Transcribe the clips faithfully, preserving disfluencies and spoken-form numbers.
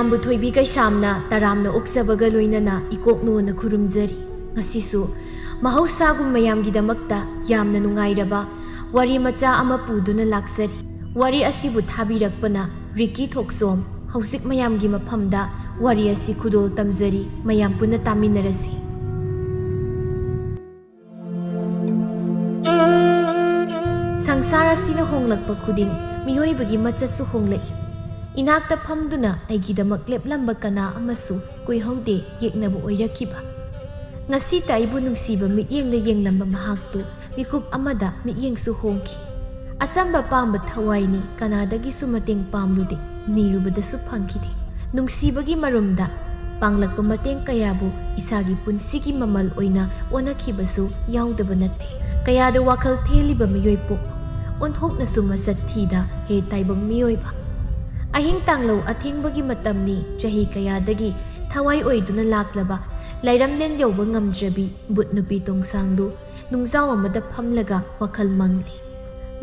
ꯃꯌꯥꯝꯕꯨ ꯊꯣꯏꯕꯤ ꯀꯩꯁꯥꯝꯅ ꯇꯔꯥꯝꯅ ꯑꯣꯛꯆꯕꯒ ꯂꯣꯏꯅꯅ ꯏꯀꯣꯛꯅꯣꯅ ꯈꯨꯔꯨꯝꯖꯔꯤ꯫ ꯉꯁꯤꯁꯨ ꯃꯍꯧꯁꯥꯒꯨꯝ ꯃꯌꯥꯝꯒꯤꯗꯃꯛꯇ ꯌꯥꯝꯅ ꯅꯨꯡꯉꯥꯏꯔꯕ ꯋꯥꯔꯤ ꯃꯆꯥ ꯑꯃ ꯄꯨꯗꯨꯅ ꯂꯥꯛꯆꯔꯤ꯫ ꯋꯥꯔꯤ ꯑꯁꯤꯕꯨ ꯊꯥꯕꯤꯔꯛꯄꯅ ꯔꯤꯀꯤ ꯊꯣꯛꯆꯣꯝ꯫ ꯍꯧꯖꯤꯛ ꯃꯌꯥꯝꯒꯤ ꯃꯐꯝꯗ ꯋꯥꯔꯤ ꯑꯁꯤ ꯈꯨꯗꯣꯜ ꯇꯝꯖꯔꯤ, ꯃꯌꯥꯝ ꯄꯨꯟꯅ ꯇꯥꯃꯤꯟꯅꯔꯁꯤ꯫ ꯁꯪꯁꯥꯔ ꯑꯁꯤꯅ ꯍꯣꯡꯂꯛꯄ ꯈꯨꯗꯤꯡ ꯃꯤꯑꯣꯏꯕꯒꯤ ꯃꯆꯠꯁꯨ ꯍꯣꯡꯂꯛꯏ꯫ ꯏꯅꯥꯛꯇ ꯐꯝꯗꯨꯅ ꯑꯩꯒꯤꯗꯃꯛ ꯂꯦꯞꯂꯝꯕ ꯀꯅꯥ ꯑꯃꯁꯨ ꯀꯨꯏꯍꯧꯗꯦ ꯌꯦꯛꯅꯕ ꯑꯣꯏꯔꯛꯈꯤꯕ꯫ ꯉꯁꯤꯇ ꯑꯩꯕꯨ ꯅꯨꯡꯁꯤꯕ ꯃꯤꯠꯌꯦꯡꯗ ꯌꯦꯡꯂꯝꯕ ꯃꯍꯥꯛꯇꯨ ꯃꯤꯀꯨꯞ ꯑꯃꯗ ꯃꯤꯠꯌꯦꯡꯁꯨ ꯍꯣꯡꯈꯤ꯫ ꯑꯆꯝꯕ ꯄꯥꯝꯕ ꯊꯋꯥꯏꯅꯤ, ꯀꯅꯥꯗꯒꯤꯁꯨ ꯃꯇꯦꯡ ꯄꯥꯝꯂꯨꯗꯦ, ꯅꯤꯔꯨꯕꯗꯁꯨ ꯐꯪꯈꯤꯗꯦ꯫ ꯅꯨꯡꯁꯤꯕꯒꯤ ꯃꯔꯨꯝꯗ ꯄꯥꯡꯂꯛꯄ ꯃꯇꯦꯡ ꯀꯌꯥꯕꯨ ꯏꯁꯥꯒꯤ ꯄꯨꯟꯁꯤꯒꯤ ꯃꯃꯜ ꯑꯣꯏꯅ ꯑꯣꯟꯅꯈꯤꯕꯁꯨ ꯌꯥꯎꯗꯕ ꯅꯠꯇꯦ꯫ ꯀꯌꯥꯗ ꯋꯥꯈꯜ ꯊꯦꯜꯂꯤꯕ ꯃꯤꯑꯣꯏ ꯄꯣꯛ, ꯑꯣꯟꯊꯣꯛꯅꯁꯨ ꯃꯁꯛ ꯊꯤꯗ ꯍꯦ ꯇꯥꯏꯕꯪ ꯃꯤꯑꯣꯏꯕ꯫ ꯑꯍꯤꯡ ꯇꯥꯡꯂꯧ ꯑꯊꯦꯡꯕꯒꯤ ꯃꯇꯝꯅꯤ, ꯆꯍꯤ ꯀꯌꯥꯗꯒꯤ ꯊꯋꯥꯏ ꯑꯣꯏꯗꯨꯅ ꯂꯥꯛꯂꯕ ꯂꯥꯏꯔꯝꯂꯦꯟ ꯌꯧꯕ ꯉꯝꯗ꯭ꯔꯕꯤ ꯕꯨꯠ ꯅꯨꯄꯤ ꯇꯣꯡꯁꯥꯡꯗꯨ ꯅꯨꯡꯖꯥꯎ ꯑꯃꯗ ꯐꯝꯂꯒ ꯋꯥꯈꯜ ꯃꯪꯂꯤ꯫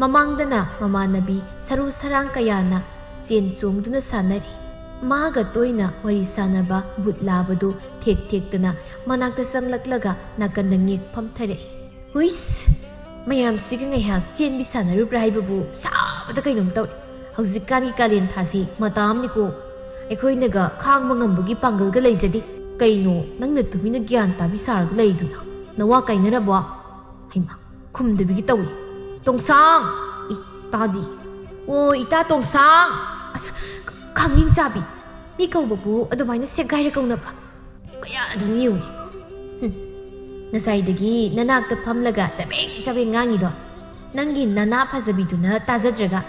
ꯃꯃꯥꯡꯗꯅ ꯃꯃꯥꯟꯅꯕꯤ ꯁꯔꯨ ꯁꯔꯥꯡ ꯀꯌꯥꯅ ꯆꯦꯟ ꯆꯣꯡꯗꯨꯅ ꯁꯥꯟꯅꯔꯤ꯫ ꯃꯥꯒ ꯇꯣꯏꯅ ꯋꯥꯔꯤ ꯁꯥꯟꯅꯕ ꯕꯨꯠ ꯂꯥꯕꯗꯨ ꯊꯦꯛ ꯊꯦꯛꯇꯅ ꯃꯅꯥꯛꯇ ꯆꯪꯂꯛꯂꯒ ꯅꯥꯀꯟꯗ ꯉꯦꯛ ꯐꯝꯊꯔꯛꯏ꯫ ꯍꯨꯏꯁ! ꯃꯌꯥꯝꯁꯤꯒ ꯉꯥꯏꯍꯥꯛ ꯆꯦꯟꯕꯤ ꯁꯥꯟꯅꯔꯨꯕ꯭ꯔꯥ ꯍꯥꯏꯕꯕꯨ ꯁꯥꯕꯗ ꯀꯩꯅꯣꯝ ꯇꯧꯔꯦ꯫ ꯍꯧꯖꯤꯛꯀꯥꯟꯒꯤ ꯀꯥꯂꯦꯟ ꯊꯥꯁꯤ ꯃꯇꯥ ꯑꯃꯅꯤꯀꯣ꯫ ꯑꯩꯈꯣꯏꯅꯒ ꯈꯥꯡꯕ ꯉꯝꯕꯒꯤ ꯄꯥꯡꯒꯜꯒ ꯂꯩꯖꯗꯦ꯫ ꯀꯩꯅꯣ ꯅꯪꯅ ꯇꯨꯃꯤꯟꯅ ꯒ꯭ꯌꯥꯟ ꯇꯥꯕꯤ ꯁꯥꯔꯒ ꯂꯩꯗꯨꯅ? ꯅꯋꯥ ꯀꯥꯏꯅꯔꯕꯣ? ꯍꯩꯃꯥ, ꯈꯨꯝꯗꯕꯤꯒ ꯇꯧꯏ꯫ ꯇꯣꯡꯁꯥꯡ! ꯏ, ꯇꯥꯗꯤ꯫ ꯑꯣ, ꯏꯇꯥ ꯇꯣꯡꯁꯥꯡ! ꯑꯁ, ꯈ-, ꯈꯥꯡꯅꯤꯡ ꯆꯥꯕꯤ! ꯃꯤ ꯀꯧꯕꯕꯨ ꯑꯗꯨꯃꯥꯏꯅ ꯁꯦꯒꯥꯏꯔ ꯀꯧꯅꯕ꯭ꯔꯥ? ꯀꯌꯥ ꯑꯗꯨꯝ ꯌꯦꯡꯉꯨ꯫ ꯍꯨꯝ꯫ ꯉꯁꯥꯏꯗꯒꯤ ꯅꯅꯥꯛꯇ ꯐꯝꯂꯒ ꯆꯕꯦꯡ ꯆꯕꯦꯡ ꯉꯥꯡꯉꯤꯗꯣ ꯅꯪꯒꯤ ꯅꯅꯥ ꯐꯖꯕꯤꯗꯨꯅ ꯇꯥꯖꯗ꯭ꯔꯒ?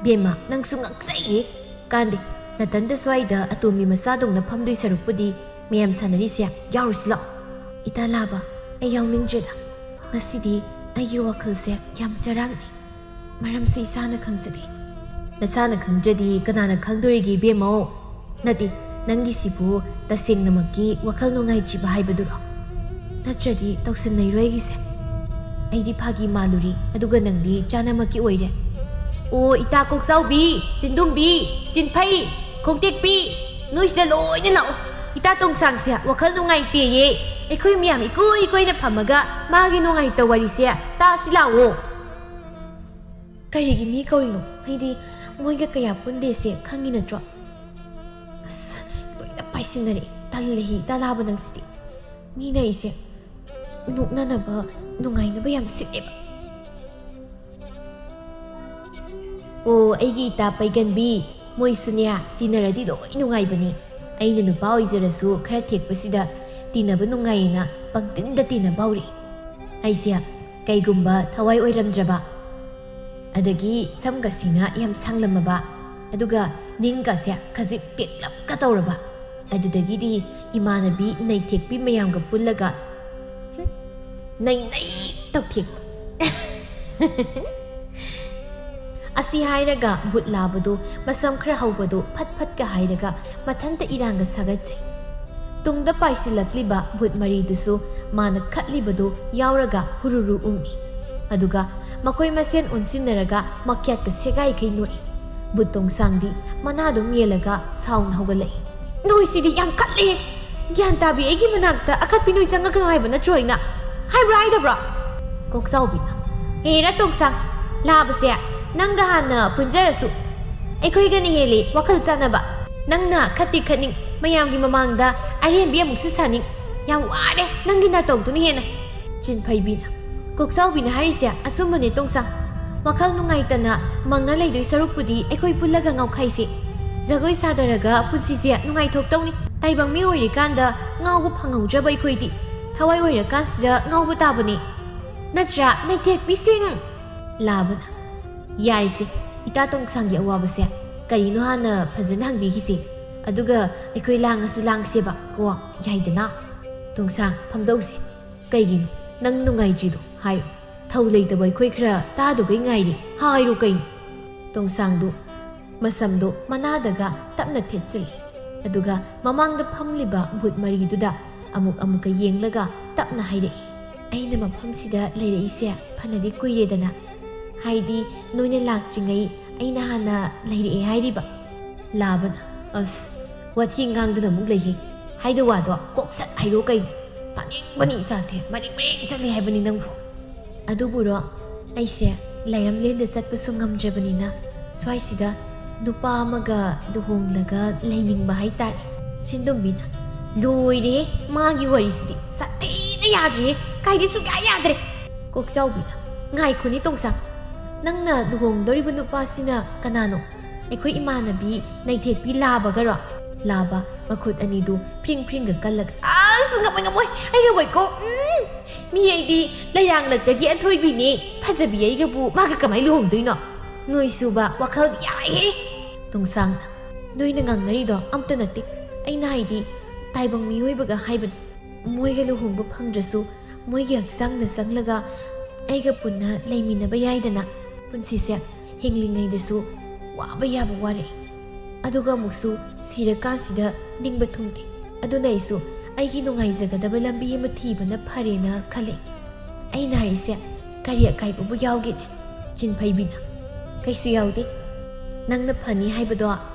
ꯕꯦꯝꯃ, ꯅꯪꯁꯨ ꯉꯛꯆꯩꯍꯦ! ꯀꯥꯟꯗꯦ, ꯅꯇꯟꯗ ꯁ꯭ꯋꯥꯏꯗ ꯑꯇꯣꯝꯕꯤ ꯃꯆꯥꯗꯧꯅ ꯐꯝꯗꯣꯏ ꯁꯔꯨꯛꯄꯨꯗꯤ ꯃꯌꯥꯝ ꯁꯥꯟꯅꯔꯤꯁꯦ ꯌꯥꯎꯔꯨꯁꯤ ꯂꯥꯛꯑꯣ꯫ ꯏꯇꯥ ꯂꯥꯕ, ꯑꯩ ꯌꯥꯎꯅꯤꯡꯗ꯭ꯔꯦꯗ꯫ ꯉꯁꯤꯗꯤ ꯑꯩꯒꯤ ꯋꯥꯈꯜꯁꯦ ꯌꯥꯝ ꯆꯔꯥꯡꯅꯩ꯫ ꯃꯔꯝꯁꯨ ꯏꯁꯥꯅ ꯈꯪꯖꯗꯦ꯫ ꯅꯁꯥꯅ ꯈꯪꯗ꯭ꯔꯗꯤ ꯀꯅꯥꯅ ꯈꯪꯗꯣꯔꯤꯒꯦ ꯏꯕꯦꯝꯃꯧ? ꯅꯠꯇꯦ, ꯅꯪꯒꯤꯁꯤꯕꯨ ꯇꯁꯦꯡꯅꯃꯛꯀꯤ ꯋꯥꯈꯜ ꯅꯨꯡꯉꯥꯏꯇ꯭ꯔꯤꯕ ꯍꯥꯏꯕꯗꯨꯔꯣ? ꯅꯠꯇ꯭ꯔꯗꯤ ꯇꯧꯁꯤꯟꯅꯩꯔꯣ ꯑꯩꯒꯤꯁꯦ? ꯑꯩꯗꯤ ꯐꯥꯒꯤ ꯃꯥꯜꯂꯨꯔꯦ, ꯑꯗꯨꯒ ꯅꯪꯗꯤ ꯆꯥꯅꯃꯛꯀꯤ ꯑꯣꯏꯔꯦ꯫ ꯑꯣ, ꯏꯇꯥ ꯀꯣꯛꯆꯥꯎꯕꯤ, ꯆꯤꯟꯗꯨꯝꯕꯤ, ꯆꯤꯟꯐꯩ, ꯈꯣꯡꯇꯦꯛꯄꯤ, ꯅꯣꯏꯁꯤꯗ ꯂꯣꯏꯅ ꯂꯥꯛꯑꯣ꯫ ꯏꯇꯥ ꯇꯣꯡꯁꯥꯡꯁꯦ ꯋꯥꯈꯜ ꯅꯨꯡꯉꯥꯏꯇꯦꯌꯦ꯫ ꯑꯩꯈꯣꯏ ꯃꯌꯥꯝ ꯏꯀꯣꯏ ꯏꯀꯣꯏꯅ ꯐꯝꯃꯒ ꯃꯥꯒꯤ ꯅꯨꯡꯉꯥꯏꯇꯕ ꯋꯥꯔꯤꯁꯦ ꯇꯥꯁꯤ ꯂꯥꯛꯑꯣ꯫ ꯀꯔꯤꯒꯤ ꯃꯤ ꯀꯧꯔꯤꯅꯣ? ꯑꯩꯗꯤ ꯃꯣꯏꯒ ꯀꯌꯥ ꯄꯨꯟꯗꯦꯁꯦ ꯈꯪꯉꯤ ꯅꯠꯇ꯭ꯔꯣ? ꯑꯁ, ꯂꯣꯏꯅ ꯄꯥꯏꯁꯤꯟꯅꯔꯦ꯫ ꯇꯜꯂꯦꯍꯦ, ꯏꯇꯥ ꯂꯥꯕ ꯅꯪꯁꯤꯗꯤ꯫ ꯃꯤꯅ ꯑꯩꯁꯦ ꯅꯣꯛꯅꯅꯕ, ꯅꯨꯡꯉꯥꯏꯅꯕ ꯌꯥꯝ ꯁꯤꯜꯂꯦꯕ꯫ ꯑꯣ, ꯑꯩꯒꯤ ꯏꯇꯥ ꯄꯩꯒꯟꯕꯤ, ꯃꯣꯏꯁꯨꯅꯦ, ꯇꯤꯟꯅꯔꯗꯤ ꯂꯣꯏ ꯅꯨꯡꯉꯥꯏꯕꯅꯤ꯫ ꯑꯩꯅ ꯅꯨꯄꯥ ꯑꯣꯏꯖꯔꯁꯨ ꯈꯔ ꯊꯦꯛꯄꯁꯤꯗ ꯇꯤꯟꯅꯕ ꯅꯨꯡꯉꯥꯏꯌꯦꯅ ꯄꯪꯇꯤꯟꯗ ꯇꯤꯟꯅꯕ ꯍꯧꯔꯛꯏ꯫ ꯑꯩꯁꯦ ꯀꯩꯒꯨꯝꯕ ꯊꯋꯥꯏ ꯑꯣꯏꯔꯝꯗ꯭ꯔꯕ, ꯑꯗꯒꯤ ꯁꯝꯒꯁꯤꯅ ꯌꯥꯝ ꯁꯥꯡꯂꯝꯃꯕ, ꯑꯗꯨꯒ ꯅꯤꯡꯒꯁꯦ ꯈꯖꯤꯛ ꯄꯤꯛꯂꯞꯀ ꯇꯧꯔꯕ, ꯑꯗꯨꯗꯒꯤꯗꯤ ꯏꯃꯥꯟꯅꯕꯤ ꯅꯩꯊꯦꯛꯄꯤ ꯃꯌꯥꯝꯒ ꯄꯨꯜꯂꯒ, ꯍꯨꯝ, ꯅꯩ ꯅꯩ ꯇꯧꯊꯦꯛꯄ꯫ ꯑꯁꯤ ꯍꯥꯏꯔꯒ ꯕꯨꯠ ꯂꯥꯕꯗꯨ ꯃꯁꯝ ꯈꯔ ꯍꯧꯕꯗꯨ ꯐꯠ ꯐꯠꯀ ꯍꯥꯏꯔꯒ ꯃꯊꯟꯇ ꯏꯔꯥꯡꯒ ꯁꯥꯒꯠꯆꯩ꯫ ꯇꯨꯡꯗ ꯄꯥꯏꯁꯤꯜꯂꯛꯂꯤꯕ ꯕꯨꯠ ꯃꯔꯤꯗꯨꯁꯨ ꯃꯥꯅ ꯈꯠꯂꯤꯕꯗꯨ ꯌꯥꯎꯔꯒ ꯍꯨꯔꯨꯔꯨ ꯎꯪꯏ꯫ ꯑꯗꯨꯒ ꯃꯈꯣꯏ ꯃꯁꯦꯟ ꯑꯣꯟꯁꯤꯟꯅꯔꯒ ꯃꯈ꯭ꯌꯥꯠꯀ ꯁꯦꯒꯥꯏꯈꯩ ꯅꯣꯛꯏ꯫ ꯕꯨꯠ ꯇꯣꯡꯁꯥꯡꯗꯤ ꯃꯅꯥꯗꯨ ꯃꯦꯜꯂꯒ ꯁꯥꯎꯅ ꯍꯧꯒꯠꯂꯛꯏ꯫ "ꯅꯣꯏꯁꯤꯗꯤ ꯌꯥꯝ ꯈꯠꯂꯦ! ꯒ꯭ꯌꯥꯟ ꯇꯥꯕꯤ, ꯑꯩꯒꯤ ꯃꯅꯥꯛꯇ ꯑꯈꯠꯄꯤ ꯅꯣꯏ ꯆꯪꯉꯛꯀꯅꯨ ꯍꯥꯏꯕ ꯅꯠꯇ꯭ꯔꯣ ꯑꯩꯅ? ꯍꯥꯏꯕ꯭ꯔꯥ ꯍꯥꯏꯗꯕ꯭ꯔꯥ?" ꯀꯣꯛꯆꯥꯎꯕꯤꯅ, "ꯍꯦꯔꯥ ꯇꯣꯡꯁꯥꯡ, ꯂꯥꯕꯁꯦ ꯅꯪꯒ ꯍꯥꯟꯅ ꯄꯨꯟꯖꯔꯁꯨ ꯑꯩꯈꯣꯏꯒꯅ ꯍꯦꯜꯂꯤ ꯋꯥꯈꯜ ꯆꯥꯟꯅꯕ꯫ ꯅꯪꯅ ꯈꯠꯇꯤ ꯈꯠꯅꯤꯡ, ꯃꯌꯥꯝꯒꯤ ꯃꯃꯥꯡꯗ ꯑꯔꯦꯝꯕꯤ ꯑꯃꯨꯛꯁꯨ ꯁꯥꯅꯤꯡ꯫ ꯌꯥꯝ ꯋꯥꯔꯦ ꯅꯪꯒꯤ ꯅꯥꯇꯧꯗꯨꯅ ꯍꯦꯟꯅ꯫" ꯆꯤꯟꯐꯩꯕꯤꯅ, "ꯀꯣꯛꯆꯥꯎꯕꯤꯅ ꯍꯥꯏꯔꯤꯁꯦ ꯑꯆꯨꯝꯕꯅꯦ ꯇꯣꯡꯁꯥꯡ꯫ ꯋꯥꯈꯜ ꯅꯨꯡꯉꯥꯏꯇꯅ ꯃꯪꯉ ꯂꯩꯗꯣꯏ ꯁꯔꯨꯛꯄꯨꯗꯤ ꯑꯩꯈꯣꯏ ꯄꯨꯜꯂꯒ ꯉꯥꯎꯈꯥꯏꯁꯦ꯫ ꯖꯒꯣꯏ ꯁꯥꯗꯔꯒ ꯄꯨꯟꯁꯤꯁꯦ ꯅꯨꯡꯉꯥꯏꯊꯣꯛꯇꯧꯅꯤ꯫ ꯇꯥꯏꯕꯪ ꯃꯤ ꯑꯣꯏꯔꯤꯀꯥꯟꯗ ꯉꯥꯎꯕ ꯐꯪꯍꯧꯗ꯭ꯔꯕ ꯑꯩꯈꯣꯏꯗꯤ ꯊꯋꯥꯏ ꯑꯣꯏꯔꯀꯥꯟꯁꯤꯗ ꯉꯥꯎꯕ ꯇꯥꯕꯅꯦ꯫ ꯅꯠꯇ꯭ꯔꯥ, ꯅꯩꯊꯦꯛꯄꯤꯁꯤꯡ?" ꯂꯥꯕꯅ, "ꯌꯥꯔꯦꯁꯦ, ꯏꯇꯥ ꯇꯣꯡꯁꯥꯡꯒꯤ ꯑꯋꯥꯕꯁꯦ ꯀꯔꯤꯅꯣ ꯍꯥꯟꯅ ꯐꯖꯅ ꯍꯪꯕꯤꯈꯤꯁꯦ꯫ ꯑꯗꯨꯒ ꯑꯩꯈꯣꯏ ꯂꯥꯡꯉꯁꯨ ꯂꯥꯡꯁꯦꯕ ꯀꯣ, ꯌꯥꯏꯗꯅ? ꯇꯣꯡꯁꯥꯡ, ꯐꯝꯗꯧꯁꯦ꯫ ꯀꯩꯒꯤꯅꯣ ꯅꯪ ꯅꯨꯡꯉꯥꯏꯇ꯭ꯔꯤꯗꯣ? ꯍꯥꯏꯌꯨ꯫ ꯊꯧ ꯂꯩꯇꯕ ꯑꯩꯈꯣꯏ ꯈꯔ ꯇꯥꯗꯧꯒꯩ ꯉꯥꯏꯔꯤ꯫ ꯍꯥꯏꯔꯣ ꯀꯩꯅꯣ?" ꯇꯣꯡꯁꯥꯡꯗꯨ ꯃꯁꯝꯗꯨ ꯃꯅꯥꯗꯒ ꯇꯞꯅ ꯊꯦꯠꯆꯤꯜꯂꯤ꯫ ꯑꯗꯨꯒ ꯃꯃꯥꯡꯗ ꯐꯝꯂꯤꯕ ꯚꯨꯠ ꯃꯔꯤꯗꯨꯗ ꯑꯃꯨꯛ ꯑꯃꯨꯛꯀ ꯌꯦꯡꯂꯒ ꯇꯞꯅ ꯍꯥꯏꯔꯛꯏ, "ꯑꯩꯅ ꯃꯐꯝꯁꯤꯗ ꯂꯩꯔꯛꯏꯁꯦ ꯐꯅꯗꯤ ꯀꯨꯏꯔꯦꯗꯅ꯫ ꯍꯥꯏꯗꯤ ꯅꯣꯏꯅ ꯂꯥꯛꯇ꯭ꯔꯤꯉꯩ ꯑꯩꯅ ꯍꯥꯟꯅ ꯂꯩꯔꯛꯑꯦ ꯍꯥꯏꯔꯤꯕ꯫" ꯂꯥꯕꯅ, "ꯑꯁ, ꯋꯥꯊꯤ ꯉꯥꯡꯗꯅ ꯑꯃꯨꯛ ꯂꯩꯌꯦ꯫ ꯍꯥꯏꯗꯣ ꯋꯥꯗꯣ ꯀꯣꯛ ꯁꯠ ꯍꯥꯏꯔꯣ ꯀꯩꯅꯣ? ꯇꯥꯅꯤꯡꯕꯅꯤ ꯏꯁꯥꯁꯦ, ꯃꯔꯤꯡ ꯃꯔꯤꯡ ꯆꯠꯂꯦ ꯍꯥꯏꯕꯅꯤ ꯅꯪꯕꯨ꯫ ꯑꯗꯨꯕꯨꯔꯣ, ꯑꯩꯁꯦ ꯂꯥꯏꯔꯝꯂꯦꯟꯗ ꯆꯠꯄꯁꯨ ꯉꯝꯗ꯭ꯔꯕꯅꯤꯅ ꯁ꯭ꯋꯥꯏꯁꯤꯗ ꯅꯨꯄꯥ ꯑꯃꯒ ꯂꯨꯍꯣꯡꯂꯒ ꯂꯩꯅꯤꯡꯕ ꯍꯥꯏꯇꯥꯔꯦ꯫ ꯆꯤꯟꯗꯨꯝꯕꯤꯅ, "ꯂꯣꯏꯔꯦ, ꯃꯥꯒꯤ ꯋꯥꯔꯤꯁꯤꯗꯤ ꯁꯥꯊꯤꯅ ꯌꯥꯗ꯭ꯔꯦ, ꯀꯥꯏꯗꯤ ꯁꯨꯡꯌꯥ ꯌꯥꯗ꯭ꯔꯦ!" ꯀꯣꯛꯆꯥꯎꯕꯤꯅ, "ꯉꯥꯏꯈꯣꯅꯦ ꯇꯣꯡꯁꯥꯡ, ꯅꯪꯅ ꯂꯨꯍꯣꯡꯗꯧꯔꯤꯕ ꯅꯨꯄꯥꯁꯤꯅ ꯀꯅꯥꯅꯣ? ꯑꯩꯈꯣꯏ ꯏꯃꯥꯟꯅꯕꯤ ꯅꯩꯊꯦꯛꯄꯤ ꯂꯥꯕꯒꯔꯣ?" ꯂꯥꯕ ꯃꯈꯨꯠ ꯑꯅꯤꯗꯨ ꯐ꯭ꯔꯤꯡ ꯐ꯭ꯔꯤꯡꯒ ꯀꯜꯂꯒ, "ꯑꯁ, ꯉꯝꯃꯣꯏ, ꯉꯝꯃꯣꯏ, ꯑꯩ ꯉꯝꯃꯣꯏꯀꯣ꯫ ꯎꯝ, ꯃꯤ ꯑꯩꯗꯤ ꯂꯩꯔꯥꯡꯂꯛꯇꯒꯤ ꯑꯊꯣꯏꯕꯤꯅꯦ, ꯐꯖꯕꯤ ꯑꯩꯒꯕꯨ ꯃꯥꯒ ꯀꯃꯥꯏ ꯂꯨꯍꯣꯡꯗꯣꯏꯅꯣ? ꯅꯣꯏꯁꯨꯕ ꯋꯥꯈꯜ ꯌꯥꯏꯍꯦ!" ꯇꯣꯡꯁꯥꯡꯅ, "ꯅꯣꯏꯅ ꯉꯥꯡꯅꯔꯤꯗꯣ ꯑꯝꯇ ꯅꯠꯇꯦ, ꯑꯩꯅ ꯍꯥꯏꯗꯤ ꯇꯥꯏꯕꯪ ꯃꯤꯑꯣꯏꯕꯒ ꯍꯥꯏꯕꯅꯤ꯫ ꯃꯣꯏꯒ ꯂꯨꯍꯣꯡꯕ ꯐꯪꯗ꯭ꯔꯁꯨ ꯃꯣꯏꯒꯤ ꯍꯛꯆꯥꯡꯗ ꯆꯪꯂꯒ ꯑꯩꯒ ꯄꯨꯟꯅ ꯂꯩꯃꯤꯟꯅꯕ ꯌꯥꯏꯗꯅ꯫ ꯄꯨꯟꯁꯤꯁꯦ ꯍꯤꯡꯂꯤꯉꯩꯗꯁꯨ ꯋꯥꯕ ꯌꯥꯕ ꯋꯥꯔꯦ, ꯑꯗꯨꯒ ꯑꯃꯨꯛꯁꯨ ꯁꯤꯔꯀꯥꯟꯁꯤꯗ ꯅꯤꯡꯕ ꯊꯨꯡꯗꯦ꯫ ꯑꯗꯨꯅ ꯑꯩꯁꯨ ꯑꯩꯒꯤ ꯅꯨꯡꯉꯥꯏꯖꯒꯗꯕ ꯂꯝꯕꯤ ꯑꯃ ꯊꯤꯕꯅ ꯐꯔꯦꯅ ꯈꯜꯂꯦ꯫ ꯑꯩꯅ ꯍꯥꯏꯔꯤꯁꯦ ꯀꯔꯤ ꯑꯀꯥꯏꯕꯕꯨ ꯌꯥꯎꯒꯦꯅꯦ?" ꯆꯤꯟꯐꯩꯕꯤꯅ, "ꯀꯩꯁꯨ ꯌꯥꯎꯗꯦ꯫ ꯅꯪꯅ ꯐꯅꯤ ꯍꯥꯏꯕꯗꯣ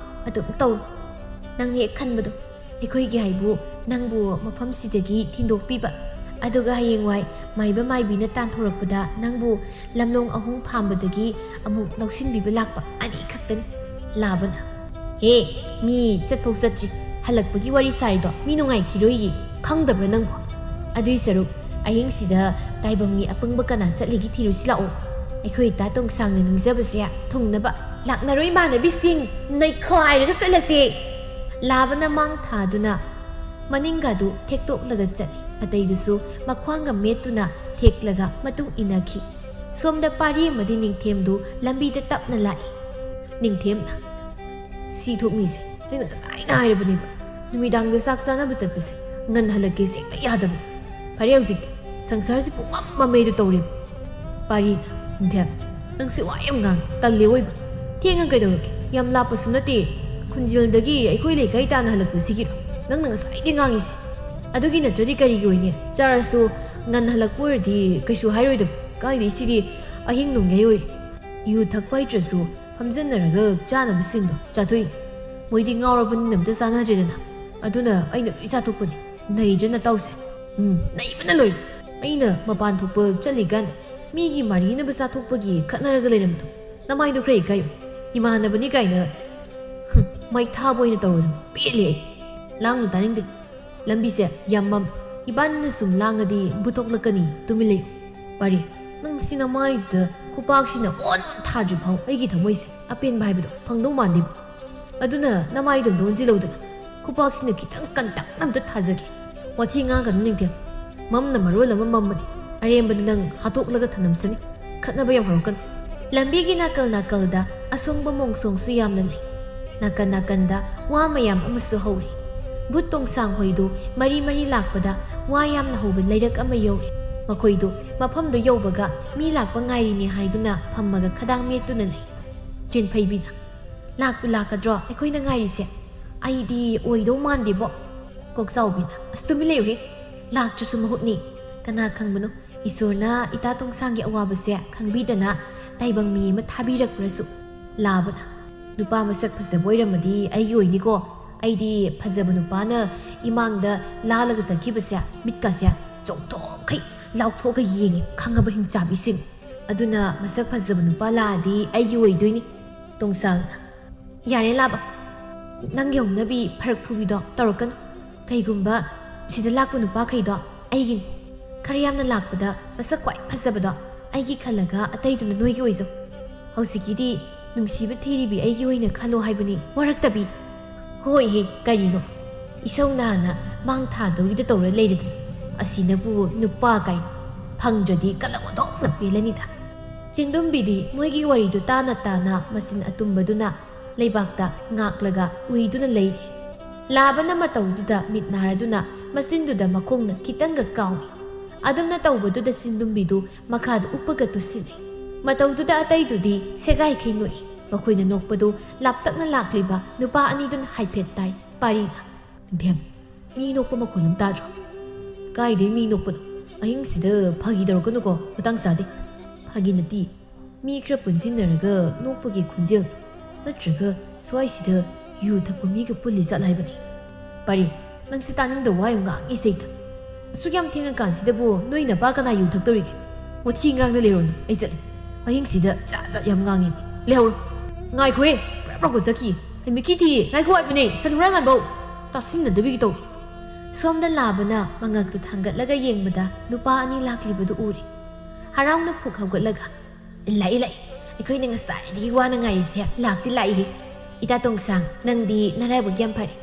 ꯑꯗꯨꯝ ꯇꯧꯔꯣ꯫ ꯅꯪꯅ ꯍꯦꯛ ꯈꯟꯕꯗꯣ꯫ ꯑꯩꯈꯣꯏꯒꯤ ꯍꯥꯏꯕꯨ ꯅꯪꯕꯨ ꯃꯐꯝꯁꯤꯗꯒꯤ ꯊꯤꯟꯗꯣꯛꯄꯤꯕ, ꯑꯗꯨꯒ ꯍꯌꯦꯡꯋꯥꯏ ꯃꯥꯏꯕ ꯃꯥꯏꯕꯤꯅ ꯇꯥꯟꯊꯣꯔꯛꯄꯗ ꯅꯪꯕꯨ ꯂꯝꯂꯣꯡ ꯑꯍꯨꯝ ꯐꯥꯝꯕꯗꯒꯤ ꯑꯃꯨꯛ ꯂꯧꯁꯤꯟꯕꯤꯕ ꯂꯥꯛꯄ, ꯑꯅꯤꯈꯛꯇꯅꯤ꯫" ꯂꯥꯕꯅ, "ꯍꯦ, ꯃꯤ ꯆꯠꯐꯧ ꯆꯠꯇ꯭ꯔꯤ, ꯍꯜꯂꯛꯄꯒꯤ ꯋꯥꯔꯤ ꯁꯥꯔꯤꯗꯣ ꯃꯤ ꯅꯨꯡꯉꯥꯏꯈꯤꯔꯣꯏꯌꯦ, ꯈꯪꯗꯕ꯭ꯔꯥ ꯅꯪꯕꯣ? ꯑꯗꯨꯏ ꯁꯔꯨꯛ ꯑꯍꯤꯡꯁꯤꯗ ꯇꯥꯏꯕꯪꯒꯤ ꯑꯄꯪꯕ ꯀꯅꯥ ꯆꯠꯂꯤꯒꯦ ꯊꯤꯔꯨꯁꯤ ꯂꯥꯛꯑꯣ꯫ ꯑꯩꯈꯣꯏ ꯇꯥ ꯇꯣꯡꯁꯥꯡꯅ ꯅꯤꯡꯖꯕꯁꯦ ꯊꯨꯡꯅꯕ ꯂꯥꯛꯅꯔꯣꯏ ꯏꯃꯥꯟꯅꯕꯤꯁꯤꯡ, ꯅꯩꯈꯥꯏꯔꯒ ꯆꯠꯂꯁꯦ!" ꯂꯥꯕꯅ ꯃꯥꯡ ꯊꯥꯗꯨꯅ ꯃꯅꯤꯡꯒꯗꯨ ꯊꯦꯛꯇꯣꯛꯂꯒ ꯆꯠꯂꯤ꯫ ꯑꯇꯩꯗꯨꯁꯨ ꯃꯈ꯭ꯋꯥꯡꯒ ꯃꯦꯠꯇꯨꯅ ꯊꯦꯛꯂꯒ ꯃꯇꯨꯡ ꯏꯟꯅꯈꯤ꯫ ꯁꯣꯝꯗ ꯄꯥꯔꯤ ꯑꯃꯗꯤ ꯅꯤꯡꯊꯦꯝꯗꯨ ꯂꯝꯕꯤꯗ ꯇꯞꯅ ꯂꯥꯛꯏ꯫ ꯅꯤꯡꯊꯦꯝꯅ, "ꯁꯤ ꯊꯣꯛꯅꯤꯁꯦ ꯑꯩꯅ ꯉꯁꯥꯏꯅ ꯍꯥꯏꯔꯕꯅꯦꯕ, ꯅꯨꯃꯤꯗꯥꯡꯗ ꯆꯥꯛ ꯆꯥꯅꯕ ꯆꯠꯄꯁꯦ ꯉꯟꯍꯜꯂꯛꯀꯦꯁꯦ ꯍꯦꯛꯇ ꯌꯥꯗꯕ꯫ ꯐꯔꯦ, ꯍꯧꯖꯤꯛꯇꯤ ꯁꯪꯁꯥꯔꯁꯤ ꯄꯨꯡꯃꯝ ꯃꯝꯃꯦꯗꯣ ꯇꯧꯔꯦꯕ꯫" ꯄꯥꯔꯤꯅ, "ꯅꯤꯡꯊꯦꯝ, ꯅꯪꯁꯦ ꯋꯥ ꯌꯥꯝ ꯉꯥꯡꯉꯦ, ꯇꯜꯂꯦ ꯑꯣꯏꯕ꯫ ꯊꯦꯡꯉ ꯀꯩꯗꯧꯔꯒꯦ? ꯌꯥꯝ ꯂꯥꯞꯄꯁꯨ ꯅꯠꯇꯦ, ꯈꯨꯟꯖꯦꯜꯗꯒꯤ ꯑꯩꯈꯣꯏ ꯂꯩꯀꯥꯏ ꯇꯥꯅ ꯍꯜꯂꯛꯄꯁꯤꯒꯤꯔꯣ ꯅꯪꯅ ꯉꯁꯥꯏꯗꯩ ꯉꯥꯡꯉꯤꯁꯦ? ꯑꯗꯨꯒꯤ ꯅꯠꯇ꯭ꯔꯗꯤ ꯀꯔꯤꯒꯤ ꯑꯣꯏꯅꯤ? ꯆꯥꯔꯁꯨ ꯉꯟꯅ ꯍꯜꯂꯛꯄ ꯑꯣꯏꯔꯗꯤ ꯀꯩꯁꯨ ꯍꯥꯏꯔꯣꯏꯗꯕ꯫ ꯀꯥꯏꯗꯩ ꯁꯤꯗꯤ ꯑꯍꯤꯡ ꯅꯣꯡꯌꯥꯏ ꯑꯣꯏꯔꯦ꯫ ꯌꯨ ꯊꯛꯄ ꯍꯩꯇ꯭ꯔꯁꯨ ꯐꯝꯖꯟꯅꯔꯒ ꯆꯥꯅꯕꯁꯤꯡꯗꯣ ꯆꯥꯊꯣꯛꯏꯅꯤ꯫" ꯃꯣꯏꯗꯤ ꯉꯥꯎꯔꯕꯅꯤꯅ ꯑꯝꯇ ꯆꯥꯟꯅꯗ꯭ꯔꯦꯗꯅ꯫ ꯑꯗꯨꯅ ꯑꯩꯅ ꯂꯣꯏ ꯆꯥꯊꯣꯛꯄꯅꯤ꯫ ꯅꯩꯗ꯭ꯔ ꯅꯇꯥꯎꯁꯦ? ꯎꯝ, ꯅꯩꯕꯅ ꯂꯣꯏꯔꯦ꯫ ꯑꯩꯅ ꯃꯄꯥꯟ ꯊꯣꯛꯄ ꯆꯠꯂꯤꯀꯥꯟꯗ ꯃꯤꯒꯤ ꯃꯔꯤꯅꯕ ꯆꯥꯊꯣꯛꯄꯒꯤ ꯈꯠꯅꯔꯒ ꯂꯩꯔꯝꯕꯗꯣ꯫ ꯅꯃꯥꯏꯗꯣ ꯈꯔ ꯏꯀꯥꯏꯌꯨ꯫ ꯏꯃꯥꯟꯅꯕꯅꯤ ꯀꯥꯏꯅ, ꯍꯨꯝ, ꯃꯩ ꯊꯥꯕ ꯑꯣꯏꯅ ꯇꯧꯔꯗꯅ ꯄꯦꯜꯂꯦ ꯑꯩ꯫ ꯂꯥꯡꯅꯨ ꯇꯥꯅꯤꯡꯗꯦ꯫ ꯂꯝꯕꯤꯁꯦ ꯌꯥꯝ ꯃꯝ꯫ ꯏꯕꯥꯅꯤꯅ ꯁꯨꯝ ꯂꯥꯡꯉꯗꯤ ꯕꯨꯠ ꯊꯣꯛꯂꯛꯀꯅꯤ꯫ ꯇꯨꯃꯤꯟ ꯂꯩꯌꯨ꯫ ꯄꯥꯔꯤ, ꯅꯪꯁꯤ ꯅꯃꯥꯏꯗꯨꯗ ꯈꯨꯄꯥꯛꯁꯤꯅ ꯑꯣꯟ ꯊꯥꯗ꯭ꯔꯤ ꯐꯥꯎ ꯑꯩꯒꯤ ꯊꯃꯣꯏꯁꯦ ꯑꯄꯦꯟꯕ ꯍꯥꯏꯕꯗꯣ ꯐꯪꯗꯧ ꯃꯥꯟꯗꯦꯕ꯫ ꯑꯗꯨꯅ ꯅꯃꯥꯏꯗꯣ ꯂꯣꯟꯁꯤꯜꯍꯧꯗꯅ ꯈꯨꯄꯥꯛꯁꯤꯅ ꯈꯤꯇꯪ ꯀꯟꯇꯛꯅ ꯑꯝꯇ ꯊꯥꯖꯒꯦ꯫ ꯋꯥꯊꯤ ꯉꯥꯡꯒꯅꯨ ꯅꯤꯡꯊꯦꯝ꯫ ꯃꯝꯅ ꯃꯔꯣꯜ ꯑꯃ ꯃꯝꯕꯅꯤ꯫ ꯑꯔꯦꯝꯕꯗ ꯅꯪ ꯍꯥꯠꯇꯣꯛꯂꯒ ꯊꯅꯝꯁꯅꯤ꯫ ꯈꯠꯅꯕ ꯌꯥꯝ ꯍꯧꯔꯛꯀꯅꯨ꯫ ꯂꯝꯕꯤꯒꯤ ꯅꯥꯀꯜ ꯅꯥꯀꯜꯗ ꯑꯁꯣꯡꯕ ꯃꯣꯡꯁꯣꯡꯁꯨ ꯌꯥꯝꯅ ꯂꯩ꯫ ꯅꯥꯀꯟ ꯅꯥꯀꯟꯗ ꯋꯥ ꯃꯌꯥꯝ ꯑꯃꯁꯨ ꯍꯧꯔꯤ꯫ ꯕꯨꯠ ꯇꯣꯡꯁꯥꯡ ꯍꯣꯏꯗꯨ ꯃꯔꯤ ꯃꯔꯤ ꯂꯥꯛꯄꯗ ꯋꯥ ꯌꯥꯝꯅ ꯍꯧꯕ ꯂꯩꯔꯛ ꯑꯃ ꯌꯧꯔꯦ꯫ ꯃꯈꯣꯏꯗꯨ ꯃꯐꯝꯗꯨ ꯌꯧꯕꯒ ꯃꯤ ꯂꯥꯛꯄ ꯉꯥꯏꯔꯤꯅꯦ ꯍꯥꯏꯗꯨꯅ ꯐꯝꯃꯒ ꯈꯗꯥꯡ ꯃꯦꯠꯇꯨꯅ ꯂꯩ꯫ ꯆꯤꯟꯐꯩꯕꯤꯅ, "ꯂꯥꯛꯄꯨ ꯂꯥꯛꯀꯗ꯭ꯔꯣ ꯑꯩꯈꯣꯏꯅ ꯉꯥꯏꯔꯤꯁꯦ? ꯑꯩꯗꯤ ꯑꯣꯏꯗꯧ ꯃꯥꯟꯗꯦꯕꯣ꯫" ꯀꯣꯛꯆꯥꯎꯕꯤꯅ, "ꯑꯁ, ꯇꯨꯃꯤꯟ ꯂꯩꯌꯨꯍꯦ꯫ ꯂꯥꯛꯇ꯭ꯔꯁꯨ ꯃꯍꯨꯠꯅꯤ꯫ ꯀꯅꯥ ꯈꯪꯕꯅꯣ, ꯏꯁꯣꯔꯅ ꯏꯇꯥ ꯇꯣꯡꯁꯥꯡꯒꯤ ꯑꯋꯥꯕꯁꯦ ꯈꯪꯕꯤꯗꯅ ꯇꯥꯏꯕꯪ ꯃꯤ ꯑꯃ ꯊꯥꯕꯤꯔꯛꯄ꯭ꯔꯁꯨ꯫" ꯂꯥꯕꯅ, "ꯅꯨꯄꯥ ꯃꯁꯛ ꯐꯖꯕ ꯑꯣꯏꯔꯝꯃꯗꯤ ꯑꯩꯒꯤ ꯑꯣꯏꯅꯤꯀꯣ꯫ ꯑꯩꯗꯤ ꯐꯖꯕ ꯅꯨꯄꯥꯅ ꯏꯃꯥꯡꯗ ꯂꯥꯜꯂꯒ ꯆꯠꯈꯤꯕꯁꯦ ꯃꯤꯠꯀꯥꯁꯦ ꯆꯣꯡꯊꯣꯛꯈꯩ ꯂꯥꯎꯊꯣꯛꯑꯒ ꯌꯦꯡꯉꯤ, ꯈꯪꯉꯕ, ꯍꯤꯡꯆꯥꯕꯤꯁꯤꯡ? ꯑꯗꯨꯅ ꯃꯁꯛ ꯐꯖꯕ ꯅꯨꯄꯥ ꯂꯥꯛꯑꯗꯤ ꯑꯩꯒꯤ ꯑꯣꯏꯗꯣꯏꯅꯤ꯫" ꯇꯣꯡꯁꯥꯡꯅ, "ꯌꯥꯔꯦ ꯂꯥꯕ, ꯅꯪꯒꯤ ꯍꯧꯅꯕꯤ ꯐꯔꯛ ꯐꯨꯕꯤꯗꯣ ꯇꯧꯔꯛꯀꯅꯨ꯫ ꯀꯩꯒꯨꯝꯕ ꯁꯤꯗ ꯂꯥꯛꯄ ꯅꯨꯄꯥꯈꯩꯗꯣ ꯑꯩꯒꯤꯅꯤ꯫ ꯈꯔ ꯌꯥꯝꯅ ꯂꯥꯛꯄꯗ ꯃꯁꯛ ꯈ꯭ꯋꯥꯏ ꯐꯖꯕꯗꯣ ꯑꯩꯒꯤ ꯈꯜꯂꯒ ꯑꯇꯩꯗꯨꯅ ꯅꯣꯏꯒꯤ ꯑꯣꯏꯖꯧ꯫ ꯍꯧꯖꯤꯛꯀꯤꯗꯤ ꯅꯨꯡꯁꯤꯕ ꯊꯤꯔꯤꯕꯤ ꯑꯩꯒꯤ ꯑꯣꯏꯅ ꯈꯜꯂꯣ ꯍꯥꯏꯕꯅꯤ, ꯋꯥꯔꯛꯇꯕꯤ꯫" "ꯍꯣꯏꯍꯦ, ꯀꯔꯤꯅꯣ? ꯏꯁꯧ ꯅꯥꯅ ꯃꯥꯡ ꯊꯥꯗꯧꯒꯤꯗ ꯇꯧꯔ ꯂꯩꯔꯗꯅ꯫ ꯑꯁꯤꯅꯕꯨ ꯅꯨꯄꯥ ꯀꯥꯏꯅ꯫ ꯐꯪꯗ꯭ꯔꯗꯤ ꯀꯂꯛ ꯑꯣꯟꯊꯣꯛꯅ ꯄꯦꯜꯂꯅꯤꯗ꯫" ꯆꯤꯟꯗꯨꯝꯕꯤꯗꯤ ꯃꯣꯏꯒꯤ ꯋꯥꯔꯤꯗꯨ ꯇꯥꯅ ꯇꯥꯅ ꯃꯆꯤꯟ ꯑꯇꯨꯝꯕꯗꯨꯅ ꯂꯩꯕꯥꯛꯇ ꯉꯥꯛꯂꯒ ꯎꯏꯗꯨꯅ ꯂꯩꯔꯤ꯫ ꯂꯥꯕꯅ ꯃꯇꯧꯗꯨꯗ ꯃꯤꯠ ꯅꯥꯔꯗꯨꯅ ꯃꯆꯤꯟꯗꯨꯗ ꯃꯈꯣꯡꯅ ꯈꯤꯇꯪꯒ ꯀꯥꯎꯏ꯫ ꯑꯗꯨꯝꯅ ꯇꯧꯕꯗꯨꯗ ꯆꯤꯟꯗꯨꯝꯕꯤꯗꯨ ꯃꯈꯥꯗ ꯎꯞꯄꯒ ꯇꯨꯁꯤꯜꯂꯤ꯫ ꯃꯇꯧꯗꯨꯗ ꯑꯇꯩꯗꯨꯗꯤ ꯁꯦꯒꯥꯏꯈꯩ ꯅꯣꯛꯏ꯫ ꯃꯈꯣꯏꯅ ꯅꯣꯛꯄꯗꯨ ꯂꯥꯞꯇꯛꯅ ꯂꯥꯛꯂꯤꯕ ꯅꯨꯄꯥ ꯑꯅꯤꯗꯨꯅ ꯍꯥꯏꯐꯦꯠ ꯇꯥꯏ꯫ ꯄꯥꯔꯤꯅ, "ꯅꯤꯡꯊꯦꯝ, ꯃꯤ ꯅꯣꯛꯄ ꯃꯈꯣꯜ ꯑꯃ ꯇꯥꯗ꯭ꯔꯣ?" "ꯀꯥꯏꯗꯩ ꯃꯤ ꯅꯣꯛꯄꯅꯣ? ꯑꯍꯤꯡꯁꯤꯗ ꯐꯥꯒꯤ ꯇꯧꯔꯛꯀꯅꯨꯀꯣ, ꯃꯇꯥꯡ ꯆꯥꯗꯦ꯫" "ꯐꯥꯒꯤ ꯅꯠꯇꯦ, ꯃꯤ ꯈꯔ ꯄꯨꯟꯁꯤꯟꯅꯔꯒ ꯅꯣꯛꯄꯒꯤ ꯈꯣꯟꯖꯦꯜ, ꯅꯠꯇ꯭ꯔꯒ ꯁ꯭ꯋꯥꯏꯁꯤꯗ ꯌꯨ ꯊꯛꯄ ꯃꯤꯒ ꯄꯨꯜꯂꯤ ꯖꯥꯠꯂ ꯍꯥꯏꯕꯅꯤ꯫ ꯄꯔꯤ, ꯅꯪꯁꯦ ꯇꯥꯅꯤꯡꯗꯕ ꯋꯥ ꯌꯥꯝ ꯉꯥꯡꯉꯤ ꯁꯩꯗ꯫ ꯑꯁꯨꯛ ꯌꯥꯝ ꯊꯦꯡꯉꯀꯥꯟꯁꯤꯗꯕꯨ ꯅꯣꯏ ꯅꯄꯥ ꯀꯅꯥ ꯌꯨ ꯊꯛꯇꯧꯔꯤꯒꯦ? ꯋꯥꯊꯤ ꯉꯥꯡꯗ ꯂꯩꯔꯣꯅꯨ, ꯑꯩ ꯆꯠꯂꯦ꯫ ꯑꯍꯤꯡꯁꯤꯗ ꯖꯥꯠ ꯖꯥꯠ ꯌꯥꯝ ꯉꯥꯡꯉꯤ꯫ ꯂꯩꯍꯧꯔꯣ꯫ ꯉꯥꯏꯈꯣꯍꯦ, ꯄ꯭ꯔꯞ ꯄ꯭ꯔꯞꯀ ꯆꯠꯈꯤ꯫ ꯑꯩ ꯃꯤꯠꯀꯤ ꯊꯤ, ꯉꯥꯏꯈꯣ ꯍꯥꯏꯕꯅꯦ, ꯁꯟ ꯍꯨꯔꯥꯟ ꯃꯥꯟꯕꯧ꯫ ꯇꯥꯁꯤꯟꯅꯗꯕꯤꯒꯤ ꯇꯧꯏ꯫ ꯁꯣꯝꯗ ꯂꯥꯕꯅ ꯃꯉꯛꯇꯨ ꯊꯥꯡꯒꯠꯂꯒ ꯌꯦꯡꯕꯗ ꯅꯨꯄꯥ ꯑꯅꯤ ꯂꯥꯛꯂꯤꯕꯗꯨ ꯎꯔꯦ꯫ ꯍꯔꯥꯎꯅ ꯐꯨꯛ ꯍꯧꯒꯠꯂꯒ, "ꯂꯥꯛꯏ, ꯂꯥꯛꯏ꯫ ꯑꯩꯈꯣꯏꯅ ꯉꯁꯥꯏꯗꯒꯤ ꯋꯥꯅ ꯉꯥꯏꯔꯤꯁꯦ ꯂꯥꯛꯇꯤ ꯂꯥꯛꯏ꯫ ꯏꯇꯥ ꯇꯣꯡꯁꯥꯡ, ꯅꯪꯗꯤ ꯅꯔꯥꯏꯕꯛ ꯌꯥꯝ ꯐꯔꯦ꯫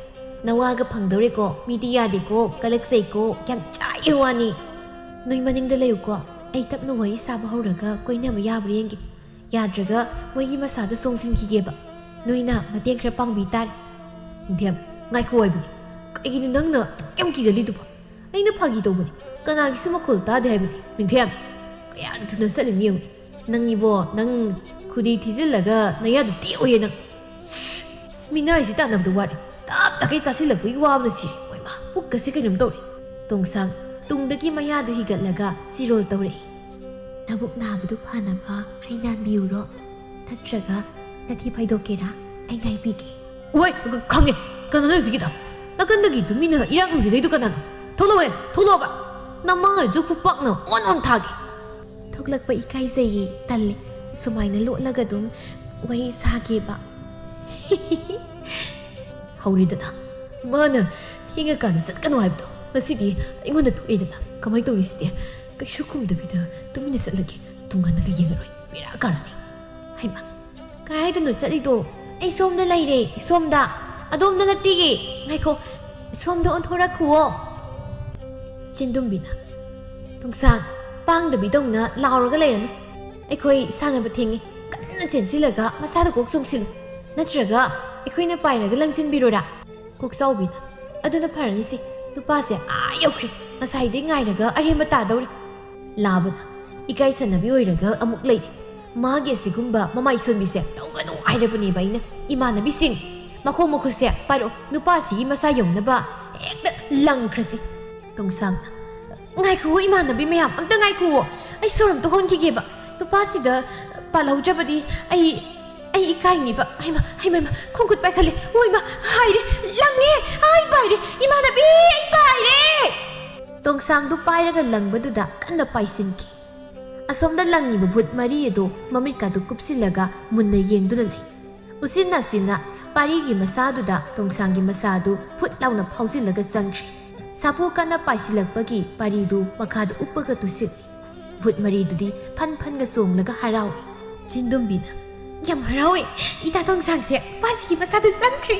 ꯅꯋꯥꯒ ꯐꯪꯗꯧꯔꯦꯀꯣ, ꯃꯤꯗꯤ ꯌꯥꯗꯦꯀꯣ, ꯀꯂꯛꯆꯩꯀꯣ, ꯌꯥꯝ ꯆꯥꯛꯑꯦ ꯋꯥꯅꯤ꯫ ꯅꯣꯏ ꯃꯅꯤꯡꯗ ꯂꯩꯌꯨꯀꯣ, ꯑꯩ ꯇꯞꯅ ꯋꯥꯔꯤ ꯁꯥꯕ ꯍꯧꯔꯒ ꯀꯣꯏꯅꯕ ꯌꯥꯕ꯭ꯔꯥ ꯌꯦꯡꯒꯦ꯫ ꯌꯥꯗ꯭ꯔꯒ ꯃꯣꯏꯒꯤ ꯃꯁꯥꯗ ꯆꯣꯡꯁꯤꯟꯈꯤꯒꯦꯕ꯫ ꯅꯣꯏꯅ ꯃꯇꯦꯡ ꯈꯔ ꯄꯥꯡꯕꯤ ꯇꯥꯔꯦ꯫" "ꯅꯤꯡꯊꯦꯝ, ꯉꯥꯏꯈꯣ ꯍꯥꯏꯕꯅꯤ꯫ ꯀꯩꯒꯤꯅꯣ ꯅꯪꯅ ꯑꯗꯨꯛ ꯌꯥꯝ ꯀꯤꯒꯜꯂꯤꯗꯨꯕꯣ? ꯑꯩꯅ ꯐꯥꯒꯤ ꯇꯧꯕꯅꯤ꯫ ꯀꯅꯥꯒꯤꯁꯨ ꯃꯈꯣꯜ ꯇꯥꯗꯦ ꯍꯥꯏꯕꯅꯤ꯫" "ꯅꯤꯡꯊꯦꯝ, ꯀꯌꯥꯗ ꯊꯨꯅ ꯆꯠꯂꯤꯅꯤ ꯌꯦꯡꯉꯨ꯫ ꯅꯪ ꯏꯕꯣ, ꯅꯪ ꯈꯨꯗꯤ ꯊꯤꯖꯤꯜꯂꯒ ꯅꯌꯥꯗꯨ ꯇꯦꯛꯑꯣꯏꯌꯦ ꯅꯪ꯫ ꯃꯤꯅꯥꯏꯁꯤ ꯇꯥꯟꯅꯕꯗ ꯋꯥꯔꯦ꯫ ꯇꯞ ꯇꯈꯩ ꯆꯥꯁꯤꯜꯂꯛꯄꯒꯤ ꯋꯥꯕꯅ ꯁꯤꯔꯦ꯫ ꯃꯣꯏꯃ, ꯄꯨꯛꯀꯁꯦ ꯀꯩꯅꯣꯝ ꯇꯧꯔꯦ꯫" ꯇꯣꯡꯁꯥꯡ ꯇꯨꯡꯗꯒꯤ ꯃꯌꯥꯗꯨ ꯍꯤꯒꯠꯂꯒ ꯆꯤꯔꯣꯜ ꯇꯧꯔꯛꯏ꯫ "ꯅꯕꯨꯛ ꯅꯥꯕꯗꯨ ꯐꯅꯕ ꯑꯩ ꯅꯥꯟꯕꯤꯌꯨꯔꯣ? ꯅꯠꯇ꯭ꯔꯒ ꯅꯊꯤ ꯐꯥꯏꯗꯣꯛꯀꯦꯔꯥ? ꯑꯩ ꯉꯥꯏꯕꯤꯒꯦ꯫" "ꯋꯥꯏ, ꯈꯪꯉꯦ꯫ ꯀꯅꯥꯅꯣ ꯍꯧꯖꯤꯛꯀꯤꯗꯣ? ꯅꯥꯀꯟꯗꯒꯤ ꯇꯨꯃꯤꯟꯅ ꯏꯔꯥꯡ ꯍꯧꯖꯤꯜꯂꯛꯏꯗꯣ ꯀꯅꯥꯅꯣ? ꯊꯣꯛꯂꯛꯑꯣꯍꯦ, ꯊꯣꯛꯂꯛꯑꯣꯕ꯫ ꯅꯃꯥꯏꯗꯨ ꯈꯨꯄꯥꯛꯅ ꯑꯣꯟ ꯑꯣꯟ ꯊꯥꯒꯦ꯫" "ꯊꯣꯛꯂꯛꯄ ꯏꯀꯥꯏꯖꯩꯌꯦ, ꯇꯜꯂꯦ꯫ ꯁꯨꯃꯥꯏꯅ ꯂꯣꯠꯂꯒ ꯑꯗꯨꯝ ꯋꯥꯔꯤ ꯁꯥꯒꯦꯕ꯫" ꯍꯧꯔꯦꯗꯅ꯫ ꯃꯥꯅ ꯊꯦꯡꯉꯀꯥꯟꯗ ꯆꯠꯀꯅꯨ ꯍꯥꯏꯕꯗꯣ ꯉꯁꯤꯗꯤ ꯑꯩꯉꯣꯟꯗ ꯊꯣꯛꯑꯦꯗꯅ꯫ ꯀꯃꯥꯏꯅ ꯇꯧꯅꯤ ꯁꯤꯗꯤ? ꯀꯩꯁꯨ ꯈꯨꯝꯗꯕꯤꯗ ꯇꯨꯃꯤꯟꯅ ꯆꯠꯂꯒꯦ꯫ ꯇꯨꯡꯍꯟꯅꯒ ꯌꯦꯡꯉꯔꯣꯏ꯫ ꯕꯦꯔꯥ ꯀꯥꯔꯅꯤ꯫ ꯍꯩꯃꯥ, ꯀꯗꯥꯏꯗꯅꯣ ꯆꯠꯂꯤꯗꯣ? ꯑꯩ ꯁꯣꯝꯗ ꯂꯩꯔꯦ, ꯁꯣꯝꯗ꯫ ꯑꯗꯣꯝꯗ ꯅꯠꯇꯤꯌꯦ꯫ ꯉꯥꯏꯈꯣ, ꯁꯣꯝꯗ ꯑꯣꯟꯊꯣꯔꯛꯈꯨꯑꯣ꯫ ꯆꯤꯟꯗꯨꯝꯕꯤꯅ, "ꯇꯣꯡꯁꯥꯡ, ꯄꯥꯡꯗꯕꯤꯗꯧꯅ ꯂꯥꯎꯔꯒ ꯂꯩꯔꯅꯨ꯫ ꯑꯩꯈꯣꯏ ꯁꯥꯟꯅꯕ ꯊꯦꯡꯉꯦ꯫ ꯀꯟꯅ ꯆꯦꯟꯁꯤꯜꯂꯒ ꯃꯁꯥꯗ ꯀꯣꯛ ꯆꯣꯡꯁꯤꯜꯂꯨ꯫ ꯅꯠꯇ꯭ꯔꯒ ꯑꯩꯈꯣꯏꯅ ꯄꯥꯏꯔꯒ ꯂꯪꯁꯤꯟꯕꯤꯔꯣꯔꯥ?" ꯀꯣꯛꯆꯥꯎꯕꯤꯅ, "ꯑꯗꯨꯅ ꯐꯔꯅꯤ ꯁꯤ꯫ ꯅꯨꯄꯥꯁꯦ ꯑꯥ ꯌꯧꯈ꯭ꯔꯦ꯫ ꯉꯁꯥꯏꯗꯩ ꯉꯥꯏꯔꯒ ꯑꯔꯦꯝꯕ ꯇꯥꯗꯧꯔꯦ꯫" ꯂꯥꯕꯅ, "ꯏꯀꯥꯏ ꯁꯟꯅꯕꯤ ꯑꯣꯏꯔꯒ ꯑꯃꯨꯛ ꯂꯩꯔꯦ꯫ ꯃꯥꯒꯤ ꯑꯁꯤꯒꯨꯝꯕ ꯃꯃꯥꯏ ꯁꯣꯟꯕꯤꯁꯦ ꯇꯧꯒꯅꯨ ꯍꯥꯏꯔꯕꯅꯦꯕ ꯑꯩꯅ꯫ ꯏꯃꯥꯟꯅꯕꯤꯁꯤꯡ, ꯃꯈꯣꯡ ꯃꯈꯨꯠꯁꯦ ꯄꯥꯏꯔꯛꯑꯣ꯫ ꯅꯨꯄꯥꯁꯤꯒꯤ ꯃꯁꯥ ꯌꯧꯅꯕ ꯍꯦꯛꯇ ꯂꯪꯈ꯭ꯔꯁꯤ꯫" ꯇꯣꯡꯁꯥꯡꯅ, "ꯉꯥꯏꯈꯨꯑꯣ ꯏꯃꯥꯟꯅꯕꯤ ꯃꯌꯥꯝ, ꯑꯝꯇ ꯉꯥꯏꯈꯨꯑꯣ꯫ ꯑꯩ ꯁꯣꯔ ꯑꯝꯇ ꯍꯣꯟꯈꯤꯒꯦꯕ꯫ ꯅꯨꯄꯥꯁꯤꯗ ꯄꯥꯜꯍꯧꯗ꯭ꯔꯕꯗꯤ ꯑꯩ" ꯑꯩ ꯏꯀꯥꯏꯅꯤꯕ꯫ ꯍꯩꯃ, ꯍꯩꯃ, ꯍꯩꯃ, ꯈꯣꯡꯈꯨꯠ ꯄꯥꯏꯈꯠꯂꯦ꯫ ꯃꯣꯏꯃ, ꯍꯥꯏꯔꯦ, ꯂꯪꯉꯦ꯫ ꯑꯩ ꯄꯥꯏꯔꯦ, ꯏꯃꯥꯟꯅꯕꯤ, ꯑꯩ ꯄꯥꯏꯔꯦ꯫ ꯇꯣꯡꯁꯥꯡꯗꯨ ꯄꯥꯏꯔꯒ ꯂꯪꯕꯗꯨꯗ ꯀꯟꯅ ꯄꯥꯏꯁꯤꯟꯈꯤ꯫ ꯑꯁꯣꯝꯗ ꯂꯪꯉꯤꯕ ꯚꯨꯠ ꯃꯔꯤ ꯑꯗꯨ ꯃꯃꯤꯠꯀꯥꯗꯨ ꯀꯨꯞꯁꯤꯜꯂꯒ ꯃꯨꯟꯅ ꯌꯦꯡꯗꯨꯅ ꯂꯩ꯫ ꯎꯆꯤꯟ ꯅꯥꯆꯤꯟꯅ ꯄꯥꯔꯤꯒꯤ ꯃꯁꯥꯗꯨꯗ ꯇꯣꯡꯁꯥꯡꯒꯤ ꯃꯁꯥꯗꯨ ꯐꯨꯠ ꯂꯥꯎꯅ ꯐꯥꯎꯖꯤꯜꯂꯒ ꯆꯪꯈ꯭ꯔꯦ꯫ ꯁꯥꯐꯨ ꯀꯟꯅ ꯄꯥꯏꯁꯤꯜꯂꯛꯄꯒꯤ ꯄꯥꯔꯤꯗꯨ ꯃꯈꯥꯗ ꯎꯞꯄꯒ ꯇꯨꯁꯤꯜꯂꯤ꯫ ꯚꯨꯠ ꯃꯔꯤꯗꯨꯗꯤ ꯐꯟ ꯐꯟꯒ ꯆꯣꯡꯂꯒ ꯍꯔꯥꯎꯏ꯫ ꯆꯤꯟꯗꯨꯝꯕꯤꯅ, "ꯌꯥꯝ ꯍꯔꯥꯎꯏ, ꯏꯇꯥ ꯇꯣꯡꯁꯥꯡꯁꯦ ꯄꯥꯁꯤꯒꯤ ꯃꯁꯥꯗ ꯆꯪꯈ꯭ꯔꯦ꯫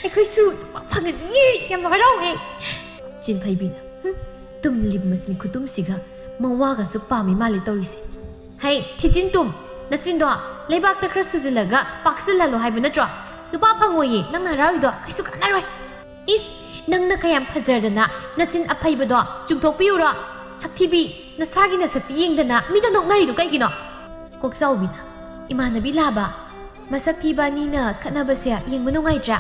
ꯑꯩꯈꯣꯏꯁꯨ ꯅꯨꯄꯥ ꯐꯪꯒꯅꯤꯌꯦ, ꯌꯥꯝ ꯍꯔꯥꯎꯏ꯫" ꯆꯤꯟꯐꯩꯕꯤꯅ, "ꯍꯨꯝ, ꯇꯨꯝꯂꯤꯕ ꯃꯆꯤꯟ ꯈꯨꯇꯨꯝꯁꯤꯒ ꯃꯋꯥꯒꯁꯨ ꯄꯥꯝꯃꯤ ꯃꯥꯜꯂꯦ ꯇꯧꯔꯤꯁꯦ꯫ ꯍꯩ, ꯊꯤꯖꯤꯟ ꯇꯨꯝ, ꯅꯆꯤꯟꯗꯣ ꯂꯩꯕꯥꯛꯇ ꯈꯔ ꯁꯨꯖꯤꯜꯂꯒ ꯄꯥꯛꯁꯤꯜꯍꯜꯂꯣ ꯍꯥꯏꯕ ꯅꯠꯇ꯭ꯔꯣ? ꯅꯨꯄꯥ ꯐꯪꯉꯣꯏꯌꯦ, ꯅꯪꯅ ꯍꯔꯥꯎꯔꯤꯗꯣ ꯀꯩꯁꯨ ꯀꯥꯟꯅꯔꯣꯏ꯫ ꯏꯁ, ꯅꯪꯅ ꯀꯌꯥꯝ ꯐꯖꯔꯗꯅ ꯅꯆꯤꯟ ꯑꯐꯩꯕꯗꯣ ꯆꯨꯝꯊꯣꯛꯄꯤꯌꯨꯔꯣ? ꯁꯛꯊꯤꯕꯤ, ꯅꯁꯥꯒꯤ ꯅꯁꯛꯇꯤ ꯌꯦꯡꯗꯅ ꯃꯤꯗ ꯅꯣꯛꯅꯔꯤꯗꯣ ꯀꯩꯒꯤꯅꯣ?" ꯀꯣꯛꯆꯥꯎꯕꯤꯅ, "ꯏꯃꯥꯟꯅꯕꯤ ꯂꯥꯕ, ꯃꯁꯛ ꯊꯤꯕ ꯑꯅꯤꯅ ꯈꯠꯅꯕꯁꯦ ꯌꯦꯡꯕ ꯅꯨꯡꯉꯥꯏꯇ꯭ꯔꯥ?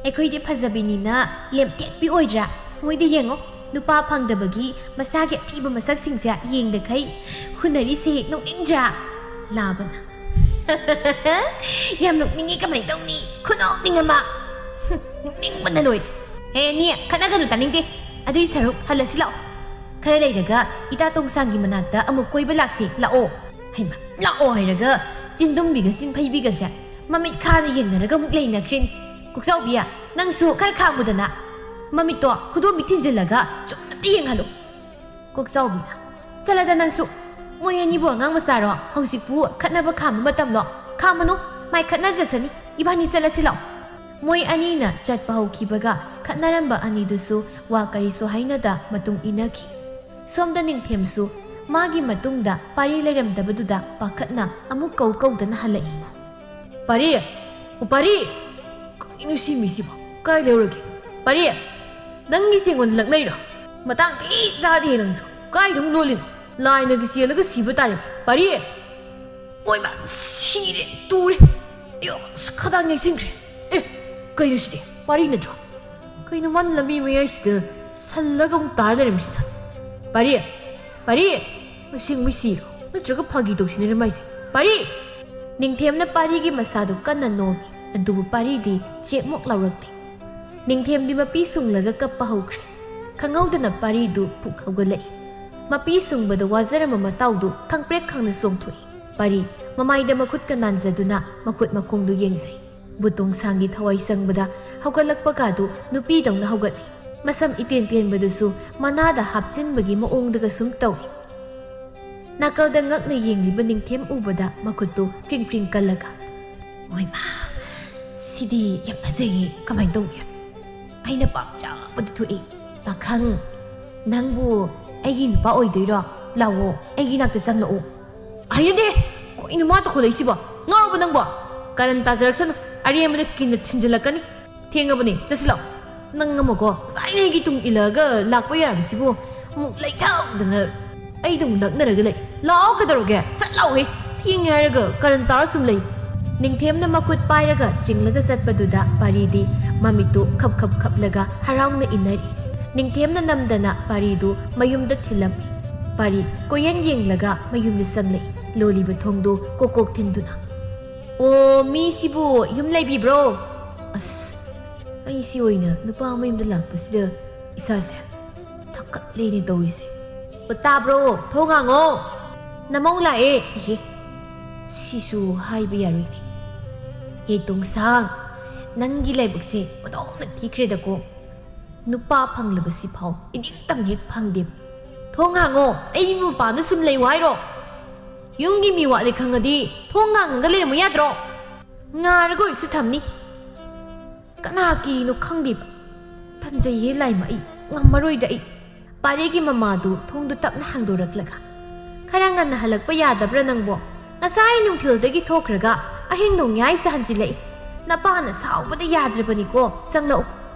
ꯑꯩꯈꯣꯏꯗꯤ ꯐꯖꯕꯤꯅꯤꯅ ꯂꯦꯝꯇꯦꯛꯄꯤ ꯑꯣꯏꯗ꯭ꯔꯥ? ꯃꯣꯏꯗꯤ ꯌꯦꯡꯉꯣ, ꯅꯨꯄꯥ ꯐꯪꯗꯕꯒꯤ ꯃꯁꯥꯒꯤ ꯑꯊꯤꯕ ꯃꯁꯛꯁꯤꯡꯁꯦ ꯌꯦꯡꯗꯈꯩ ꯍꯨꯟꯅꯔꯤꯁꯦ ꯅꯣꯛꯅꯤꯡꯗ꯭ꯔꯥ?" ꯂꯥꯕꯅ, "ꯌꯥꯝ ꯅꯣꯛꯅꯤꯡꯉꯤ, ꯀꯃꯥꯏꯅ ꯇꯧꯅꯤ? ꯈꯨꯅꯣꯛꯅꯤꯡ ꯑꯃ꯫ ꯍꯨꯝ, ꯅꯣꯛꯅꯤꯡꯕꯅ ꯂꯣꯏꯔꯦ꯫ ꯍꯦ ꯑꯅꯤ, ꯈꯠꯅꯒꯅꯨ, ꯇꯥꯅꯤꯡꯗꯦ꯫ ꯑꯗꯨꯏ ꯁꯔꯨꯛ ꯍꯜꯂꯁꯤ ꯂꯥꯛꯑꯣ꯫ ꯈꯔ ꯂꯩꯔꯒ ꯏꯇꯥ ꯇꯣꯡꯁꯥꯡꯒꯤ ꯃꯅꯥꯛꯇ ꯑꯃꯨꯛ ꯀꯣꯏꯕ ꯂꯥꯛꯁꯤ, ꯂꯥꯛꯑꯣ꯫" ꯍꯩꯃ, ꯂꯥꯛꯑꯣ ꯍꯥꯏꯔꯒ ꯆꯤꯟꯗꯨꯝꯕꯤꯒ ꯆꯤꯟꯐꯩꯕꯤꯒꯁꯦ ꯃꯃꯤꯠ ꯈꯥꯅ ꯌꯦꯡꯅꯔꯒ ꯑꯃꯨꯛ ꯂꯩꯅꯈ꯭ꯔꯦꯅꯦ꯫ ꯀꯣꯛꯆꯥꯎꯕꯤ, ꯅꯪꯁꯨ ꯈꯔ ꯈꯥꯡꯉꯨꯗꯅ꯫ ꯃꯃꯤꯠꯇꯣ ꯈꯨꯗꯣꯝꯕꯤ ꯊꯤꯟꯖꯤꯜꯂꯒ ꯆꯨꯝꯅ ꯌꯦꯡꯍꯜꯂꯨ꯫ ꯀꯣꯛꯆꯥꯎꯕꯤꯅ, "ꯆꯠꯂꯗ ꯅꯪꯁꯨ꯫ ꯃꯣꯏ ꯑꯅꯤꯕꯨ ꯑꯉꯥꯡ ꯃꯆꯥꯔꯣ? ꯍꯧꯖꯤꯛꯄꯨ ꯈꯠꯅꯕ ꯈꯥꯝꯕ ꯃꯇꯝꯂꯣ? ꯈꯥꯝꯃꯅꯨ, ꯃꯥꯏ ꯈꯠꯅꯖꯁꯅꯤ꯫ ꯏꯕꯥꯅꯤ ꯆꯠꯂꯁꯤ ꯂꯥꯛꯑꯣ꯫" ꯃꯣꯏ ꯑꯅꯤꯅ ꯆꯠꯄ ꯍꯧꯈꯤꯕꯒ ꯈꯠꯅꯔꯝꯕ ꯑꯅꯤꯗꯨꯁꯨ ꯋꯥ ꯀꯔꯤꯁꯨ ꯍꯥꯏꯅꯗ ꯃꯇꯨꯡ ꯏꯟꯅꯈꯤ꯫ ꯁꯣꯝꯗ ꯅꯤꯡꯊꯦꯝꯁꯨ ꯃꯥꯒꯤ ꯃꯇꯨꯡꯗ ꯄꯥꯔꯤ ꯂꯩꯔꯝꯗꯕꯗꯨꯗ ꯄꯥꯈꯠꯅ ꯑꯃꯨꯛ ꯀꯧ ꯀꯧꯗꯅ ꯍꯜꯂꯛꯏ꯫ "ꯄꯥꯔꯤ! ꯑꯣ ꯄꯥꯔꯤ! ꯀꯩꯅꯣ ꯁꯤ ꯃꯤꯁꯤꯕꯣ? ꯀꯥꯏ ꯂꯩꯍꯧꯔꯒꯦ? ꯄꯥꯔꯤ! ꯅꯪꯒꯤꯁꯦ ꯑꯩꯉꯣꯟꯗ ꯂꯛꯅꯩꯔꯣ? ꯃꯇꯥꯡꯗꯤ ꯆꯥꯗꯦ ꯅꯪꯁꯨ꯫ ꯀꯥꯏꯗ ꯑꯃꯨꯛ ꯂꯣꯜꯂꯤꯅꯣ? ꯂꯥꯏꯅꯒ ꯆꯦꯜꯂꯒ ꯁꯤꯕ ꯇꯥꯔꯦ꯫ ꯄꯥꯔꯤ!" ꯑꯣꯏꯃ! ꯁꯤꯔꯦ! ꯇꯨꯔꯦ! ꯑꯌꯣ! ꯑꯁ, ꯈꯗꯥꯡ ꯅꯤꯡꯁꯤꯡꯈ꯭ꯔꯦ꯫ ꯑꯦ! ꯀꯩꯅꯣ ꯁꯤꯗꯤ? ꯄꯥꯔꯤ ꯅꯠꯇ꯭ꯔꯣ? ꯀꯩꯅꯣ ꯃꯥꯅ ꯂꯝꯕꯤ ꯃꯌꯥꯏꯁꯤꯗ ꯁꯜꯂꯒ ꯑꯃꯨꯛ ꯇꯥꯔ ꯂꯩꯔꯝꯃꯤꯁꯤꯅ? ꯄꯥꯔꯤ! ꯄꯥꯔꯤ! ꯑꯁꯦꯡꯕꯩ ꯁꯤꯔꯣ? ꯅꯠꯇ꯭ꯔꯒ ꯐꯥꯒꯤ ꯇꯧꯁꯤꯟꯅꯔꯝꯃ ꯍꯥꯏꯁꯦ? ꯄꯥꯔꯤ! ꯅꯤꯡꯊꯦꯝꯅ ꯄꯥꯔꯤꯒꯤ ꯃꯁꯥꯗꯨ ꯀꯟꯅ ꯅꯣꯝꯃꯤ, ꯑꯗꯨꯕꯨ ꯄꯥꯔꯤꯗꯤ ꯆꯦꯛꯃꯨꯛ ꯂꯥꯎꯔꯛꯇꯦ꯫ ꯅꯤꯡꯊꯦꯝꯗꯤ ꯃꯄꯤ ꯁꯨꯡꯂꯒ ꯀꯞꯄ ꯍꯧꯈ꯭ꯔꯦ꯫ ꯈꯪꯍꯧꯗꯅ ꯄꯥꯔꯤꯗꯨ ꯄꯨꯛ ꯍꯧꯒꯠꯂꯛꯏ꯫ ꯃꯄꯤ ꯁꯨꯡꯕꯗ ꯋꯥꯖꯔꯝꯕ ꯃꯇꯥꯎꯗꯨ ꯈꯪꯄ꯭ꯔꯦꯛ ꯈꯪꯅ ꯆꯣꯡꯊꯣꯛꯏ꯫ ꯄꯥꯔꯤ ꯃꯃꯥꯏꯗ ꯃꯈꯨꯠꯀ ꯅꯥꯟꯖꯗꯨꯅ ꯃꯈꯨꯠ ꯃꯈꯣꯡꯗꯨ ꯌꯦꯡꯖꯩ꯫ ꯕꯨꯇꯣꯡꯁꯥꯡꯒꯤ ꯊꯋꯥꯏ ꯆꯪꯕꯗ ꯍꯧꯒꯠꯂꯛꯄꯒꯗꯨ ꯅꯨꯄꯤꯗꯧꯅ ꯍꯧꯒꯠꯂꯤ꯫ ꯃꯁꯝ ꯏꯇꯦꯟ ꯇꯦꯟꯕꯗꯨꯁꯨ ꯃꯅꯥꯗ ꯍꯥꯞꯆꯤꯟꯕꯒꯤ ꯃꯑꯣꯡꯗꯒ ꯁꯨꯝ ꯇꯧꯏ꯫ ꯅꯥꯀꯜꯗ ꯉꯛꯅ ꯌꯦꯡꯂꯤꯕ ꯅꯤꯡꯊꯦꯝ ꯎꯕꯗ ꯃꯈꯨꯠꯇꯨ ꯐ꯭ꯔꯤꯡ ꯐ꯭ꯔꯤꯡ ꯀꯜꯂꯒ, "ꯍꯣꯏꯃꯥ, ꯁꯤꯗꯤ ꯌꯥꯝ ꯐꯖꯩꯌꯦ, ꯀꯃꯥꯏꯅ ꯇꯧꯅꯤ? ꯑꯩꯅ ꯄꯥꯝꯖꯕꯗꯨ ꯊꯣꯛꯏ꯫ ꯄꯥꯈꯪ, ꯅꯪꯕꯨ ꯑꯩꯒꯤ ꯅꯨꯄꯥ ꯑꯣꯏꯗꯣꯏꯔꯣ? ꯂꯥꯛꯑꯣ, ꯑꯩꯒꯤ ꯅꯥꯛꯇ ꯆꯪꯂꯛꯑꯣ꯫" "ꯍꯩꯅꯗꯦ! ꯀꯩꯅꯣ ꯃꯥ ꯇꯧꯈꯠꯂꯛꯏꯁꯤꯕꯣ? ꯉꯥꯎꯔꯕ ꯅꯪꯕꯣ? ꯀꯔꯟ ꯇꯥꯖꯔꯛꯁꯅꯨ, ꯑꯔꯦꯝꯕꯗ ꯀꯤꯟꯅ ꯊꯤꯟꯖꯤꯜꯂꯛꯀꯅꯤ꯫ ꯊꯦꯡꯉꯕꯅꯦ, ꯆꯠꯁꯤ ꯂꯥꯛꯑꯣ꯫" "ꯅꯪ ꯑꯃꯀꯣ, ꯉꯁꯥꯏꯅ ꯑꯩꯒꯤ ꯇꯨꯡ ꯏꯜꯂꯛꯑꯒ ꯂꯥꯛꯄ ꯌꯥꯔꯕꯁꯤꯕꯨ, ꯑꯃꯨꯛ ꯂꯩꯊꯧꯗꯅ ꯑꯩꯗ ꯑꯃꯨꯛ ꯂꯛꯅꯔꯒ ꯂꯩ꯫ ꯂꯥꯛꯑꯣ, ꯀꯩꯗꯧꯔꯒꯦ? ꯁꯠ ꯂꯥꯛꯑꯣꯍꯦ꯫ ꯊꯦꯡꯉꯦ ꯍꯥꯏꯔꯒ ꯀꯔꯟ ꯇꯥꯔ ꯁꯨꯝ ꯂꯩ꯫" ꯅꯤꯡꯊꯦꯝꯅ ꯃꯈꯨꯠ ꯄꯥꯏꯔꯒ ꯆꯤꯡꯂꯒ ꯆꯠꯄꯗꯨꯗ ꯄꯥꯔꯤꯗꯤ ꯃꯃꯤꯠꯇꯨ ꯈꯞ ꯈꯞ ꯈꯞꯂꯒ ꯍꯔꯥꯎꯅ ꯏꯟꯅꯔꯤ꯫ ꯅꯤꯡꯊꯦꯝꯅ ꯅꯝꯗꯅ ꯄꯥꯔꯤꯗꯨ ꯃꯌꯨꯝꯗ ꯊꯤꯜꯂꯝꯃꯤ꯫ ꯄꯥꯔꯤ ꯀꯣꯏꯌꯦꯟ ꯌꯦꯡꯂꯒ ꯃꯌꯨꯝꯗ ꯆꯪꯂꯛꯏ, ꯂꯣꯜꯂꯤꯕ ꯊꯣꯡꯗꯨ ꯀꯣꯛ ꯀꯣꯛ ꯊꯤꯟꯗꯨꯅ꯫ "ꯑꯣ, ꯃꯤꯁꯤꯕꯨ ꯌꯨꯝ ꯂꯩꯕꯤꯕ꯭ꯔꯣ? ꯑꯁ, ꯑꯩ ꯁꯤ ꯑꯣꯏꯅ ꯅꯨꯄꯥ ꯃꯌꯨꯝꯗ ꯂꯥꯛꯄꯁꯤꯗ ꯏꯁꯥꯁꯦ ꯊꯛꯀꯠꯂꯦꯅꯦ ꯇꯧꯔꯤꯁꯦ꯫ ꯑꯣ, ꯇꯥꯕ꯭ꯔꯣ? ꯊꯣꯡ ꯍꯥꯡꯉꯣ꯫ ꯅꯃꯧ ꯂꯥꯛꯑꯦ꯫" "ꯏꯍꯦ, ꯁꯤꯁꯨ ꯍꯥꯏꯕ ꯌꯥꯔꯣꯏꯅꯦ꯫ ꯍꯦ ꯇꯣꯡꯁꯥꯡ, ꯅꯪꯒꯤ ꯂꯥꯏꯕꯛꯁꯦ ꯑꯣꯟꯊꯣꯛꯅ ꯊꯤꯈ꯭ꯔꯦꯗꯀꯣ꯫ ꯅꯨꯄꯥ ꯐꯪꯂꯕꯁꯤ ꯐꯥꯎ ꯏꯅꯤꯡꯇꯝ ꯍꯦꯛ ꯐꯪꯗꯦ꯫ ꯊꯣꯡ ꯍꯥꯡꯉꯣ, ꯑꯩ ꯃꯄꯥꯟꯗ ꯁꯨꯝ ꯂꯩꯌꯨ ꯍꯥꯏꯔꯣ? ꯌꯨꯝꯒꯤ ꯃꯤ ꯋꯥꯠꯂꯦ ꯈꯪꯉꯗꯤ ꯊꯣꯡ ꯍꯥꯡꯉꯒ ꯂꯩꯔꯝꯃꯨ ꯌꯥꯗ꯭ꯔꯣ? ꯉꯥꯔꯒ ꯑꯣꯏꯔꯁꯨ ꯊꯝꯅꯤ꯫ ꯀꯅꯥ ꯀꯤꯔꯤꯅꯣ ꯈꯪꯗꯦꯕ꯫ ꯇꯟꯖꯩꯌꯦ ꯂꯥꯏꯃ, ꯑꯩ ꯉꯝꯃꯔꯣꯏꯗ ꯑꯩ꯫" ꯄꯥꯔꯤꯒꯤ ꯃꯃꯥꯗꯨ ꯊꯣꯡꯗꯨ ꯇꯞꯅ ꯍꯥꯡꯗꯣꯔꯛꯂꯒ, "ꯈꯔ ꯉꯟꯅ ꯍꯜꯂꯛꯄ ꯌꯥꯗꯕ꯭ꯔꯥ ꯅꯪꯕꯣ? ꯉꯁꯥꯏ ꯅꯨꯡꯊꯤꯜꯗꯒꯤ ꯊꯣꯛꯈ꯭ꯔꯒ ꯑꯍꯤꯡ ꯅꯣꯡꯌꯥꯏꯁꯤꯗ ꯍꯟꯖꯤꯜꯂꯛꯏ꯫ ꯅꯄꯥꯅ ꯁꯥꯎꯕꯗ ꯌꯥꯗ꯭ꯔꯕꯅꯤꯀꯣ, ꯆꯪꯂꯛꯎ꯫"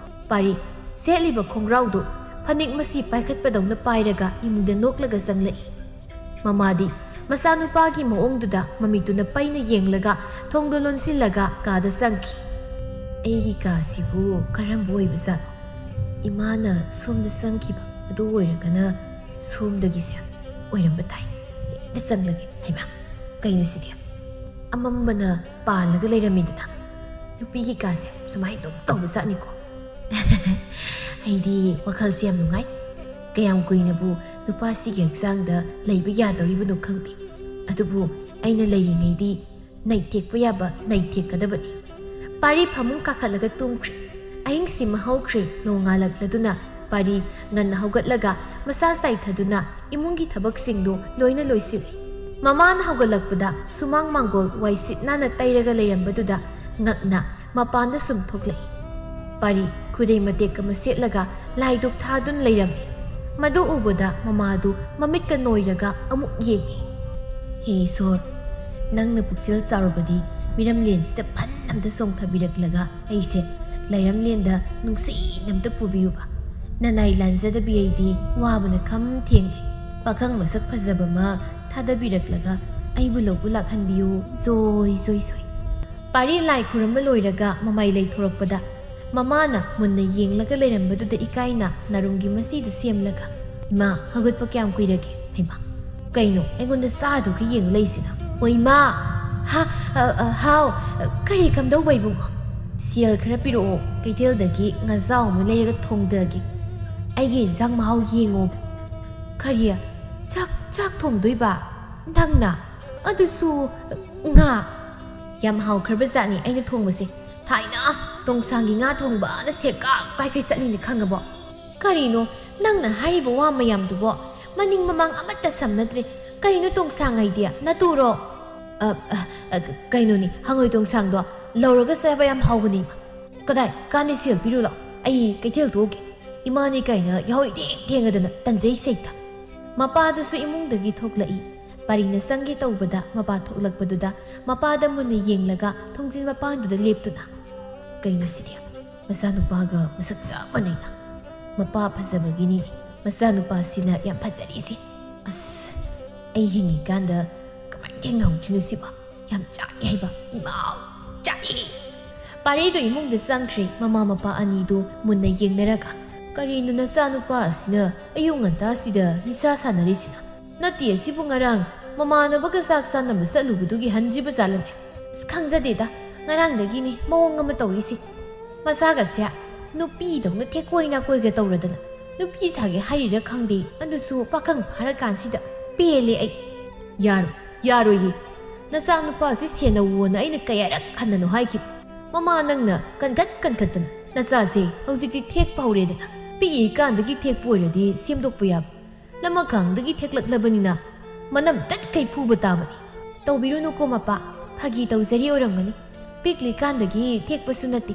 ꯄꯥꯔꯤ ꯁꯦꯠꯂꯤꯕ ꯈꯣꯡꯒ꯭ꯔꯥꯎꯗꯨ ꯐꯅꯦꯛ ꯃꯁꯤ ꯄꯥꯏꯈꯠꯄꯗꯧꯅ ꯄꯥꯏꯔꯒ ꯏꯃꯨꯡꯗ ꯅꯣꯛꯂꯒ ꯆꯪꯂꯛꯏ꯫ ꯃꯃꯥꯗꯤ ꯃꯆꯥꯅꯨꯄꯥꯒꯤ ꯃꯑꯣꯡꯗꯨꯗ ꯃꯃꯤꯠꯇꯨꯅ ꯄꯩꯅ ꯌꯦꯡꯂꯒ ꯊꯣꯡꯗꯣ ꯂꯣꯟꯁꯤꯜꯂꯒ ꯀꯥꯗ ꯆꯪꯈꯤ꯫ "ꯑꯩꯒꯤ ꯀꯥꯁꯤꯕꯨ ꯀꯔꯝꯕ ꯑꯣꯏꯕꯖꯥꯠꯅꯣ? ꯏꯃꯥꯅ ꯁꯣꯝꯗ ꯆꯪꯈꯤꯕ ꯑꯗꯨ ꯑꯣꯏꯔꯒꯅ ꯁꯣꯝꯗꯒꯤꯁꯦ ꯑꯣꯏꯔꯝꯕ ꯇꯥꯏ꯫ ꯍꯦꯛꯇ ꯆꯪꯂꯒꯦ꯫ ꯍꯩꯃꯥ, ꯀꯩꯅꯣ ꯁꯤꯗꯤ? ꯑꯃꯝꯕꯅ ꯄꯥꯜꯂꯒ ꯂꯩꯔꯝꯃꯤꯗꯅ꯫ ꯅꯨꯄꯤꯒꯤ ꯀꯥꯁꯦ ꯁꯨꯃꯥꯏꯅ ꯑꯗꯨꯝ ꯇꯧꯕꯖꯥꯠꯅꯤꯀꯣ꯫ ꯑꯩꯗꯤ ꯋꯥꯈꯜꯁꯦ ꯌꯥꯝ ꯅꯨꯡꯉꯥꯏ꯫ ꯀꯌꯥꯝ ꯀꯨꯏꯅꯕꯨ ꯅꯨꯄꯥꯁꯤꯒꯤ ꯍꯛꯆꯥꯡꯗ ꯂꯩꯕ ꯌꯥꯗꯧꯔꯤꯕꯅꯣ ꯈꯪꯗꯦ꯫ ꯑꯗꯨꯕꯨ ꯑꯩꯅ ꯂꯩꯔꯤꯉꯩꯗꯤ ꯅꯩꯊꯦꯛꯄ ꯌꯥꯕ ꯅꯩꯊꯦꯛꯀꯗꯕꯅꯤ꯫ ꯄꯥꯔꯤ ꯐꯃꯨꯡ ꯀꯥꯈꯠꯂꯒ ꯇꯨꯝꯈ꯭ꯔꯦ꯫ ꯑꯍꯤꯡꯁꯤꯃ ꯍꯧꯈ꯭ꯔꯦ꯫ ꯅꯣꯡꯉꯥꯜꯂꯛꯂꯗꯨꯅ ꯄꯥꯔꯤ ꯉꯟꯅ ꯍꯧꯒꯠꯂꯒ ꯃꯁꯥ ꯆꯥꯏꯊꯗꯨꯅ ꯏꯃꯨꯡꯒꯤ ꯊꯕꯛꯁꯤꯡꯗꯨ ꯂꯣꯏꯅ ꯂꯣꯏꯁꯤꯜꯂꯤ꯫ ꯃꯃꯥꯅ ꯍꯧꯒꯠꯂꯛꯄꯗ ꯁꯨꯃꯥꯡ ꯃꯥꯡꯒꯣꯜ ꯋꯥꯏꯁꯤꯠ ꯅꯥꯟꯅ ꯇꯩꯔꯒ ꯂꯩꯔꯝꯕꯗꯨꯗ ꯉꯛꯅ ꯃꯄꯥꯟꯗ ꯁꯨꯝ ꯊꯣꯛꯂꯛꯏ꯫ ꯄꯥꯔꯤ ꯈꯨꯗꯩ ꯃꯇꯦꯛ ꯑꯃ ꯁꯦꯠꯂꯒ ꯂꯥꯏꯗꯨꯛ ꯊꯥꯗꯨꯅ ꯂꯩꯔꯝꯃꯤ꯫ ꯃꯗꯨ ꯎꯕꯗ ꯃꯃꯥꯗꯨ ꯃꯃꯤꯠꯀ ꯅꯣꯏꯔꯒ ꯑꯃꯨꯛ ꯌꯦꯡꯉꯤ꯫ "ꯍꯦ ꯏꯁꯣꯔ, ꯅꯪꯅ ꯄꯨꯛꯆꯦꯜ ꯆꯥꯎꯔꯕꯗꯤ ꯃꯤꯔꯝꯂꯦꯟꯁꯤꯗ ꯐꯟ ꯑꯝꯇ ꯆꯣꯡꯊꯕꯤꯔꯛꯂꯒ ꯑꯩꯁꯦ ꯂꯩꯔꯝꯂꯦꯟꯗ ꯅꯨꯡꯁꯤꯅ ꯑꯝꯇ ꯄꯨꯕꯤꯌꯨꯕ꯫ ꯅꯅꯥꯏ ꯂꯥꯟꯖꯗꯕꯤ ꯑꯩꯗꯤ ꯋꯥꯕꯅ ꯈꯝ ꯊꯦꯡꯂꯦ꯫ ꯄꯥꯈꯪ ꯃꯁꯛ ꯐꯖꯕ ꯑꯃ ꯊꯥꯗꯕꯤꯔꯛꯂꯒ ꯑꯩꯕꯨ ꯂꯧꯕ ꯂꯥꯛꯍꯟꯕꯤꯌꯨ, ꯖꯣꯏ, ꯖꯣꯏ, ꯖꯣꯏ꯫" ꯄꯥꯔꯤ ꯂꯥꯏ ꯈꯨꯔꯨꯝꯕ ꯂꯣꯏꯔꯒ ꯃꯃꯥꯏ ꯂꯩꯊꯣꯔꯛꯄꯗ ꯃꯃꯥꯅ ꯃꯨꯟꯅ ꯌꯦꯡꯂꯒ ꯂꯩꯔꯝꯕꯗꯨꯗ ꯏꯀꯥꯏꯅ ꯅꯥꯔꯨꯝꯒꯤ ꯃꯆꯤꯗꯨ ꯁꯦꯝꯂꯒ, "ꯏꯃꯥ, ꯍꯧꯒꯠꯄ ꯀꯌꯥꯝ ꯀꯨꯏꯔꯒꯦ?" "ꯍꯩꯃꯥ, ꯀꯩꯅꯣ ꯑꯩꯉꯣꯟꯗ ꯆꯥꯗꯨꯒꯤ ꯌꯦꯡ ꯂꯩꯁꯤꯅ?" "ꯑꯣ ꯏꯃꯥ!" "ꯍꯥ? ꯑ, ꯑ, ꯍꯥꯎ꯫ ꯀꯔꯤ ꯀꯝꯗꯧꯕ ꯏꯕꯨꯡꯉꯣ?" "ꯁꯦꯜ ꯈꯔ ꯄꯤꯔꯛꯑꯣ, ꯀꯩꯊꯦꯜꯗꯒꯤ ꯉꯥꯖꯥꯎ ꯑꯃ ꯂꯩꯔꯒ ꯊꯣꯡꯗꯒꯦ꯫ ꯑꯩꯒꯤ ꯏꯟꯁꯥꯡ ꯃꯍꯥꯎ ꯌꯦꯡꯉꯣ꯫" "ꯀꯔꯤ? ꯆꯥꯛ, ꯆꯥꯛ ꯊꯣꯡꯗꯣꯏꯕ? ꯅꯪꯅ? ꯑꯗꯨꯁꯨ ꯉꯥ?" "ꯌꯥꯝ ꯍꯥꯎꯈ꯭ꯔꯕ ꯖꯥꯠꯅꯤ ꯑꯩꯅ ꯊꯣꯡꯕꯁꯦ꯫ ꯊꯥꯏꯅ ꯇꯣꯡꯁꯥꯡꯒꯤ ꯉꯥ ꯊꯣꯡꯕꯅ ꯁꯦꯛꯀꯥ ꯀꯥꯏꯀꯩ ꯆꯠꯂꯤꯅꯤ ꯈꯪꯉꯕꯣ?" "ꯀꯔꯤꯅꯣ ꯅꯪꯅ ꯍꯥꯏꯔꯤꯕ ꯋꯥ ꯃꯌꯥꯝꯗꯨꯕꯣ? ꯃꯅꯤꯡ ꯃꯃꯥꯡ ꯑꯃꯠꯇ ꯁꯝꯅꯗ꯭ꯔꯦ꯫ ꯀꯩꯅꯣ ꯇꯣꯡꯁꯥꯡ ꯍꯥꯏꯗꯤ? ꯅꯇꯨꯔꯣ?" "ꯑ, ꯑ, ꯑ, ꯀꯩꯅꯣꯅꯤ, ꯍꯉꯣꯏ ꯇꯣꯡꯁꯥꯡꯗꯣ ꯂꯧꯔꯒ ꯆꯥꯕ ꯌꯥꯝ ꯍꯥꯎꯕꯅꯤ꯫ ꯀꯗꯥꯏ ꯀꯥꯟꯗꯤ ꯁꯦꯜ ꯄꯤꯔꯨ ꯂꯥꯎ꯫ ꯑꯩ ꯀꯩꯊꯦꯜ ꯊꯣꯛꯎꯒꯦ꯫ ꯏꯃꯥꯅꯤ ꯀꯥꯏꯅ ꯌꯥꯍꯧ ꯏꯊꯦꯡ ꯊꯦꯡꯉꯗꯅ ꯇꯟꯖꯩ ꯁꯩꯇ꯫" ꯃꯄꯥꯗꯨꯁꯨ ꯏꯃꯨꯡꯗꯒꯤ ꯊꯣꯛꯂꯛꯏ꯫ ꯄꯥꯔꯤꯅ ꯆꯪꯒꯦ ꯇꯧꯕꯗ ꯃꯄꯥ ꯊꯣꯛꯂꯛꯄꯗꯨꯗ ꯃꯄꯥꯗ ꯃꯨꯟꯅ ꯌꯦꯡꯂꯒ ꯊꯣꯡꯖꯤꯟ ꯃꯄꯥꯟꯗꯨꯗ ꯂꯦꯞꯇꯨꯅ, "ꯀꯩꯅꯣ ꯁꯤꯗꯤ? ꯃꯆꯥꯅꯨꯄꯥꯒ ꯃꯁꯛ ꯆꯞ ꯃꯥꯟꯅꯩꯅ꯫ ꯃꯄꯥ ꯐꯖꯕꯒꯤꯅꯤꯅꯦ ꯃꯆꯥꯅꯨꯄꯥꯁꯤꯅ ꯌꯥꯝ ꯐꯖꯔꯤꯁꯦ꯫ ꯑꯁ, ꯑꯩ ꯍꯤꯡꯉꯤꯀꯥꯟꯗ ꯀꯃꯥꯏꯅ ꯊꯦꯡꯅꯍꯧꯗ꯭ꯔꯤꯅꯣ ꯁꯤꯕꯣ? ꯌꯥꯝ ꯆꯥꯛꯑꯦ ꯍꯥꯏꯕ, ꯏꯃꯥꯎ, ꯆꯥꯛꯑꯦ꯫" ꯄꯥꯔꯤꯗꯣ ꯏꯃꯨꯡꯗ ꯆꯪꯈ꯭ꯔꯦ꯫ ꯃꯃꯥ ꯃꯄꯥ ꯑꯅꯤꯗꯨ ꯃꯨꯟꯅ ꯌꯦꯡꯅꯔꯒ, "ꯀꯔꯤꯅꯣ ꯅꯆꯥꯅꯨꯄꯥ ꯑꯁꯤꯅ ꯑꯌꯨꯛ ꯉꯟꯇꯥꯁꯤꯗ ꯅꯤꯁꯥ ꯁꯥꯟꯅꯔꯤꯁꯤꯅ? ꯅꯠꯇꯦ, ꯑꯁꯤꯕꯨ ꯉꯔꯥꯡ ꯃꯃꯥꯟꯅꯕꯒ ꯆꯥꯛ ꯆꯥꯅꯕ ꯆꯠꯂꯨꯕꯗꯨꯒꯤ ꯍꯟꯗ꯭ꯔꯤꯕ ꯖꯥꯠꯂꯅꯦ? ꯑꯁ, ꯈꯪꯖꯗꯦꯗ, ꯉꯔꯥꯡꯗꯒꯤꯅꯤ ꯃꯑꯣꯡ ꯑꯃ ꯇꯧꯔꯤꯁꯦ꯫ ꯃꯁꯥꯒꯁꯦ ꯅꯨꯄꯤꯗꯧꯅ ꯊꯦꯛꯀꯣꯏ ꯅꯥꯀꯣꯏꯒ ꯇꯧꯔꯗꯅ ꯅꯨꯄꯤ ꯁꯥꯒꯦ ꯍꯥꯏꯔꯤꯔ ꯈꯪꯗꯦ, ꯑꯗꯨꯁꯨ ꯄꯥꯈꯪ ꯐꯥꯔꯀꯥꯟꯁꯤꯗ꯫ ꯄꯦꯜꯂꯦ ꯑꯩ꯫ ꯌꯥꯔꯣꯏ, ꯌꯥꯔꯣꯏꯌꯦ꯫ ꯅꯆꯥꯅꯨꯄꯥꯁꯤ ꯁꯦꯟꯅꯧꯋꯣꯅ ꯑꯩꯅ ꯀꯌꯥꯔꯛ ꯍꯟꯅꯅꯣ ꯍꯥꯏꯈꯤꯕ꯫ ꯃꯃꯥ ꯅꯪꯅ ꯀꯟꯈꯠ ꯀꯟꯈꯠꯇꯅ, "ꯅꯆꯥꯁꯦ ꯍꯧꯖꯤꯛꯇꯤ ꯊꯦꯛꯄ ꯍꯧꯔꯦꯗꯅ, ꯄꯤꯛꯏꯀꯥꯟꯗꯒꯤ ꯊꯦꯛꯄ ꯑꯣꯏꯔꯗꯤ ꯁꯦꯝꯗꯣꯛꯄ ꯌꯥꯕ꯫ ꯂꯃꯈꯥꯡꯗꯒꯤ ꯊꯦꯛꯂꯛꯂꯕꯅꯤꯅ ꯃꯅꯝ ꯇꯠꯈꯩ ꯐꯨꯕ ꯇꯥꯕꯅꯤ"꯫ "ꯇꯧꯕꯤꯔꯨꯅꯨꯀꯣ ꯃꯄꯥ, ꯐꯥꯒꯤ ꯇꯧꯖꯔꯤ ꯑꯣꯏꯔꯝꯒꯅꯤ꯫ ꯄꯤꯛꯂꯤꯀꯥꯟꯗꯒꯤ ꯊꯦꯛꯄꯁꯨ ꯅꯠꯇꯦ꯫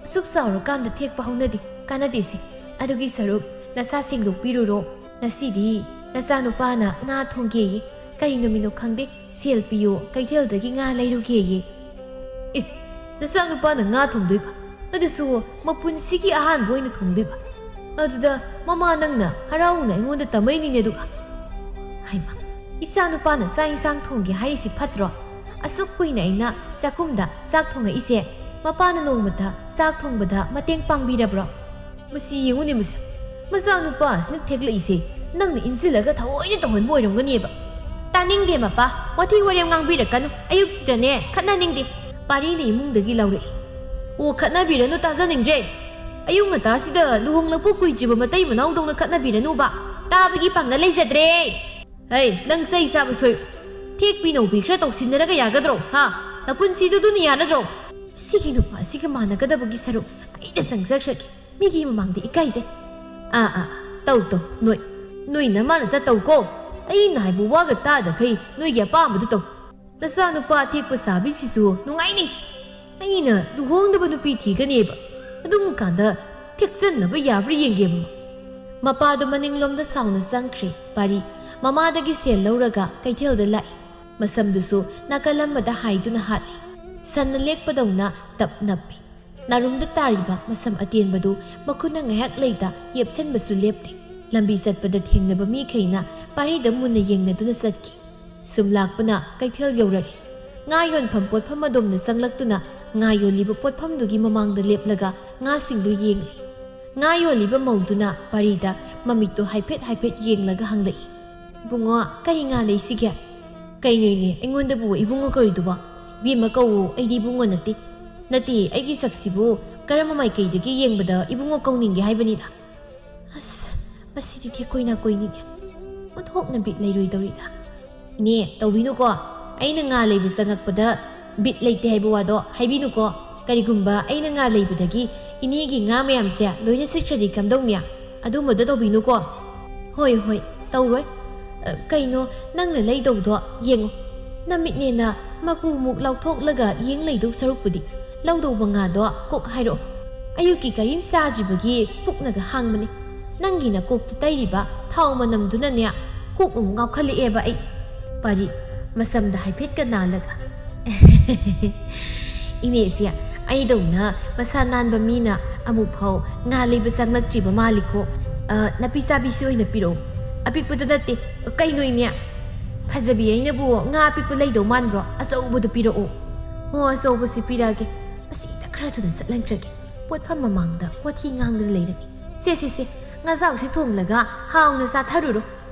ꯑꯁꯨꯛ ꯆꯥꯎꯔꯀꯥꯟꯗ ꯊꯦꯛꯄ ꯍꯧꯅꯗꯦ, ꯀꯥꯟꯅꯗꯦꯁꯦ꯫ ꯑꯗꯨꯒꯤ ꯁꯔꯨꯛ ꯅꯁꯥ ꯁꯦꯡꯗꯣꯛꯄꯤꯔꯨꯔꯣ꯫ ꯉꯁꯤꯗꯤ ꯅꯆꯥꯅꯨꯄꯥꯅ ꯉꯥ ꯊꯣꯡꯒꯦꯌꯦ꯫ ꯀꯔꯤ ꯅꯨꯃꯤꯠꯅꯣ ꯈꯪꯗꯦ, ꯁꯦꯜ ꯄꯤꯌꯣ, ꯀꯩꯊꯦꯜꯗꯒꯤ ꯉꯥ ꯂꯩꯔꯨꯒꯦꯌꯦ"꯫ "ꯑꯦ, ꯅꯆꯥꯅꯨꯄꯥꯅ ꯉꯥ ꯊꯣꯡꯗꯣꯏꯕ? ꯑꯗꯨꯁꯨ ꯃꯄꯨꯟꯁꯤꯒꯤ ꯑꯍꯥꯟꯕ ꯑꯣꯏꯅ ꯊꯣꯡꯗꯣꯏꯕ? ꯑꯗꯨꯗ ꯃꯃꯥ ꯅꯪꯅ ꯍꯔꯥꯎꯅ ꯑꯩꯉꯣꯟꯗ ꯇꯝꯃꯛꯏꯅꯤꯅꯦ ꯑꯗꯨꯒ"꯫ ꯍꯩꯃꯥ, ꯏꯆꯥꯅꯨꯄꯥꯅ ꯆꯥꯛ ꯏꯟꯁꯥꯡ ꯊꯣꯡꯒꯦ ꯍꯥꯏꯔꯤꯁꯤ ꯐꯠꯇ꯭ꯔꯣ? ꯑꯁꯨꯛ ꯀꯨꯏꯅ ꯑꯩꯅ ꯆꯥꯛꯈꯨꯝꯗ ꯆꯥꯛ ꯊꯣꯡꯉꯛꯏꯁꯦ, ꯃꯄꯥꯅ ꯅꯣꯡꯃꯇ ꯆꯥꯛ ꯊꯣꯡꯕꯗ ꯃꯇꯦꯡ ꯄꯥꯡꯕꯤꯔꯕ꯭ꯔꯣ? ꯃꯁꯤ ꯌꯦꯡꯉꯨꯅꯦ, ꯃꯁꯤ ꯃꯆꯥꯅꯨꯄꯥ ꯑꯁꯤꯅ ꯊꯦꯛꯂꯛꯏꯁꯦ ꯅꯪꯅ ꯏꯟꯁꯤꯜꯂꯒ ꯊꯑꯣꯏꯅ ꯇꯧꯍꯟꯕ ꯑꯣꯏꯔꯝꯒꯅꯦꯕ꯫ "ꯇꯥꯅꯤꯡꯗꯦ ꯃꯄꯥ, ꯋꯥꯊꯤ ꯋꯥꯔꯦꯝ ꯉꯥꯡꯕꯤꯔꯛꯀꯅꯨ, ꯑꯌꯨꯛꯁꯤꯗꯅꯦ ꯈꯠꯅꯅꯤꯡꯗꯦ"꯫ ꯄꯥꯔꯤꯅ ꯏꯃꯨꯡꯗꯒꯤ ꯂꯥꯎꯔꯛꯏ꯫ "ꯑꯣ, ꯈꯠꯅꯕꯤꯔꯅꯨ, ꯇꯥꯖꯅꯤꯡꯗ꯭ꯔꯦ꯫ ꯑꯌꯨꯛ ꯉꯟꯇꯥꯁꯤꯗ ꯂꯨꯍꯣꯡꯂꯛꯄ ꯀꯨꯏꯗ꯭ꯔꯤꯕ ꯃꯇꯩ ꯃꯅꯥꯎꯗꯧꯅ ꯈꯠꯅꯕꯤꯔꯅꯨꯕ, ꯇꯥꯕꯒꯤ ꯄꯥꯡꯒꯜ ꯂꯩꯖꯗ꯭ꯔꯦ"꯫ "ꯍꯩ, ꯅꯪ ꯆꯩ ꯆꯥꯕ ꯁꯣꯏ꯫ ꯊꯦꯛꯄꯤ ꯅꯧꯕꯤ ꯈꯔ ꯇꯧꯁꯤꯟꯅꯔꯒ ꯌꯥꯒꯗ꯭ꯔꯣ, ꯍꯥ? ꯅꯄꯨꯟꯁꯤꯗꯨ ꯑꯗꯨꯅ ꯌꯥꯔꯗ꯭ꯔꯣ?" ꯁꯤꯒꯤ ꯅꯨꯄꯥ ꯑꯁꯤꯒ ꯃꯥꯟꯅꯒꯗꯕꯒꯤ ꯁꯔꯨꯛ ꯑꯩꯅ ꯆꯪꯖꯈ꯭ꯔꯒꯦ꯫ ꯃꯤꯒꯤ ꯃꯃꯥꯡꯗ ꯏꯀꯥꯏꯖꯩ꯫ "ꯑꯥ, ꯑꯥ, ꯇꯧ, ꯇꯧ, ꯅꯣꯏ, ꯅꯣꯏ ꯅꯃꯥꯅ ꯆꯠꯇꯧ ꯀꯣ꯫ ꯑꯩꯅ ꯍꯥꯏꯕ ꯋꯥꯒ ꯇꯥꯗꯈꯩ ꯅꯣꯏꯒꯤ ꯑꯄꯥꯝꯕꯗꯨ ꯇꯧ꯫ ꯅꯆꯥꯅꯨꯄꯥ ꯑꯊꯦꯛꯄ ꯁꯥꯕꯤꯁꯤꯁꯨ ꯅꯨꯡꯉꯥꯏꯅꯤ꯫ ꯑꯩꯅ ꯂꯨꯍꯣꯡꯗꯕ ꯅꯨꯄꯤ ꯊꯤꯒꯅꯦꯕ꯫ ꯑꯗꯨꯝ ꯀꯥꯟꯗ ꯊꯦꯛꯆꯟꯅꯕ ꯌꯥꯕ꯭ꯔꯥ ꯌꯦꯡꯒꯦꯕ"꯫ ꯃꯄꯥꯗꯨ ꯃꯅꯤꯡꯂꯣꯝꯗ ꯁꯥꯎꯅ ꯆꯪꯈ꯭ꯔꯦ꯫ ꯄꯥꯔꯤ ꯃꯃꯥꯗꯒꯤ ꯁꯦꯜ ꯂꯧꯔꯒ ꯀꯩꯊꯦꯜꯗ ꯂꯥꯛꯏ꯫ ꯃꯁꯝꯗꯨꯁꯨ ꯅꯥꯀꯜ ꯑꯃꯗ ꯍꯥꯏꯗꯨꯅ ꯍꯥꯠꯂꯤ꯫ ꯁꯟꯅ ꯂꯦꯛꯄꯗꯧꯅ ꯇꯞ ꯅꯞꯄꯤ꯫ ꯅꯥꯔꯨꯝꯗ ꯇꯥꯔꯤꯕ ꯃꯁꯝ ꯑꯇꯦꯟꯕꯗꯨ ꯃꯈꯨꯠꯅ ꯉꯥꯏꯍꯥꯛ ꯂꯩꯇ ꯌꯦꯞꯁꯟꯕꯁꯨ ꯂꯦꯞꯂꯦ꯫ ꯂꯝꯕꯤ ꯆꯠꯄꯗ ꯊꯦꯡꯅꯕ ꯃꯤꯈꯩꯅ ꯄꯥꯔꯤꯗ ꯃꯨꯟꯅ ꯌꯦꯡꯅꯗꯨꯅ ꯆꯠꯈꯤ꯫ ꯁꯨꯝ ꯂꯥꯛꯄꯅ ꯀꯩꯊꯦꯜ ꯌꯧꯔꯛꯏ꯫ ꯉꯥ ꯌꯣꯟꯐꯝ ꯄꯣꯠꯐꯝ ꯑꯗꯣꯝꯗ ꯆꯪꯂꯛꯇꯨꯅ ꯉꯥ ꯌꯣꯜꯂꯤꯕ ꯄꯣꯠꯐꯝꯗꯨꯒꯤ ꯃꯃꯥꯡꯗ ꯂꯦꯞꯂꯒ ꯉꯥꯁꯤꯡꯗꯨ ꯌꯦꯡꯂꯤ꯫ ꯉꯥ ꯌꯣꯜꯂꯤꯕ ꯃꯧꯗꯨꯅ ꯄꯥꯔꯤꯗ ꯃꯃꯤꯠꯇꯣ ꯍꯥꯏꯐꯦꯠ ꯍꯥꯏꯐꯦꯠ ꯌꯦꯡꯂꯒ ꯍꯪꯂꯛꯏ, "ꯏꯕꯨꯡꯉꯣ, ꯀꯔꯤ ꯉꯥ ꯂꯩꯁꯤꯒꯦ?" ꯀꯩꯅꯣꯅꯦ, ꯑꯩꯉꯣꯟꯗꯕꯨ ꯏꯕꯨꯡꯉꯣ ꯀꯧꯔꯤꯗꯨꯕꯣ? ꯏꯕꯦꯝꯃ ꯀꯧꯋꯣ, ꯑꯩꯗꯤ ꯏꯕꯨꯡꯉꯣ ꯅꯠꯇꯦ꯫ ꯅꯠꯇꯦ, ꯑꯩꯒꯤ ꯁꯛꯁꯤꯕꯨ ꯀꯔꯝꯕ ꯃꯥꯏꯀꯩꯗꯒꯤ ꯌꯦꯡꯕꯗ ꯏꯕꯨꯡꯉꯣ ꯀꯧꯅꯤꯡꯒꯦ ꯍꯥꯏꯕꯅꯤꯗ? ꯑꯁ, ꯃꯁꯤꯗꯤ ꯊꯦꯛ ꯀꯣꯏꯅ ꯀꯣꯏꯅꯤꯡꯉꯦ꯫ ꯑꯣꯟꯊꯣꯛꯅ ꯕꯤꯠ ꯂꯩꯔꯣꯏꯗꯧꯔꯤꯗ꯫ ꯏꯅꯦ, ꯇꯧꯕꯤꯅꯨꯀꯣ꯫ ꯑꯩꯅ ꯉꯥ ꯂꯩꯕ ꯆꯪꯉꯛꯄꯗ ꯕꯤꯠ ꯂꯩꯇꯦ ꯍꯥꯏꯕ ꯋꯥꯗꯣ ꯍꯥꯏꯕꯤꯅꯨꯀꯣ꯫ ꯀꯔꯤꯒꯨꯝꯕ ꯑꯩꯅ ꯉꯥ ꯂꯩꯕꯗꯒꯤ ꯏꯅꯦꯒꯤ ꯉꯥ ꯃꯌꯥꯝꯁꯦ ꯂꯣꯏꯅ ꯁꯤꯠꯈ꯭ꯔꯗꯤ ꯀꯝꯗꯧꯅꯤ? ꯑꯗꯨꯝꯕꯗꯣ ꯇꯧꯕꯤꯅꯨꯀꯣ꯫ ꯍꯣꯏ, ꯍꯣꯏ, ꯇꯧꯔꯣꯏ꯫ ꯑ, ꯀꯩꯅꯣ, ꯅꯪꯅ ꯂꯩꯗꯧꯗꯣ ꯌꯦꯡꯉꯣ꯫ ꯅꯃꯤꯠꯅꯦꯅ ꯃꯀꯨꯃꯨꯛ ꯂꯥꯎꯊꯣꯛꯂꯒ ꯌꯦꯡ ꯂꯩꯗꯧ ꯁꯔꯨꯛꯄꯨꯗꯤ, ꯂꯧꯗꯧꯕ ꯉꯥꯗꯣ ꯀꯣꯛ ꯍꯥꯏꯔꯛꯑꯣ꯫ ꯑꯌꯨꯛꯀꯤ ꯀꯔꯤꯝ ꯆꯥꯗ꯭ꯔꯤꯕꯒꯤ ꯄꯨꯛꯅꯒ ꯍꯥꯡꯕꯅꯤ꯫ ꯅꯪꯒꯤ ꯅꯀꯣꯛꯇ ꯇꯩꯔꯤꯕ ꯊꯥꯎ ꯃꯅꯝꯗꯨꯅꯅꯦ, ꯀꯣꯛ ꯑꯃꯨꯛ ꯉꯥꯎꯈꯠꯂꯛꯑꯦꯕ ꯑꯩ꯫ ꯄꯥꯔꯤ, ꯃꯁꯝꯗ ꯍꯥꯏꯐꯦꯠꯀ ꯅꯥꯜꯂꯒ꯫ ꯏꯅꯦꯁꯦ, ꯑꯩꯗꯧꯅ ꯃꯁꯥ ꯅꯥꯟꯕ ꯃꯤꯅ ꯑꯃꯨꯛꯐꯥꯎ ꯉꯥ ꯂꯩꯕ ꯆꯪꯂꯛꯇ꯭ꯔꯤꯕ ꯃꯥꯜꯂꯤꯀꯣ꯫ ꯑ, ꯅꯥꯄꯤ ꯆꯥꯕꯤꯁꯤ ꯑꯣꯏꯅ ꯄꯤꯔꯛꯑꯣ꯫ ꯑꯄꯤꯛꯄꯗ ꯅꯠꯇꯦ꯫ ꯀꯩꯅꯣ ꯏꯅꯦ? ꯐꯖꯕꯤ ꯑꯩꯅꯕꯨ ꯉꯥ ꯑꯄꯤꯛꯄ ꯂꯩꯗꯧ ꯃꯥꯟꯕ꯭ꯔꯣ? ꯑꯆꯧꯕꯗꯨ ꯄꯤꯔꯛꯑꯣ꯫ ꯍꯣ, ꯑꯆꯧꯕꯁꯤ ꯄꯤꯔꯛꯑꯒꯦ꯫ ꯃꯁꯤꯗ ꯈꯔ ꯊꯨꯅ ꯆꯠꯍꯟꯈ꯭ꯔꯒꯦ꯫ ꯄꯣꯠꯐꯝ ꯃꯃꯥꯡꯗ ꯋꯥꯊꯤ ꯉꯥꯡꯗꯨꯅ ꯂꯩꯔꯅꯤ꯫ ꯁꯦ, ꯁꯦ, ꯁꯦ, ꯉꯥꯖꯥꯎꯁꯤ ꯊꯣꯡꯂꯒ ꯍꯥꯎꯅ ꯆꯥꯊꯔꯨꯔꯣ꯫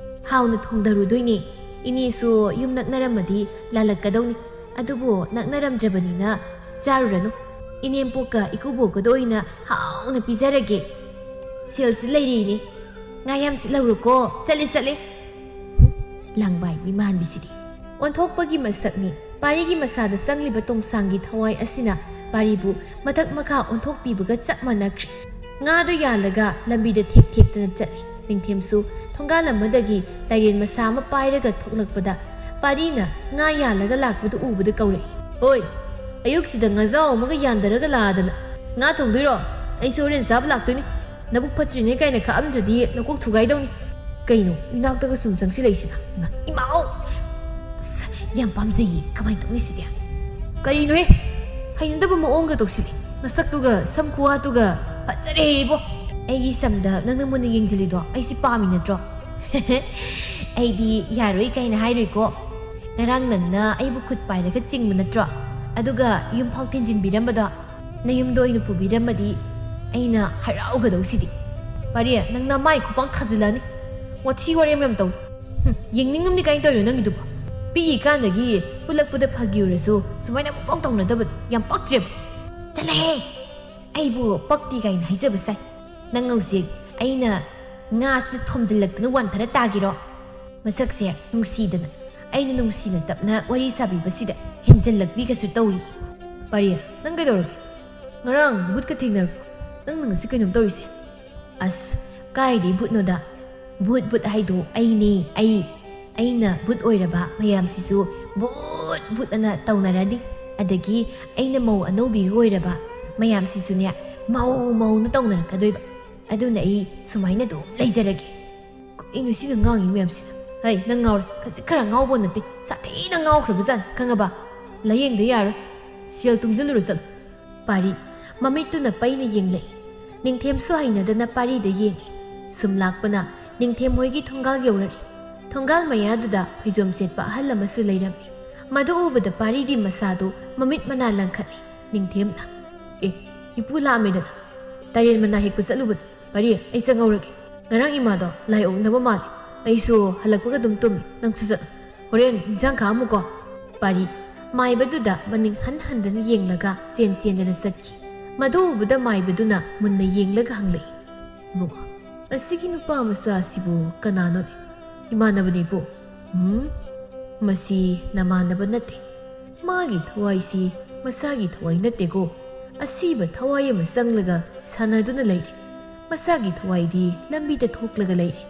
ꯍꯥꯎꯅ ꯊꯣꯡꯗꯔꯨꯗꯣꯏꯅꯦ꯫ ꯏꯅꯦꯁꯨ ꯌꯨꯝ ꯅꯛꯅꯔꯝꯃꯗꯤ ꯂꯥꯜꯂꯛꯀꯗꯧꯅꯤ꯫ ꯑꯗꯨꯕꯨ ꯅꯛꯅꯔꯝꯗ꯭ꯔꯕꯅꯤꯅ ꯆꯥꯔꯨꯔꯅꯨ꯫ ꯏꯅꯦꯝꯄꯣꯛꯀ ꯏꯀꯨꯕꯣꯛꯀꯗ ꯑꯣꯏꯅ ꯍꯥꯎꯅ ꯄꯤꯖꯔꯒꯦ꯫ ꯁꯦꯜꯁꯤ ꯂꯩꯔꯤꯅꯦ꯫ ꯉꯥ ꯌꯥꯝ ꯁꯤꯠꯍꯧꯔꯣꯀꯣ꯫ ꯆꯠꯂꯦ, ꯆꯠꯂꯦ꯫ ꯂꯥꯡꯕꯥꯏ ꯃꯤꯃꯥꯟꯕꯤꯁꯤꯗꯤ꯫ ꯑꯣꯟꯊꯣꯛꯄꯒꯤ ꯃꯁꯛꯅꯤ꯫ ꯄꯥꯔꯤꯒꯤ ꯃꯁꯥꯗ ꯆꯪꯂꯤꯕ ꯇꯣꯡꯁꯥꯡꯒꯤ ꯊꯋꯥꯏ ꯑꯁꯤꯅ ꯄꯥꯔꯤꯕꯨ ꯃꯊꯛ ꯃꯈꯥ ꯑꯣꯟꯊꯣꯛꯄꯤꯕꯒ ꯆꯞ ꯃꯥꯟꯅꯈ꯭ꯔꯦ꯫ ꯉꯥꯗꯨ ꯌꯥꯜꯂꯒ ꯂꯝꯕꯤꯗ ꯊꯦꯛ ꯊꯦꯛꯇꯅ ꯆꯠꯂꯤ꯫ ꯅꯤꯡꯊꯦꯝꯁꯨ ꯊꯣꯡꯒꯥꯜ ꯑꯃꯗꯒꯤ ꯇꯥꯏꯔꯦꯟ ꯃꯁꯥ ꯑꯃ ꯄꯥꯏꯔꯒ ꯊꯣꯛꯂꯛꯄꯗ ꯄꯥꯔꯤꯅ ꯉꯥ ꯌꯥꯜꯂꯒ ꯂꯥꯛꯄꯗꯨ ꯎꯕꯗ ꯀꯧꯔꯛꯏ꯫ "ꯑꯣꯏ, ꯑꯌꯨꯛꯁꯤꯗ ꯉꯥꯖꯥꯎ ꯑꯃꯒ ꯌꯥꯟꯗꯔꯒ ꯂꯥꯛꯑꯗꯅ꯫ ꯉꯥ ꯊꯣꯡꯗꯣꯏꯔꯣ? ꯑꯩꯁꯨ ꯍꯣꯔꯦꯟ ꯆꯥꯕ ꯂꯥꯛꯇꯣꯏꯅꯤ꯫ ꯅꯕꯨꯛ ꯐꯠꯇ꯭ꯔꯤꯅꯦ ꯀꯥꯏꯅ ꯈꯛꯑꯝꯗ꯭ꯔꯗꯤ ꯅꯀꯣꯛ ꯊꯨꯒꯥꯏꯗꯧꯅꯤ꯫ ꯀꯩꯅꯣ, ꯏꯅꯥꯛꯇꯒ ꯁꯨꯝ ꯆꯪꯁꯤꯜꯂꯛꯏꯁꯤꯅ? ꯏꯃꯥ, ꯏꯃꯥꯑꯣ! ꯑꯁ, ꯌꯥꯝ ꯄꯥꯝꯖꯩꯌꯦ꯫ ꯀꯃꯥꯏꯅ ꯇꯧꯅꯤ ꯁꯤꯗꯤ?" "ꯀꯔꯤꯅꯣꯍꯦ? ꯍꯩꯅꯗꯕ ꯃꯑꯣꯡꯒ ꯇꯧꯁꯤꯜꯂꯦ꯫ ꯅꯁꯛꯇꯨꯒ ꯁꯝ ꯈꯨꯋꯥꯗꯨꯒ ꯐꯖꯔꯦ ꯏꯕꯣ!" "ꯑꯩꯒꯤ ꯁꯝꯗ ꯅꯪꯅ ꯃꯨꯟꯅ ꯌꯦꯡꯁꯤꯜꯂꯤꯗꯣ ꯑꯩꯁꯤ ꯄꯥꯝꯃꯤ ꯅꯠꯇ꯭ꯔꯣ?" "ꯑꯩꯗꯤ ꯌꯥꯔꯣꯏ ꯀꯥꯏꯅ ꯍꯥꯏꯔꯣꯏꯀꯣ꯫ ꯉꯔꯥꯡ ꯅꯪꯅ ꯑꯩꯕꯨ ꯈꯨꯠ ꯄꯥꯏꯔꯒ ꯆꯤꯡꯕ ꯅꯠꯇ꯭ꯔꯣ? ꯑꯗꯨꯒ ꯌꯨꯝꯐꯥꯎ ꯊꯤꯟꯖꯤꯟꯕꯤꯔꯝꯕꯗꯣ?" "ꯅꯌꯨꯝꯗ ꯑꯣꯏꯅ ꯄꯨꯕꯤꯔꯝꯃꯗꯤ ꯑꯩꯅ ꯍꯔꯥꯎꯒꯗꯧꯁꯤꯗꯤ꯫ ꯄꯥꯔꯤ, ꯅꯪ ꯅꯃꯥꯏ ꯈꯨꯄꯥꯡ ꯊꯥꯖꯤꯜꯂꯅꯤ꯫ ꯋꯥꯊꯤ ꯋꯥꯔꯦꯝ ꯌꯥꯝ ꯇꯧ꯫ ꯍꯨꯝ, ꯌꯦꯡꯅꯤꯡꯉꯝꯅꯤ ꯀꯥꯏꯅ ꯇꯧꯔꯤꯔꯣ ꯅꯪꯒꯤꯗꯨꯕꯣ? ꯄꯤꯛꯏꯀꯥꯟꯗꯒꯤ ꯄꯨꯜꯂꯛꯄꯗ ꯐꯥꯒꯤ ꯑꯣꯏꯔꯁꯨ ꯁꯨꯃꯥꯏꯅ ꯑꯃꯨꯛꯐꯥꯎ ꯇꯧꯅꯗꯕ꯫ ꯌꯥꯝ ꯄꯛꯇ꯭ꯔꯦꯕ꯫ ꯆꯠꯂꯍꯦ! ꯑꯩꯕꯨ ꯄꯛꯇꯤ ꯀꯥꯏꯅ ꯍꯥꯏꯖꯕ ꯁꯥꯏ꯫ ꯅꯪ ꯍꯧꯖꯤꯛ ꯑꯩꯅ ꯉꯥꯁꯤꯗ ꯊꯣꯝꯖꯤꯜꯂꯛꯇꯅ ꯋꯥꯟꯊꯔ ꯇꯥꯒꯤꯔꯣ? ꯃꯁꯛꯁꯦ ꯅꯨꯡꯁꯤꯗꯅ ꯑꯩꯅ ꯅꯨꯡꯁꯤꯅ ꯇꯞꯅ ꯋꯥꯔꯤ ꯁꯥꯕꯤꯕꯁꯤꯗ ꯍꯦꯟꯖꯜꯂꯛꯄꯤꯒꯁꯨ ꯇꯧꯔꯤ꯫ ꯄꯥꯔꯤ, ꯅꯪ ꯀꯩꯗꯧꯔꯒꯦ? ꯉꯔꯥꯡ ꯚꯨꯠꯀ ꯊꯦꯡꯅꯔꯛꯄ꯭ꯔꯣ? ꯅꯪꯅ ꯉꯁꯤ ꯀꯩꯅꯣꯝ ꯇꯧꯔꯤꯁꯦ? ꯑꯁ, ꯀꯥꯏꯗꯩ ꯚꯨꯠꯅꯣꯗ? ꯚꯨꯠ, ꯚꯨꯠ ꯍꯥꯏꯗꯣ ꯑꯩꯅꯦ, ꯑꯩ꯫ ꯑꯩꯅ ꯚꯨꯠ ꯑꯣꯏꯔꯕ ꯃꯌꯥꯝꯁꯤꯁꯨ ꯚꯨꯠ, ꯚꯨꯠ ꯑꯅ ꯇꯧꯅꯔꯅꯤ꯫ ꯑꯗꯒꯤ ꯑꯩꯅ ꯃꯧ ꯑꯅꯧꯕꯤꯒ ꯑꯣꯏꯔꯕ ꯃꯌꯥꯝꯁꯤꯁꯨꯅꯦ, ꯃꯧ, ꯃꯧꯅ ꯇꯧꯅꯔꯛꯀꯗꯣꯏꯕ꯫ ꯑꯗꯨꯅ ꯑꯩ ꯁꯨꯃꯥꯏꯅ ꯑꯗꯨꯝ ꯂꯩꯖꯔꯒꯦ꯫ ꯀꯩꯅꯣ ꯁꯤꯅ ꯉꯥꯡꯉꯤ ꯃꯌꯥꯝꯁꯤꯅ? ꯍꯩ, ꯅꯪ ꯉꯥꯎꯔꯦ꯫ ꯈꯖꯤꯛ ꯈꯔ ꯉꯥꯎꯕ ꯅꯠꯇꯦ, ꯁꯥꯊꯤꯅ ꯉꯥꯎꯈ꯭ꯔꯕꯖꯥꯠꯅꯤ, ꯈꯪꯉꯕ? ꯂꯥꯌꯦꯡꯗ ꯌꯥꯔꯣꯏ꯫ ꯁꯦꯜ ꯇꯨꯡꯁꯤꯜꯂꯨꯔꯣ, ꯆꯠꯂꯣ꯫ ꯄꯥꯔꯤ, ꯃꯃꯤꯠꯇꯨꯅ ꯄꯩꯅ ꯌꯦꯡꯂꯛꯏ꯫ ꯅꯤꯡꯊꯦꯝꯁꯨ ꯍꯩꯅꯗꯅ ꯄꯥꯔꯤꯗ ꯌꯦꯡꯏ꯫ ꯁꯨꯝ ꯂꯥꯛꯄꯅ ꯅꯤꯡꯊꯦꯝ ꯍꯣꯏꯒꯤ ꯊꯣꯡꯒꯥꯜ ꯌꯧꯔꯛꯏ꯫ ꯊꯣꯡꯒꯥꯜ ꯃꯌꯥꯗꯨꯗ ꯐꯩꯖꯣꯝ ꯁꯦꯠꯄ ꯑꯍꯜ ꯑꯃꯁꯨ ꯂꯩꯔꯝꯃꯤ꯫ ꯃꯗꯨ ꯎꯕꯗ ꯄꯥꯔꯤꯗꯤ ꯃꯁꯥꯗꯨ ꯃꯃꯤꯠ ꯃꯅꯥ ꯂꯪꯈꯠꯂꯤ꯫ ꯅꯤꯡꯊꯦꯝꯅ, "ꯑꯦ, ꯏꯄꯨ ꯂꯥꯛꯑꯝꯃꯦꯗꯅ꯫ ꯇꯔꯦꯟ ꯃꯅꯥ ꯍꯦꯛꯄ ꯆꯠꯂꯨꯕꯅꯤ꯫ ꯄꯥꯔꯤ, ꯑꯩ ꯆꯪꯍꯧꯔꯒꯦ꯫ ꯉꯔꯥꯡ ꯏꯃꯥꯗꯣ ꯂꯥꯏ ꯑꯣꯛꯅꯕ ꯃꯥꯜꯂꯤ꯫ ꯑꯩꯁꯨ ꯍꯜꯂꯛꯄꯒ ꯑꯗꯨꯝ ꯇꯨꯝꯃꯤ꯫ ꯅꯪꯁꯨ ꯆꯠꯂꯣ꯫ ꯍꯣꯔꯦꯟ ꯏꯟꯁꯥꯡ ꯈꯥꯛꯑꯝꯃꯨꯀꯣ꯫" ꯄꯥꯔꯤ, ꯃꯥꯏꯕꯗꯨꯗ ꯃꯅꯤꯡ ꯍꯟ ꯍꯟꯗꯅ ꯌꯦꯡꯂꯒ ꯆꯦꯟ ꯆꯦꯟꯗꯅ ꯆꯠꯈꯤ꯫ ꯃꯗꯨ ꯎꯕꯗ ꯃꯥꯏꯕꯗꯨꯅ ꯃꯨꯟꯅ ꯌꯦꯡꯂꯒ ꯍꯪꯂꯛꯏ, "ꯏꯕꯨꯡꯉꯣ, ꯑꯁꯤꯒꯤ ꯅꯨꯄꯥ ꯃꯆꯥ ꯑꯁꯤꯕꯨ ꯀꯅꯥꯅꯣꯅꯦ?" "ꯏꯃꯥꯟꯅꯕꯅꯤꯕꯨ꯫" "ꯎꯝ, ꯃꯁꯤ ꯅꯃꯥꯟꯅꯕ ꯅꯠꯇꯦ꯫ ꯃꯥꯒꯤ ꯊꯋꯥꯏꯁꯤ ꯃꯁꯥꯒꯤ ꯊꯋꯥꯏ ꯅꯠꯇꯦꯀꯣ꯫ ꯑꯁꯤꯕ ꯊꯋꯥꯏ ꯑꯃ ꯆꯪꯂꯒ ꯁꯥꯟꯅꯗꯨꯅ ꯂꯩꯔꯦ꯫ ꯃꯁꯥꯒꯤ ꯊꯋꯥꯏꯗꯤ ꯂꯝꯕꯤꯗ ꯊꯣꯛꯂꯒ ꯂꯩꯔꯦ꯫"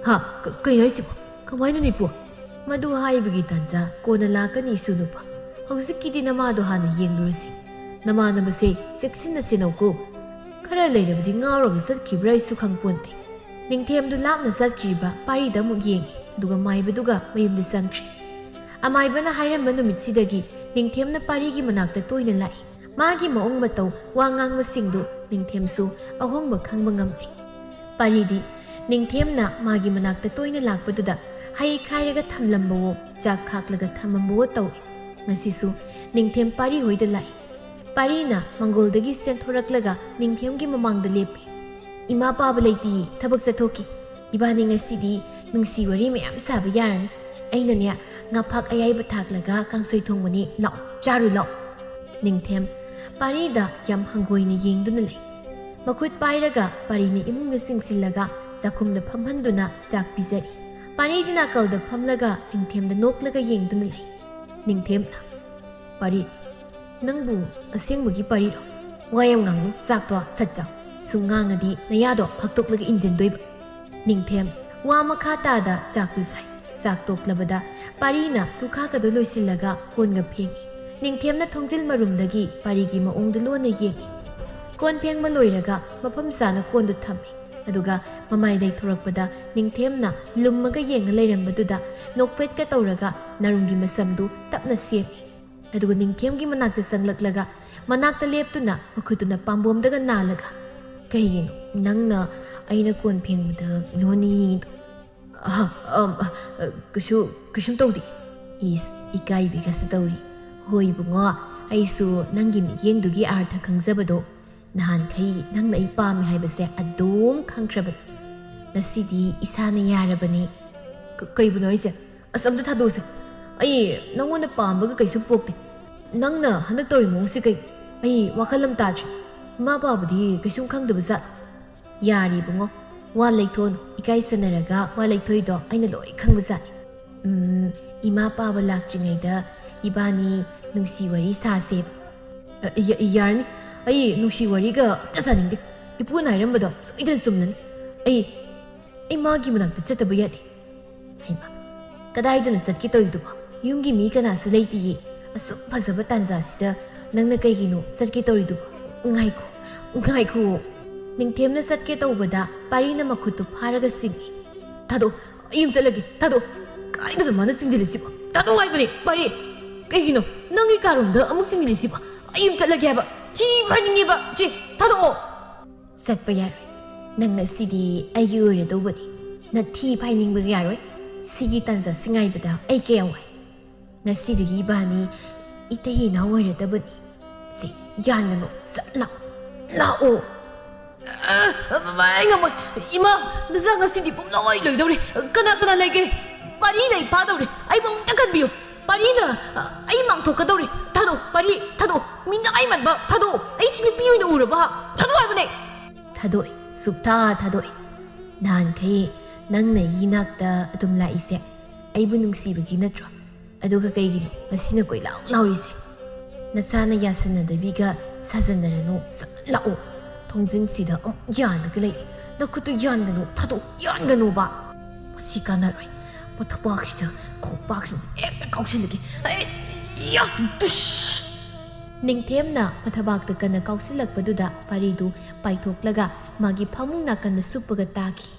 "ꯍꯥ? ꯀ-, ꯀꯩ ꯍꯥꯏꯁꯤꯕꯣ? ꯀꯃꯥꯏꯅꯅꯣ ꯏꯄꯨ?" "ꯃꯗꯨ ꯍꯥꯏꯕꯒꯤ ꯇꯥꯟꯖꯥ ꯀꯣꯟꯅ ꯂꯥꯛꯀꯅꯤ, ꯏꯁꯨ ꯅꯨꯄꯥ꯫ ꯍꯧꯖꯤꯛꯀꯤꯗꯤ ꯅꯃꯥꯗꯣ ꯍꯥꯟꯅ ꯌꯦꯡꯂꯨꯔꯁꯤ꯫ ꯅꯃꯥꯟꯅꯕꯁꯦ ꯆꯦꯛꯁꯤꯟꯅ ꯁꯦꯟꯅꯧꯀꯣ꯫ ꯈꯔ ꯂꯩꯔꯕꯗꯤ ꯉꯥꯎꯔꯒ ꯆꯠꯈꯤꯕ꯭ꯔꯥ ꯑꯩꯁꯨ ꯈꯪꯄꯣꯟꯇꯦ꯫" ꯅꯤꯡꯊꯦꯝꯗꯨ ꯂꯥꯞꯅ ꯆꯠꯈ꯭ꯔꯤꯕ ꯄꯥꯔꯤꯗ ꯑꯃꯨꯛ ꯌꯦꯡꯉꯤ, ꯑꯗꯨꯒ ꯃꯥꯏꯕꯗꯨꯒ ꯃꯌꯨꯝꯗ ꯆꯪꯈ꯭ꯔꯤ꯫ ꯑꯃꯥꯏꯕꯅ ꯍꯥꯏꯔꯝꯕ ꯅꯨꯃꯤꯠꯁꯤꯗꯒꯤ ꯅꯤꯡꯊꯦꯝꯅ ꯄꯥꯔꯤꯒꯤ ꯃꯅꯥꯛꯇ ꯇꯣꯏꯅ ꯂꯥꯛꯏ꯫ ꯃꯥꯒꯤ ꯃꯑꯣꯡ ꯃꯇꯧ, ꯋꯥ ꯉꯥꯡꯕꯁꯤꯡꯗꯨ ꯅꯤꯡꯊꯦꯝꯁꯨ ꯑꯍꯣꯡꯕ ꯈꯪꯕ ꯉꯝꯂꯦ꯫ ꯄꯥꯔꯤꯗꯤ ꯅꯤꯡꯊꯦꯝꯅ ꯃꯥꯒꯤ ꯃꯅꯥꯛꯇ ꯇꯣꯏꯅ ꯂꯥꯛꯄꯗꯨꯗ ꯍꯩ ꯈꯥꯏꯔꯒ ꯊꯝꯂꯝꯕꯋꯣ, ꯆꯥꯛ ꯈꯥꯛꯂꯒ ꯊꯝꯃꯝꯕꯋꯣ ꯇꯧꯏ꯫ ꯉꯁꯤꯁꯨ ꯅꯤꯡꯊꯦꯝ ꯄꯥꯔꯤ ꯍꯣꯏꯗ ꯂꯥꯛꯏ꯫ ꯄꯥꯔꯤꯅ ꯃꯪꯒꯣꯜꯗꯒꯤ ꯆꯦꯟꯊꯣꯔꯛꯂꯒ ꯅꯤꯡꯊꯦꯝꯒꯤ ꯃꯃꯥꯡꯗ ꯂꯦꯞꯄꯤ꯫ "ꯏꯃꯥ ꯄꯥꯕ ꯂꯩꯇꯤꯌꯦ, ꯊꯕꯛ ꯆꯠꯊꯣꯛꯈꯤ꯫ ꯏꯕꯥꯅꯤ ꯉꯁꯤꯗꯤ ꯅꯨꯡꯁꯤ ꯋꯥꯔꯤ ꯃꯌꯥꯝ ꯁꯥꯕ ꯌꯥꯔꯅꯤ꯫ "ꯑꯩꯅꯅꯦ, ꯉꯥꯐꯥꯛ ꯑꯌꯥꯏꯕ ꯊꯥꯛꯂꯒ ꯀꯥꯡꯁꯣꯏ ꯊꯣꯡꯕꯅꯤ, ꯂꯥꯛꯑꯣ, ꯆꯥꯔꯨ ꯂꯥꯛꯑꯣ꯫" ꯅꯤꯡꯊꯦꯝ ꯄꯥꯔꯤꯗ ꯌꯥꯝ ꯍꯪꯒꯣꯏꯅ ꯌꯦꯡꯗꯨꯅ ꯂꯩ꯫ ꯃꯈꯨꯠ ꯄꯥꯏꯔꯒ ꯄꯥꯔꯤꯅ ꯏꯃꯨꯡꯗ ꯆꯤꯡꯁꯤꯜꯂꯒ ꯆꯥꯛꯈꯨꯝꯗ ꯐꯝꯍꯟꯗꯨꯅ ꯆꯥꯛ ꯄꯤꯖꯔꯤ꯫ ꯄꯥꯔꯤꯗꯤ ꯅꯥꯀꯜꯗ ꯐꯝꯂꯒ ꯅꯤꯡꯊꯦꯝꯗ ꯅꯣꯛꯂꯒ ꯌꯦꯡꯗꯨꯅ ꯂꯩ꯫ ꯅꯤꯡꯊꯦꯝꯅ, "ꯄꯥꯔꯤ, ꯅꯪꯕꯨ ꯑꯁꯦꯡꯕꯒꯤ ꯄꯥꯔꯤꯔꯣ? ꯋꯥ ꯌꯥꯝ ꯉꯥꯡꯅꯨ, ꯆꯥꯛꯇꯣ ꯁꯠ ꯆꯥꯎ꯫ ꯁꯨꯝ ꯉꯥꯡꯉꯗꯤ ꯅꯌꯥꯗꯣ ꯐꯥꯛꯇꯣꯛꯂꯒ ꯏꯟꯖꯤꯟꯗꯣꯏꯕ꯫" ꯅꯤꯡꯊꯦꯝ ꯋꯥ ꯃꯈꯥ ꯇꯥꯗ ꯆꯥꯛꯇꯨ ꯁꯥꯏ꯫ ꯆꯥꯛ ꯇꯣꯛꯂꯕꯗ ꯄꯥꯔꯤꯅ ꯇꯨꯈꯥꯒꯗꯨ ꯂꯣꯏꯁꯤꯜꯂꯒ ꯀꯣꯟꯒ ꯐꯦꯡꯉꯤ꯫ ꯅꯤꯡꯊꯦꯝꯅ ꯊꯣꯡꯖꯤꯜ ꯃꯔꯨꯝꯗꯒꯤ ꯄꯥꯔꯤꯒꯤ ꯃꯑꯣꯡꯗꯨ ꯂꯣꯟꯅ ꯌꯦꯡꯉꯤ꯫ ꯀꯣꯟ ꯐꯦꯡꯕ ꯂꯣꯏꯔꯒ ꯃꯐꯝ ꯆꯥꯅ ꯀꯣꯟꯗꯨ ꯊꯝꯃꯤ꯫ ꯑꯗꯨꯒ ꯃꯃꯥꯏ ꯂꯩꯊꯣꯔꯛꯄꯗ ꯅꯤꯡꯊꯦꯝꯅ ꯂꯨꯝꯃꯒ ꯌꯦꯡꯉ ꯂꯩꯔꯝꯕꯗꯨꯗ ꯅꯣꯛꯐꯦꯠꯀ ꯇꯧꯔꯒ ꯅꯥꯔꯨꯝꯒꯤ ꯃꯁꯝꯗꯨ ꯇꯞꯅ ꯁꯦꯝꯃꯤ꯫ ꯑꯗꯨꯒ ꯅꯤꯡꯊꯦꯝꯒꯤ ꯃꯅꯥꯛꯇ ꯆꯪꯂꯛꯂꯒ ꯃꯅꯥꯛꯇ ꯂꯦꯞꯇꯨꯅ ꯃꯈꯨꯠꯇꯨꯅ ꯄꯥꯝꯕꯣꯝꯗꯒ ꯅꯥꯜꯂꯒ, "ꯀꯩꯒꯤꯅꯣ ꯅꯪꯅ ꯑꯩꯅ ꯀꯣꯟ ꯐꯦꯡꯕꯗ ꯂꯣꯟꯅ ꯌꯦꯡꯉꯤꯗꯣ?" "ꯑ, ꯑꯝ, ꯑ, ꯀꯩꯁꯨ, ꯀꯩꯁꯨꯝ ꯇꯧꯗꯦ꯫" "ꯏꯁ, ꯏꯀꯥꯏꯕꯤꯒꯁꯨ ꯇꯧꯔꯤ꯫" "ꯍꯣꯏ ꯏꯕꯨꯡꯉꯣ, ꯑꯩꯁꯨ ꯅꯪꯒꯤ ꯃꯤꯠꯌꯦꯡꯗꯨꯒꯤ ꯑꯥꯔꯊ ꯈꯪꯖꯕꯗꯣ ꯅꯍꯥꯟꯈꯩ ꯅꯪꯅ ꯑꯩ ꯄꯥꯝꯃꯤ ꯍꯥꯏꯕꯁꯦ ꯑꯗꯨꯝ ꯈꯪꯈ꯭ꯔꯕꯅꯤ꯫ ꯉꯁꯤꯗꯤ ꯏꯁꯥꯅ ꯌꯥꯔꯕꯅꯤ꯫" "ꯀ-, ꯀꯩꯕꯨꯅꯣ ꯍꯥꯏꯁꯦ? ꯑꯁ, ꯑꯝꯇ ꯊꯥꯗꯣꯛꯎꯁꯦ꯫ ꯑꯩ ꯅꯪꯉꯣꯟꯗ ꯄꯥꯝꯕꯒ ꯀꯩꯁꯨ ꯄꯣꯛꯇꯦ꯫ ꯅꯪꯅ ꯍꯟꯗꯛ ꯇꯧꯔꯤ ꯃꯑꯣꯡꯁꯦ ꯀꯩ? ꯑꯩ ꯋꯥꯈꯜ ꯑꯃ ꯇꯥꯗ꯭ꯔꯦ꯫ ꯏꯃꯥ ꯄꯥꯕꯗꯤ ꯀꯩꯁꯨꯝ ꯈꯪꯗꯕ ꯖꯥꯠ?" "ꯌꯥꯔꯦ ꯏꯕꯨꯡꯉꯣ, ꯋꯥ ꯂꯩꯊꯣꯛꯑꯅꯨ꯫ ꯏꯀꯥꯏ ꯁꯟꯅꯔꯒ ꯋꯥ ꯂꯩꯊꯣꯛꯏꯗꯣ ꯑꯩꯅ ꯂꯣꯏ ꯈꯪꯕꯖꯥꯠꯅꯤ꯫ ꯎꯝ, ꯏꯃꯥ ꯄꯥꯕ ꯂꯥꯛꯇ꯭ꯔꯤꯉꯩꯗ ꯏꯕꯥꯅꯤ ꯅꯨꯡꯁꯤ ꯋꯥꯔꯤ ꯁꯥꯁꯦꯕ꯫" "ꯑ, ꯌꯥ-, ꯌꯥꯔꯅꯤ꯫ ꯑꯩ ꯅꯨꯡꯁꯤ ꯋꯥꯔꯤꯒ ꯑꯝꯇ ꯁꯥꯅꯤꯡꯗꯦ꯫ ꯏꯄꯨꯅ ꯍꯥꯏꯔꯝꯕꯗꯣ ꯁꯣꯏꯗꯅ ꯆꯨꯝꯂꯅꯤ꯫ ꯑꯩ, ꯑꯩ ꯃꯥꯒꯤ ꯃꯅꯥꯛꯇ ꯆꯠꯇꯕ ꯌꯥꯗꯦ꯫" "ꯍꯩꯃꯥ, ꯀꯗꯥꯏꯗꯅꯣ ꯆꯠꯀꯦ ꯇꯧꯔꯤꯗꯨꯕꯣ? ꯌꯨꯝꯒꯤ ꯃꯤ ꯀꯅꯥꯁꯨ ꯂꯩꯇꯦꯌꯦ꯫ ꯑꯁꯨꯛ ꯐꯖꯕ ꯇꯥꯟꯖꯥꯁꯤꯗ ꯅꯪꯅ ꯀꯩꯒꯤꯅꯣ ꯆꯠꯀꯦ ꯇꯧꯔꯤꯗꯨꯕꯣ? ꯉꯥꯏꯈꯣ, ꯉꯥꯏꯈꯣ꯫" ꯅꯤꯡꯊꯦꯝꯅ ꯆꯠꯀꯦ ꯇꯧꯕꯗ ꯄꯥꯔꯤꯅ ꯃꯈꯨꯠꯇꯨ ꯐꯥꯔꯒ ꯁꯤꯡꯉꯤ꯫ "ꯊꯥꯗꯣꯛ, ꯑꯩ ꯌꯨꯝ ꯆꯠꯂꯒꯦ, ꯊꯥꯗꯣꯛ꯫ ꯀꯥꯏꯗꯅꯣ ꯃꯥꯅ ꯆꯤꯟꯁꯤꯜꯂꯤꯁꯤꯕꯣ? ꯊꯥꯗꯣꯛ ꯍꯥꯏꯕꯅꯦ, ꯄꯥꯔꯤ꯫ ꯀꯩꯒꯤꯅꯣ ꯅꯪꯒꯤ ꯀꯥꯔꯣꯝꯗ ꯑꯃꯨꯛ ꯆꯤꯟꯁꯤꯜꯂꯤꯁꯤꯕꯣ? ꯑꯩ ꯌꯨꯝ ꯆꯠꯂꯒꯦ ꯍꯥꯏꯕ꯫ ꯊꯤ ꯐꯥꯏꯅꯤꯡꯉꯦꯕ꯫ ꯁꯤ, ꯊꯥꯗꯣꯛꯑꯣ꯫" "ꯆꯠꯄ ꯌꯥꯔꯣꯏ꯫ ꯅꯪ ꯉꯁꯤꯗꯤ ꯑꯩꯒꯤ ꯑꯣꯏꯔꯗꯧꯕꯅꯤ꯫ ꯅꯊꯤ ꯐꯥꯏꯅꯤꯡꯕ ꯌꯥꯔꯣꯏ꯫ ꯁꯤꯒꯤ ꯇꯥꯟꯖꯥꯁꯤ ꯉꯥꯏꯕꯗ ꯑꯩ ꯀꯌꯥ ꯋꯥꯏ꯫ ꯉꯁꯤꯗꯒꯤ ꯏꯕꯥꯅꯤ ꯏꯇꯩ ꯏꯅꯥꯎ ꯑꯣꯏꯔꯗꯕꯅꯤ꯫ ꯁꯤ, ꯌꯥꯟꯒꯅꯨ, ꯆꯠ ꯂꯥꯛꯑꯣ, ꯂꯥꯛꯑꯣ꯫" "ꯑ, ꯑ, ꯑꯩ ꯉꯝꯃꯣꯏ꯫ ꯏꯃꯥ, ꯅꯆꯥ ꯉꯁꯤꯗꯤ ꯄꯨꯝꯂꯣꯏ ꯂꯣꯏꯗꯧꯔꯦ꯫ ꯀꯅꯥ ꯀꯅꯥ ꯂꯩꯒꯦ?" ꯄꯥꯔꯤꯅ ꯑꯩ ꯐꯥꯗꯧꯔꯦ꯫ ꯑꯩꯕꯨ ꯑꯃꯨꯛꯇ ꯀꯟꯕꯤꯌꯨ꯫ ꯄꯥꯔꯤꯅ, ꯑ, ꯑꯩ ꯃꯥꯡꯊꯣꯛꯀꯗꯧꯔꯦ꯫ ꯊꯥꯗꯣꯛ, ꯄꯥꯔꯤ, ꯊꯥꯗꯣꯛ꯫ ꯃꯤ ꯅꯥꯏꯃꯟꯕ, ꯊꯥꯗꯣꯛ꯫ ꯑꯩ ꯁꯤ ꯅꯨꯄꯤ ꯑꯣꯏꯅ ꯎꯔꯕ? ꯊꯥꯗꯣꯛ ꯍꯥꯏꯕꯅꯦ꯫ ꯊꯥꯗꯣꯛꯑꯣꯏ, ꯁꯨꯛꯊꯥ ꯊꯥꯗꯣꯛꯑꯣꯏ꯫ ꯅꯍꯥꯟꯈꯩ ꯅꯪꯅ ꯑꯩꯒꯤ ꯅꯥꯛꯇ ꯑꯗꯨꯝ ꯂꯥꯛꯏꯁꯦ ꯑꯩꯕꯨ ꯅꯨꯡꯁꯤꯕꯒꯤ ꯅꯠꯇ꯭ꯔꯣ? ꯑꯗꯨꯒ ꯀꯩꯒꯤꯅꯣ ꯉꯁꯤꯅ ꯀꯣꯏꯂꯥꯎ ꯂꯥꯎꯔꯤꯁꯦ? ꯅꯁꯥꯅ ꯌꯥꯁꯟꯅꯗꯕꯤꯒ ꯁꯥꯖꯟꯅꯔꯅꯨ, ꯁꯠ ꯂꯥꯛꯑꯣ꯫ ꯊꯣꯡꯖꯤꯟꯁꯤꯗ ꯑꯃꯨꯛ ꯌꯥꯜꯂꯒ ꯂꯩ꯫ ꯅꯈꯨꯠꯇꯨ ꯌꯥꯟꯒꯅꯨ, ꯊꯥꯗꯣꯛ, ꯌꯥꯟꯒꯅꯣꯕ꯫ ꯃꯁꯤ ꯀꯥꯟꯅꯔꯣꯏ꯫ ꯃꯊꯕꯥꯛꯁꯤꯗ ꯈꯣꯡꯄꯥꯛꯁꯤꯅ ꯍꯦꯛꯇ ꯀꯥꯎꯁꯤꯜꯂꯒꯦ꯫ ꯑꯩ, ꯌꯥ, ꯗꯨꯁ! ꯅꯤꯡꯊꯦꯝꯅ ꯃꯊꯕꯥꯛꯇ ꯀꯟꯅ ꯀꯥꯎꯁꯤꯜꯂꯛꯄꯗꯨꯗ ꯄꯥꯔꯤꯗꯨ ꯄꯥꯏꯊꯣꯛꯂꯒ ꯃꯥꯒꯤ ꯐꯃꯨꯡ ꯅꯥꯀꯟꯗ ꯁꯨꯞꯄꯒ ꯇꯥꯈꯤ꯫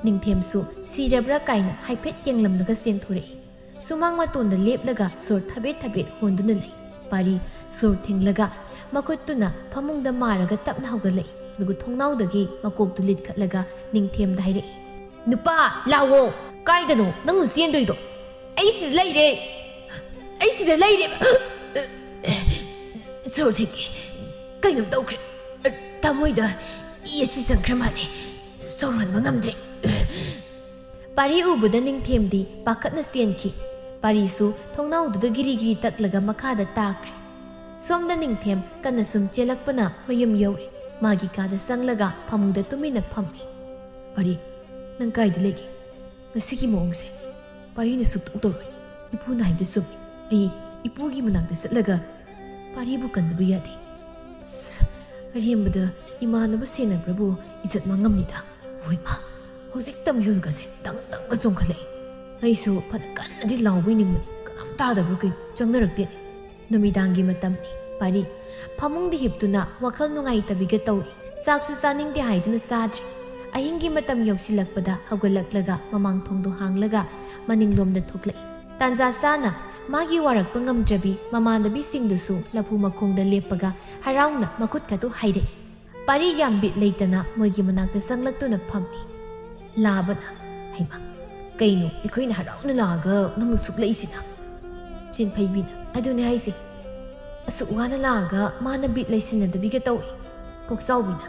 ꯅꯤꯡꯊꯦꯝꯁꯨ ꯁꯤꯔꯕ꯭ꯔꯥ ꯀꯥꯏꯅ ꯍꯥꯏꯐꯦꯠ ꯌꯦꯡꯂꯝꯂꯒ ꯆꯦꯟꯊꯣꯔꯛꯏ꯫ ꯁꯨꯃꯥꯡ ꯃꯇꯣꯟꯗ ꯂꯦꯞꯂꯒ ꯁꯣꯔ ꯊꯕꯦꯠ ꯊꯕꯦꯠ ꯍꯣꯟꯗꯨꯅ ꯂꯩ꯫ ꯄꯥꯔꯤ ꯁꯣꯔ ꯊꯤꯡꯂꯒ ꯃꯈꯨꯠꯇꯨꯅ ꯐꯃꯨꯡꯗ ꯃꯥꯔꯒ ꯇꯞꯅ ꯍꯧꯒꯠꯂꯛꯏ꯫ ꯑꯗꯨꯒ ꯊꯣꯡꯅꯥꯎꯗꯒꯤ ꯃꯀꯣꯛꯇꯨ ꯂꯤꯠꯈꯠꯂꯒ ꯅꯤꯡꯊꯦꯝꯗ ꯍꯥꯏꯔꯛꯏ, "ꯅꯨꯄꯥ, ꯂꯥꯛꯑꯣ! ꯀꯥꯏꯗꯅꯣ ꯅꯪꯅ ꯆꯦꯟꯗꯣꯏꯗꯣ? ꯑꯩ ꯁꯤꯗ ꯂꯩꯔꯦ! ꯑꯩ ꯁꯤꯗ ꯂꯩꯔꯦ!" ꯁꯣꯔ ꯊꯤꯡꯒꯦ꯫ ꯀꯩꯅꯣꯝ ꯇꯧꯈ꯭ꯔꯦ꯫ ꯊꯃꯣꯏꯗ ꯏ ꯑꯁꯤ ꯆꯪꯈ꯭ꯔ ꯃꯥꯜꯂꯦ꯫ ꯁꯣꯔ ꯍꯣꯟꯕ ꯉꯝꯗ꯭ꯔꯦ꯫ ꯄꯥꯔꯤ ꯎꯕꯗ ꯅꯤꯡꯊꯦꯝꯗꯤ ꯄꯥꯈꯠꯅ ꯆꯦꯟꯈꯤ꯫ ꯄꯥꯔꯤꯁꯨ ꯊꯣꯡꯅꯥꯎꯗꯨꯗ ꯒꯤꯔꯤ ꯒꯤꯔꯤ ꯇꯛꯂꯒ ꯃꯈꯥꯗ ꯇꯥꯈ꯭ꯔꯦ꯫ ꯁꯣꯝꯗ ꯅꯤꯡꯊꯦꯝ ꯀꯟꯅ ꯁꯨꯝ ꯆꯦꯜꯂꯛꯄꯅ ꯃꯌꯨꯝ ꯌꯧꯔꯦ꯫ ꯃꯥꯒꯤ ꯀꯥꯗ ꯆꯪꯂꯒ ꯐꯃꯨꯡꯗ ꯇꯨꯃꯤꯟꯅ ꯐꯝꯃꯤ꯫ "ꯄꯥꯔꯤ, ꯅꯪ ꯀꯥꯏꯗ ꯂꯩꯒꯦ? ꯉꯁꯤꯒꯤ ꯃꯑꯣꯡꯁꯦ?" ꯄꯥꯔꯤꯅ ꯁꯨꯛꯇꯧ ꯇꯧꯔꯣꯏ꯫ ꯏꯄꯨꯅ ꯍꯥꯏꯕꯗꯨ ꯆꯨꯝꯃꯤ꯫ ꯑꯩ ꯏꯄꯨꯒꯤ ꯃꯅꯥꯛꯇ ꯆꯠꯂꯒ ꯄꯥꯔꯤꯕꯨ ꯀꯟꯗꯕ ꯌꯥꯗꯦ꯫ ꯑꯁ, ꯑꯔꯦꯝꯕꯗ ꯏꯃꯥꯟꯅꯕ ꯁꯦꯟꯅꯕ꯭ꯔꯕꯨ ꯏꯖꯠ ꯃꯥꯡꯉꯝꯅꯤꯗ꯫ ꯍꯣꯏ ꯃꯥ, ꯍꯧꯖꯤꯛ ꯇꯝꯌꯨꯜꯒꯁꯦ ꯗꯪ ꯗꯪꯒ ꯆꯣꯡꯈꯠꯂꯛꯏ꯫ ꯑꯩꯁꯨ ꯐꯅ ꯀꯟꯅꯗꯤ ꯂꯥꯎꯕꯣꯏ ꯅꯤꯡꯕꯅꯤ, ꯀꯅꯥꯝ ꯇꯥꯗꯕ꯭ꯔꯥ ꯀꯩꯅꯣ, ꯆꯪꯅꯔꯛꯇꯦꯅꯦ꯫ ꯅꯨꯃꯤꯗꯥꯡꯒꯤ ꯃꯇꯝꯅꯤ꯫ ꯄꯥꯔꯤ ꯐꯃꯨꯡꯗ ꯍꯤꯞꯇꯨꯅ ꯋꯥꯈꯜ ꯅꯨꯡꯉꯥꯏꯇꯕꯤꯒ ꯇꯧꯏ꯫ ꯆꯥꯛꯁꯨ ꯆꯥꯅꯤꯡꯗꯦ ꯍꯥꯏꯗꯨꯅ ꯆꯥꯗ꯭ꯔꯤ꯫ ꯑꯍꯤꯡꯒꯤ ꯃꯇꯝ ꯌꯧꯁꯤꯜꯂꯛꯄꯗ ꯍꯧꯒꯠꯂꯛꯂꯒ ꯃꯃꯥꯡ ꯊꯣꯡꯗꯣ ꯍꯥꯡꯂꯒ ꯃꯅꯤꯡꯂꯣꯝꯗ ꯊꯣꯛꯂꯛꯏ꯫ ꯇꯥꯟꯖꯥ ꯆꯥꯅ ꯃꯥꯒꯤ ꯋꯥꯔꯛꯄ ꯉꯝꯗ꯭ꯔꯕꯤ ꯃꯃꯥꯟꯅꯕꯤꯁꯤꯡꯗꯨꯁꯨ ꯂꯐꯨ ꯃꯈꯣꯡꯗ ꯂꯦꯞꯄꯒ ꯍꯔꯥꯎꯅ ꯃꯈꯨꯠꯀꯗꯨ ꯍꯥꯏꯔꯛꯏ꯫ ꯄꯥꯔꯤ ꯌꯥꯝ ꯕꯤꯠ ꯂꯩꯇꯅ ꯃꯣꯏꯒꯤ ꯃꯅꯥꯛꯇ ꯆꯪꯂꯛꯇꯨꯅ ꯐꯝꯃꯤ꯫ ꯂꯥꯕꯅ, "ꯍꯩꯃꯥ, ꯀꯩꯅꯣ ꯑꯩꯈꯣꯏꯅ ꯍꯔꯥꯎꯅ ꯂꯥꯛꯑꯒ ꯅꯪꯅ ꯁꯨꯛ ꯂꯩꯁꯤꯅ?" ꯆꯤꯟꯐꯩꯕꯤꯅ, "ꯑꯗꯨꯅꯦ ꯍꯥꯏꯁꯦ, ꯑꯁꯨꯛ ꯋꯥꯅ ꯂꯥꯛꯑꯒ ꯃꯥꯅ ꯕꯤꯠ ꯂꯩꯁꯤꯟꯅꯗꯕꯤꯒ ꯇꯧꯏ꯫" ꯀꯣꯛꯆꯥꯎꯕꯤꯅ,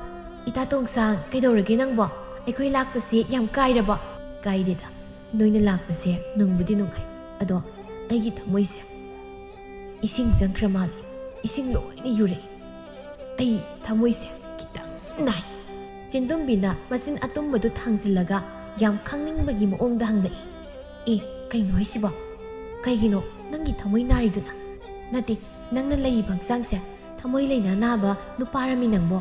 "ꯏꯇꯥ ꯇꯣꯡꯁꯥꯡ, ꯀꯩꯗꯧꯔꯒꯦ ꯅꯪꯕꯣ? ꯑꯩꯈꯣꯏ ꯂꯥꯛꯄꯁꯦ ꯌꯥꯝ ꯀꯥꯏꯔꯕꯣ?" "ꯀꯥꯏꯗꯦꯗ, ꯅꯣꯏꯅ ꯂꯥꯛꯄꯁꯦ ꯅꯨꯡꯕꯨꯗꯤ ꯅꯨꯡꯉꯥꯏ, ꯑꯗꯣ ꯑꯩꯒꯤ ꯊꯃꯣꯏꯁꯦ ꯏꯁꯤꯡ ꯆꯪꯈ꯭ꯔ ꯃꯥꯜꯂꯦ꯫ ꯏꯁꯤꯡ ꯂꯣꯏꯅ ꯌꯨꯔꯛꯑꯦ꯫ ꯑꯩ ꯊꯃꯣꯏꯁꯦ ꯈꯤꯇꯪ ꯅꯥꯏ꯫ ꯆꯤꯟꯗꯨꯝꯕꯤꯅ ꯃꯆꯤꯟ ꯑꯇꯨꯝꯕꯗꯨ ꯊꯥꯡꯖꯤꯜꯂꯒ ꯌꯥꯝ ꯈꯪꯅꯤꯡꯕꯒꯤ ꯃꯑꯣꯡꯗ ꯍꯪꯂꯛꯏ꯫ "ꯑꯦ, ꯀꯩꯅꯣ ꯍꯥꯏꯁꯤꯕꯣ? ꯀꯩꯒꯤꯅꯣ ꯅꯪꯒꯤ ꯊꯃꯣꯏ ꯅꯥꯔꯤꯗꯨꯅ?" "ꯅꯠꯇꯦ, ꯅꯪꯅ ꯂꯩꯔꯤꯕ ꯍꯛꯆꯥꯡꯁꯦ ꯊꯃꯣꯏ ꯂꯩꯅꯥ ꯅꯥꯕ ꯅꯨꯄꯥꯔꯃꯤ ꯅꯪꯕꯣ?"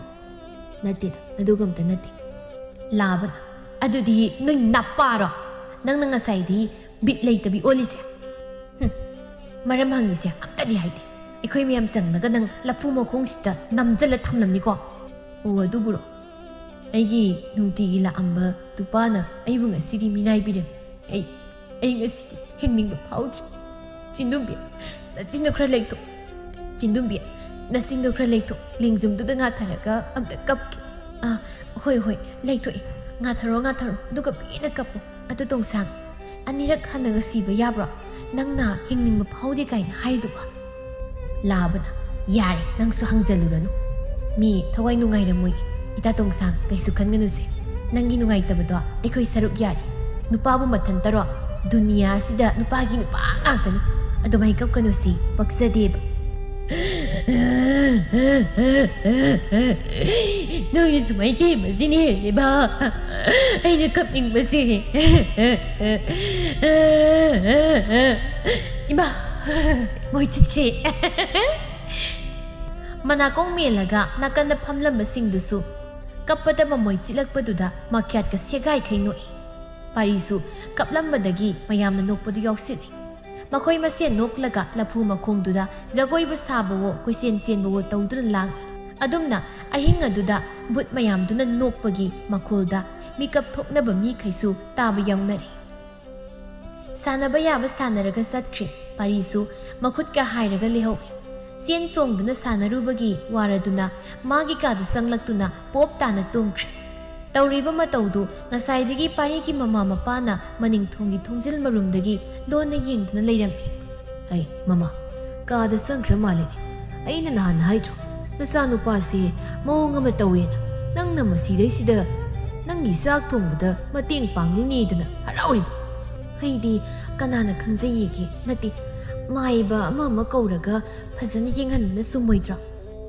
"ꯅꯠꯇꯦꯗ, ꯑꯗꯨꯒ ꯑꯝꯇ ꯅꯠꯇꯦ꯫" ꯂꯥꯕꯅ, "ꯑꯗꯨꯗꯤ ꯅꯣꯏ ꯅꯄꯥꯔꯣ? ꯅꯪꯅ ꯉꯁꯥꯏꯗꯤ ꯕꯤꯠ ꯂꯩꯇꯕꯤ ꯑꯣꯜꯂꯤꯁꯦ?" "ꯍꯨꯝ, ꯃꯔꯝ ꯍꯪꯉꯤꯁꯦ ꯑꯝꯇꯗꯤ ꯍꯥꯏꯗꯦ꯫ ꯑꯩꯈꯣꯏ ꯃꯌꯥꯝ ꯆꯪꯂꯒ ꯅꯪ ꯂꯐꯨ ꯃꯈꯣꯡꯁꯤꯗ ꯅꯝꯖꯜꯂ ꯊꯝꯂꯝꯅꯤꯀꯣ?" "ꯑꯣ, ꯑꯗꯨꯕꯨꯔꯣ? ꯑꯩꯒꯤ ꯅꯨꯡꯇꯤꯒꯤ ꯂꯥꯛꯑꯝꯕ ꯅꯨꯄꯥꯅ ꯑꯩꯕꯨ ꯉꯁꯤꯗꯤ ꯃꯤꯅꯥꯏꯕꯤꯔꯦ꯫ ꯑꯩ, ꯑꯩ ꯉꯁꯤꯗꯤ ꯍꯤꯡꯅꯤꯡꯕ ꯐꯥꯎꯗ꯭ꯔꯦ꯫" "ꯆꯤꯟꯗꯨꯝꯕꯤ, ꯅꯆꯤꯟꯗꯣ ꯈꯔ ꯂꯩꯊꯣꯛ꯫ ꯆꯤꯟꯗꯨꯝꯕꯤ, ꯅꯆꯤꯟꯗꯣ ꯈꯔ ꯂꯩꯊꯣꯛ꯫ ꯂꯦꯡꯖꯨꯝꯗꯨꯗ ꯉꯥꯊꯔꯒ ꯑꯝꯇ ꯀꯞꯀꯦ꯫" "ꯑꯥ, ꯍꯣꯏ, ꯍꯣꯏ, ꯂꯩꯊꯣꯛꯑꯦ꯫ ꯉꯥꯊꯔꯣ, ꯉꯥꯊꯔꯣ, ꯑꯗꯨꯒ ꯄꯦꯟꯅ ꯀꯞꯄꯣ꯫ ꯑꯗꯨ ꯇꯣꯡꯁꯥꯡ, ꯑꯅꯤꯔꯛ ꯍꯟꯅꯒ ꯁꯤꯕ ꯌꯥꯕ꯭ꯔꯣ? ꯅꯪꯅ ꯍꯤꯡꯅꯤꯡꯕ ꯐꯥꯎꯗꯦ ꯀꯥꯏꯅ ꯍꯥꯏꯔꯤꯗꯨꯕꯣ?" ꯂꯥꯕꯅ, "ꯌꯥꯔꯦ, ꯅꯪꯁꯨ ꯍꯪꯖꯜꯂꯨꯔꯅꯨ꯫ ꯃꯤ ꯊꯋꯥꯏ ꯅꯨꯡꯉꯥꯏꯔꯝꯃꯣꯏ꯫ ꯏꯇꯥ ꯇꯣꯡꯁꯥꯡ, ꯀꯩꯁꯨ ꯈꯟꯒꯅꯨꯁꯦ꯫ ꯅꯪꯒꯤ ꯅꯨꯡꯉꯥꯏꯇꯕꯗꯣ ꯑꯩꯈꯣꯏ ꯁꯔꯨꯛ ꯌꯥꯔꯤ꯫ ꯅꯨꯄꯥꯕꯨ ꯃꯊꯟꯇꯔꯣ? ꯗꯨꯅꯤꯌꯥꯁꯤꯗ ꯅꯨꯄꯥꯒꯤ ꯅꯨꯄꯥ ꯉꯥꯛꯇꯅꯤ꯫ ꯑꯗꯨꯃꯥꯏ ꯀꯞꯀꯅꯨꯁꯤ, ꯄꯛꯆꯗꯦꯕ꯫" "ꯅꯣꯏꯅ ꯁꯨꯃꯥꯏꯅ ꯊꯦꯝꯕꯁꯤꯅ ꯍꯦꯜꯂꯦꯕ ꯑꯩꯅ ꯀꯞꯅꯤꯡꯕꯁꯦ꯫" "ꯏꯃꯥ, ꯃꯣꯏ ꯆꯠꯈ꯭ꯔꯦ꯫" ꯃꯅꯥꯀꯣꯡ ꯃꯦꯜꯂꯒ ꯅꯥꯀꯟꯗ ꯐꯝꯂꯝꯕꯁꯤꯡꯗꯨꯁꯨ ꯀꯞꯄꯗ ꯃꯃꯣꯏ ꯆꯤꯛꯂꯛꯄꯗꯨꯗ ꯃꯈ꯭ꯌꯥꯠꯀ ꯁꯦꯒꯥꯏꯈꯩ ꯅꯣꯛꯏ꯫ ꯄꯥꯔꯤꯁꯨ ꯀꯞꯂꯝꯕꯗꯒꯤ ꯃꯌꯥꯝꯅ ꯅꯣꯛꯄꯗꯨ ꯌꯥꯎꯁꯤꯜꯂꯤ꯫ ꯃꯈꯣꯏ ꯃꯁꯦꯟ ꯅꯣꯛꯂꯒ ꯂꯐꯨ ꯃꯈꯣꯡꯗꯨꯗ ꯖꯒꯣꯏꯕꯨ ꯁꯥꯕꯋꯣ ꯀꯣꯏꯆꯦꯟ ꯆꯦꯟꯕꯋꯣ ꯇꯧꯗꯨꯅ ꯂꯥꯡꯏ꯫ ꯑꯗꯨꯝꯅ ꯑꯍꯤꯡ ꯑꯗꯨꯗ ꯚꯨꯠ ꯃꯌꯥꯝꯗꯨꯅ ꯅꯣꯛꯄꯒꯤ ꯃꯈꯣꯜꯗ ꯃꯤꯀꯞ ꯊꯣꯛꯅꯕ ꯃꯤꯈꯩꯁꯨ ꯇꯥꯕ ꯌꯥꯎꯅꯔꯤ꯫ ꯁꯥꯟꯅꯕ ꯌꯥꯕ ꯁꯥꯟꯅꯔꯒ ꯆꯠꯈ꯭ꯔꯦ꯫ ꯄꯥꯔꯤꯁꯨ ꯃꯈꯨꯠꯀ ꯍꯥꯏꯔꯒ ꯂꯩꯍꯧꯏ꯫ ꯆꯦꯟ ꯆꯣꯡꯗꯨꯅ ꯁꯥꯟꯅꯔꯨꯕꯒꯤ ꯋꯥꯔꯗꯨꯅ ꯃꯥꯒꯤ ꯀꯥꯗ ꯆꯪꯂꯛꯇꯨꯅ ꯄꯣꯞ ꯇꯥꯅ ꯇꯨꯝꯈ꯭ꯔꯦ꯫ ꯇꯧꯔꯤꯕ ꯃꯇꯧꯗꯨ ꯉꯁꯥꯏꯗꯒꯤ ꯄꯥꯔꯤꯒꯤ ꯃꯃꯥ ꯃꯄꯥꯅ ꯃꯅꯤꯡ ꯊꯣꯡꯒꯤ ꯊꯣꯡꯖꯤꯜ ꯃꯔꯨꯝꯗꯒꯤ ꯂꯣꯟꯅ ꯌꯦꯡꯗꯨꯅ ꯂꯩꯔꯝꯃꯤ꯫ "ꯑꯩ, ꯃꯃꯥ, ꯀꯥꯗ ꯆꯪꯈ꯭ꯔ ꯃꯥꯜꯂꯦꯅꯦ꯫ ꯑꯩꯅ ꯅꯍꯥꯟ ꯍꯥꯏꯗ꯭ꯔꯣ, ꯅꯆꯥꯅꯨꯄꯥꯁꯦ ꯃꯑꯣꯡ ꯑꯃ ꯇꯧꯋꯦꯅ? ꯅꯪꯅ ꯃꯁꯤꯗꯩꯁꯤꯗ ꯅꯪꯒꯤ ꯆꯥꯛ ꯊꯣꯡꯕꯗ ꯃꯇꯦꯡ ꯄꯥꯡꯂꯤꯅꯦꯗꯅ ꯍꯔꯥꯎꯔꯤꯕ? ꯑꯩꯗꯤ ꯀꯅꯥꯅ ꯈꯪꯖꯩꯌꯦꯒꯦ? ꯅꯠꯇꯦ, ꯃꯥꯏꯕ ꯑꯃ ꯑꯃ ꯀꯧꯔꯒ ꯐꯖꯅ ꯌꯦꯡꯍꯟꯕꯅ ꯆꯨꯝꯃꯣꯏꯗ꯭ꯔꯣ?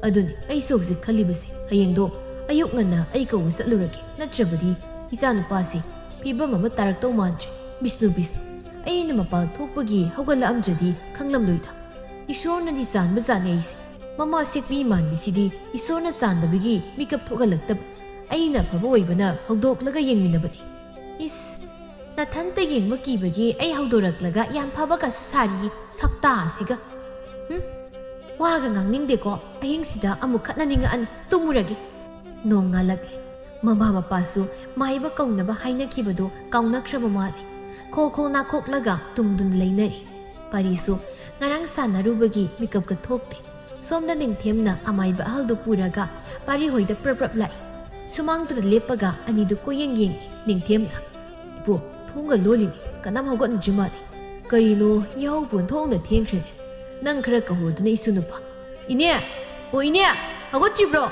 ꯑꯗꯨꯅꯤ ꯑꯩꯁꯨ ꯍꯧꯖꯤꯛ ꯈꯜꯂꯤꯕꯁꯦ꯫ ꯍꯌꯦꯡꯗꯣ ꯑꯌꯨꯛ ꯉꯟꯅ ꯑꯩ ꯀꯧꯕ ꯆꯠꯂꯨꯔꯒꯦ, ꯅꯠꯇ꯭ꯔꯕꯗꯤ ꯏꯆꯥꯅꯨꯄꯥꯁꯦ ꯐꯤꯕꯝ ꯑꯃ ꯇꯥꯔꯛꯇꯧ ꯃꯥꯟꯗ꯭ꯔꯦ꯫ ꯕꯤꯁꯅꯨ, ꯕꯤꯁꯅꯨ, ꯑꯩꯅ ꯃꯄꯥꯟ ꯊꯣꯛꯄꯒꯤ ꯍꯧꯒꯠꯂꯛꯑꯝꯗ꯭ꯔꯗꯤ ꯈꯪꯂꯝꯂꯣꯏꯗ꯫ ꯏꯁꯣꯔꯅꯗꯤ ꯆꯥꯟꯕꯖꯥꯠꯅꯤ ꯑꯩꯁꯦ꯫ ꯃꯃꯥ ꯁꯦꯛꯄꯤ ꯃꯥꯟꯕꯤꯁꯤꯗꯤ ꯏꯁꯣꯔꯅ ꯆꯥꯟꯗꯕꯒꯤ ꯃꯤꯀꯞ ꯊꯣꯛꯍꯜꯂꯛꯇꯕ꯫ ꯑꯩꯅ ꯑꯐꯕ ꯑꯣꯏꯕꯅ ꯍꯧꯗꯣꯛꯂꯒ ꯌꯦꯡꯃꯤꯟꯅꯕꯅꯤ꯫ ꯏꯁ, ꯅꯊꯟꯇ ꯌꯦꯡꯕ ꯀꯤꯕꯒꯤ ꯑꯩ ꯍꯧꯗꯣꯔꯛꯂꯒ ꯌꯥꯝ ꯐꯕꯒꯁꯨ ꯁꯥꯔꯤ, ꯁꯛꯇꯥ ꯑꯁꯤꯒ꯫ ꯍꯨꯝ, ꯋꯥꯒ ꯉꯥꯡꯅꯤꯡꯗꯦꯀꯣ, ꯑꯍꯤꯡꯁꯤꯗ ꯑꯃꯨꯛ ꯈꯠꯅꯅꯤꯡꯉꯛꯑꯅꯤ, ꯇꯨꯝꯃꯨꯔꯒꯦ꯫ ꯅꯣꯡ ꯉꯥꯜꯂꯛꯂꯦ꯫ ꯃꯃꯥ ꯃꯄꯥꯁꯨ ꯃꯥꯏꯕ ꯀꯧꯅꯕ ꯍꯥꯏꯅꯈꯤꯕꯗꯨ ꯀꯥꯎꯅꯈ꯭ꯔꯕ ꯃꯥꯜꯂꯦ꯫ ꯈꯣ ꯈꯣ ꯅꯥꯈꯣꯛꯂꯒ ꯇꯨꯝꯗꯨꯅ ꯂꯩꯅꯔꯤ꯫ ꯄꯥꯔꯤꯁꯨ ꯉꯔꯥꯡ ꯁꯥꯟꯅꯔꯨꯕꯒꯤ ꯃꯤꯀꯞꯀ ꯊꯣꯛꯇꯦ꯫ ꯁꯣꯝꯗ ꯅꯤꯡꯊꯦꯝꯅ ꯑꯃꯥꯏꯕ ꯑꯍꯜꯗꯨ ꯄꯨꯔꯒ ꯄꯥꯔꯤ ꯍꯣꯏꯗ ꯄ꯭ꯔꯞ ꯄ꯭ꯔꯞ ꯂꯥꯛꯏ꯫ ꯁꯨꯃꯥꯡꯗꯨꯗ ꯂꯦꯞꯄꯒ ꯑꯅꯤꯗꯨ ꯀꯣꯏꯌꯦꯡ ꯌꯦꯡꯏ ꯅꯤꯡꯊꯦꯝꯅ꯫ "ꯏꯕꯣ, ꯊꯣꯡꯒ ꯂꯣꯜꯂꯤꯅꯤ, ꯀꯅꯥꯝ ꯍꯧꯒꯠꯅꯗ꯭ꯔꯤ ꯃꯥꯜꯂꯤ꯫ ꯀꯔꯤꯅꯣ, ꯌꯥꯍꯧꯕꯨ ꯑꯣꯟꯊꯣꯛꯅ ꯊꯦꯡꯈ꯭ꯔꯦꯅꯦ꯫ ꯅꯪ ꯈꯔ ꯀꯧꯔꯨꯗꯅ, ꯏꯁꯨ ꯅꯨꯄꯥ꯫ ꯏꯅꯦ! ꯑꯣ ꯏꯅꯦ! ꯍꯧꯒꯠꯇ꯭ꯔꯤꯕ꯭ꯔꯣ?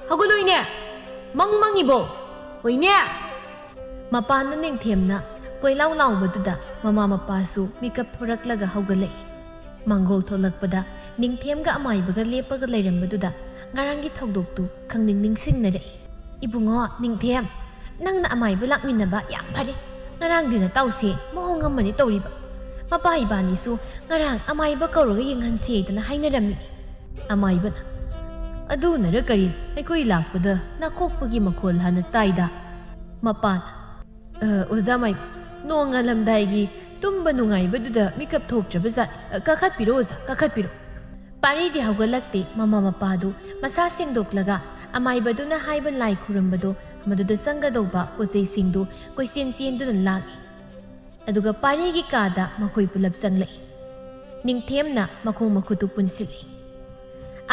ꯍꯧꯒꯠꯂꯣ ꯏꯅꯦ! ꯃꯪ ꯃꯪꯉꯤꯕꯣ? ꯑꯣ ꯏꯅꯦ!" ꯃꯄꯥꯟꯗ ꯅꯤꯡꯊꯦꯝꯅ ꯀꯣꯏꯂꯥꯎ ꯂꯥꯎꯕꯗꯨꯗ ꯃꯃꯥ ꯃꯄꯥꯁꯨ ꯃꯤꯀꯞ ꯊꯣꯔꯛꯂꯒ ꯍꯧꯒꯠꯂꯛꯏ꯫ ꯃꯥꯡꯒꯣꯜ ꯊꯣꯛꯂꯛꯄꯗ ꯅꯤꯡꯊꯦꯝꯒ ꯑꯃꯥꯏꯕꯒ ꯂꯦꯞꯄꯒ ꯂꯩꯔꯝꯕꯗꯨꯗ ꯉꯔꯥꯡꯒꯤ ꯊꯧꯗꯣꯛꯇꯨ ꯈꯪꯅꯤꯡ ꯅꯤꯡꯁꯤꯡꯅꯔꯛꯏ꯫ "ꯏꯕꯨꯡꯉꯣ ꯅꯤꯡꯊꯦꯝ, ꯅꯪꯅ ꯑꯃꯥꯏꯕ ꯂꯥꯛꯃꯤꯟꯅꯕ ꯌꯥꯝ ꯐꯔꯦ꯫ ꯉꯔꯥꯡꯗꯤ ꯅꯇꯥꯎꯁꯦ ꯃꯑꯣꯡ ꯑꯃꯅꯤ ꯇꯧꯔꯤꯕ꯫ ꯃꯄꯥ ꯏꯕꯥꯅꯤꯁꯨ ꯉꯔꯥꯡ ꯑꯃꯥꯏꯕ ꯀꯧꯔꯒ ꯌꯦꯡꯍꯟꯁꯦꯗꯅ ꯍꯥꯏꯅꯔꯝꯃꯤ꯫" ꯑꯃꯥꯏꯕꯅ, "ꯑꯗꯨꯅꯔ ꯀꯔꯤ, ꯑꯩꯈꯣꯏ ꯂꯥꯛꯄꯗ ꯅꯥꯀꯣꯛꯄꯒꯤ ꯃꯈꯣꯜ ꯍꯥꯟꯅ ꯇꯥꯏꯗ?" ꯃꯄꯥꯅ, "ꯑ, ꯑꯣꯖꯥ ꯃꯥꯏꯕ, ꯅꯣꯡ ꯉꯥꯜꯂꯝꯗꯥꯏꯒꯤ ꯇꯨꯝꯕ ꯅꯨꯡꯉꯥꯏꯕꯗꯨꯗ ꯃꯤꯀꯞ ꯊꯣꯛꯇ꯭ꯔꯕꯖꯥꯠ꯫ ꯑ, ꯀꯥꯈꯠꯄꯤꯔꯣ ꯑꯣꯖꯥ, ꯀꯥꯈꯠꯄꯤꯔꯣ꯫" ꯄꯥꯔꯤꯗꯤ ꯍꯧꯒꯠꯂꯛꯇꯦ꯫ ꯃꯃꯥ ꯃꯄꯥꯗꯨ ꯃꯁꯥ ꯁꯦꯡꯗꯣꯛꯂꯒ ꯑꯃꯥꯏꯕꯗꯨꯅ ꯍꯥꯏꯕ ꯂꯥꯏ ꯈꯨꯔꯨꯝꯕꯗꯣ, ꯃꯗꯨꯗ ꯆꯪꯒꯗꯧꯕ ꯄꯣꯠꯆꯩꯁꯤꯡꯗꯨ ꯀꯣꯏꯆꯦꯟ ꯆꯦꯟꯗꯨꯅ ꯂꯥꯛꯏ꯫ ꯑꯗꯨꯒ ꯄꯥꯔꯤꯒꯤ ꯀꯥꯗ ꯃꯈꯣꯏ ꯄꯨꯂꯞ ꯆꯪꯂꯛꯏ꯫ ꯅꯤꯡꯊꯦꯝꯅ ꯃꯈꯣꯡ ꯃꯈꯨꯠꯇꯨ ꯄꯨꯟꯁꯤꯜꯂꯤ꯫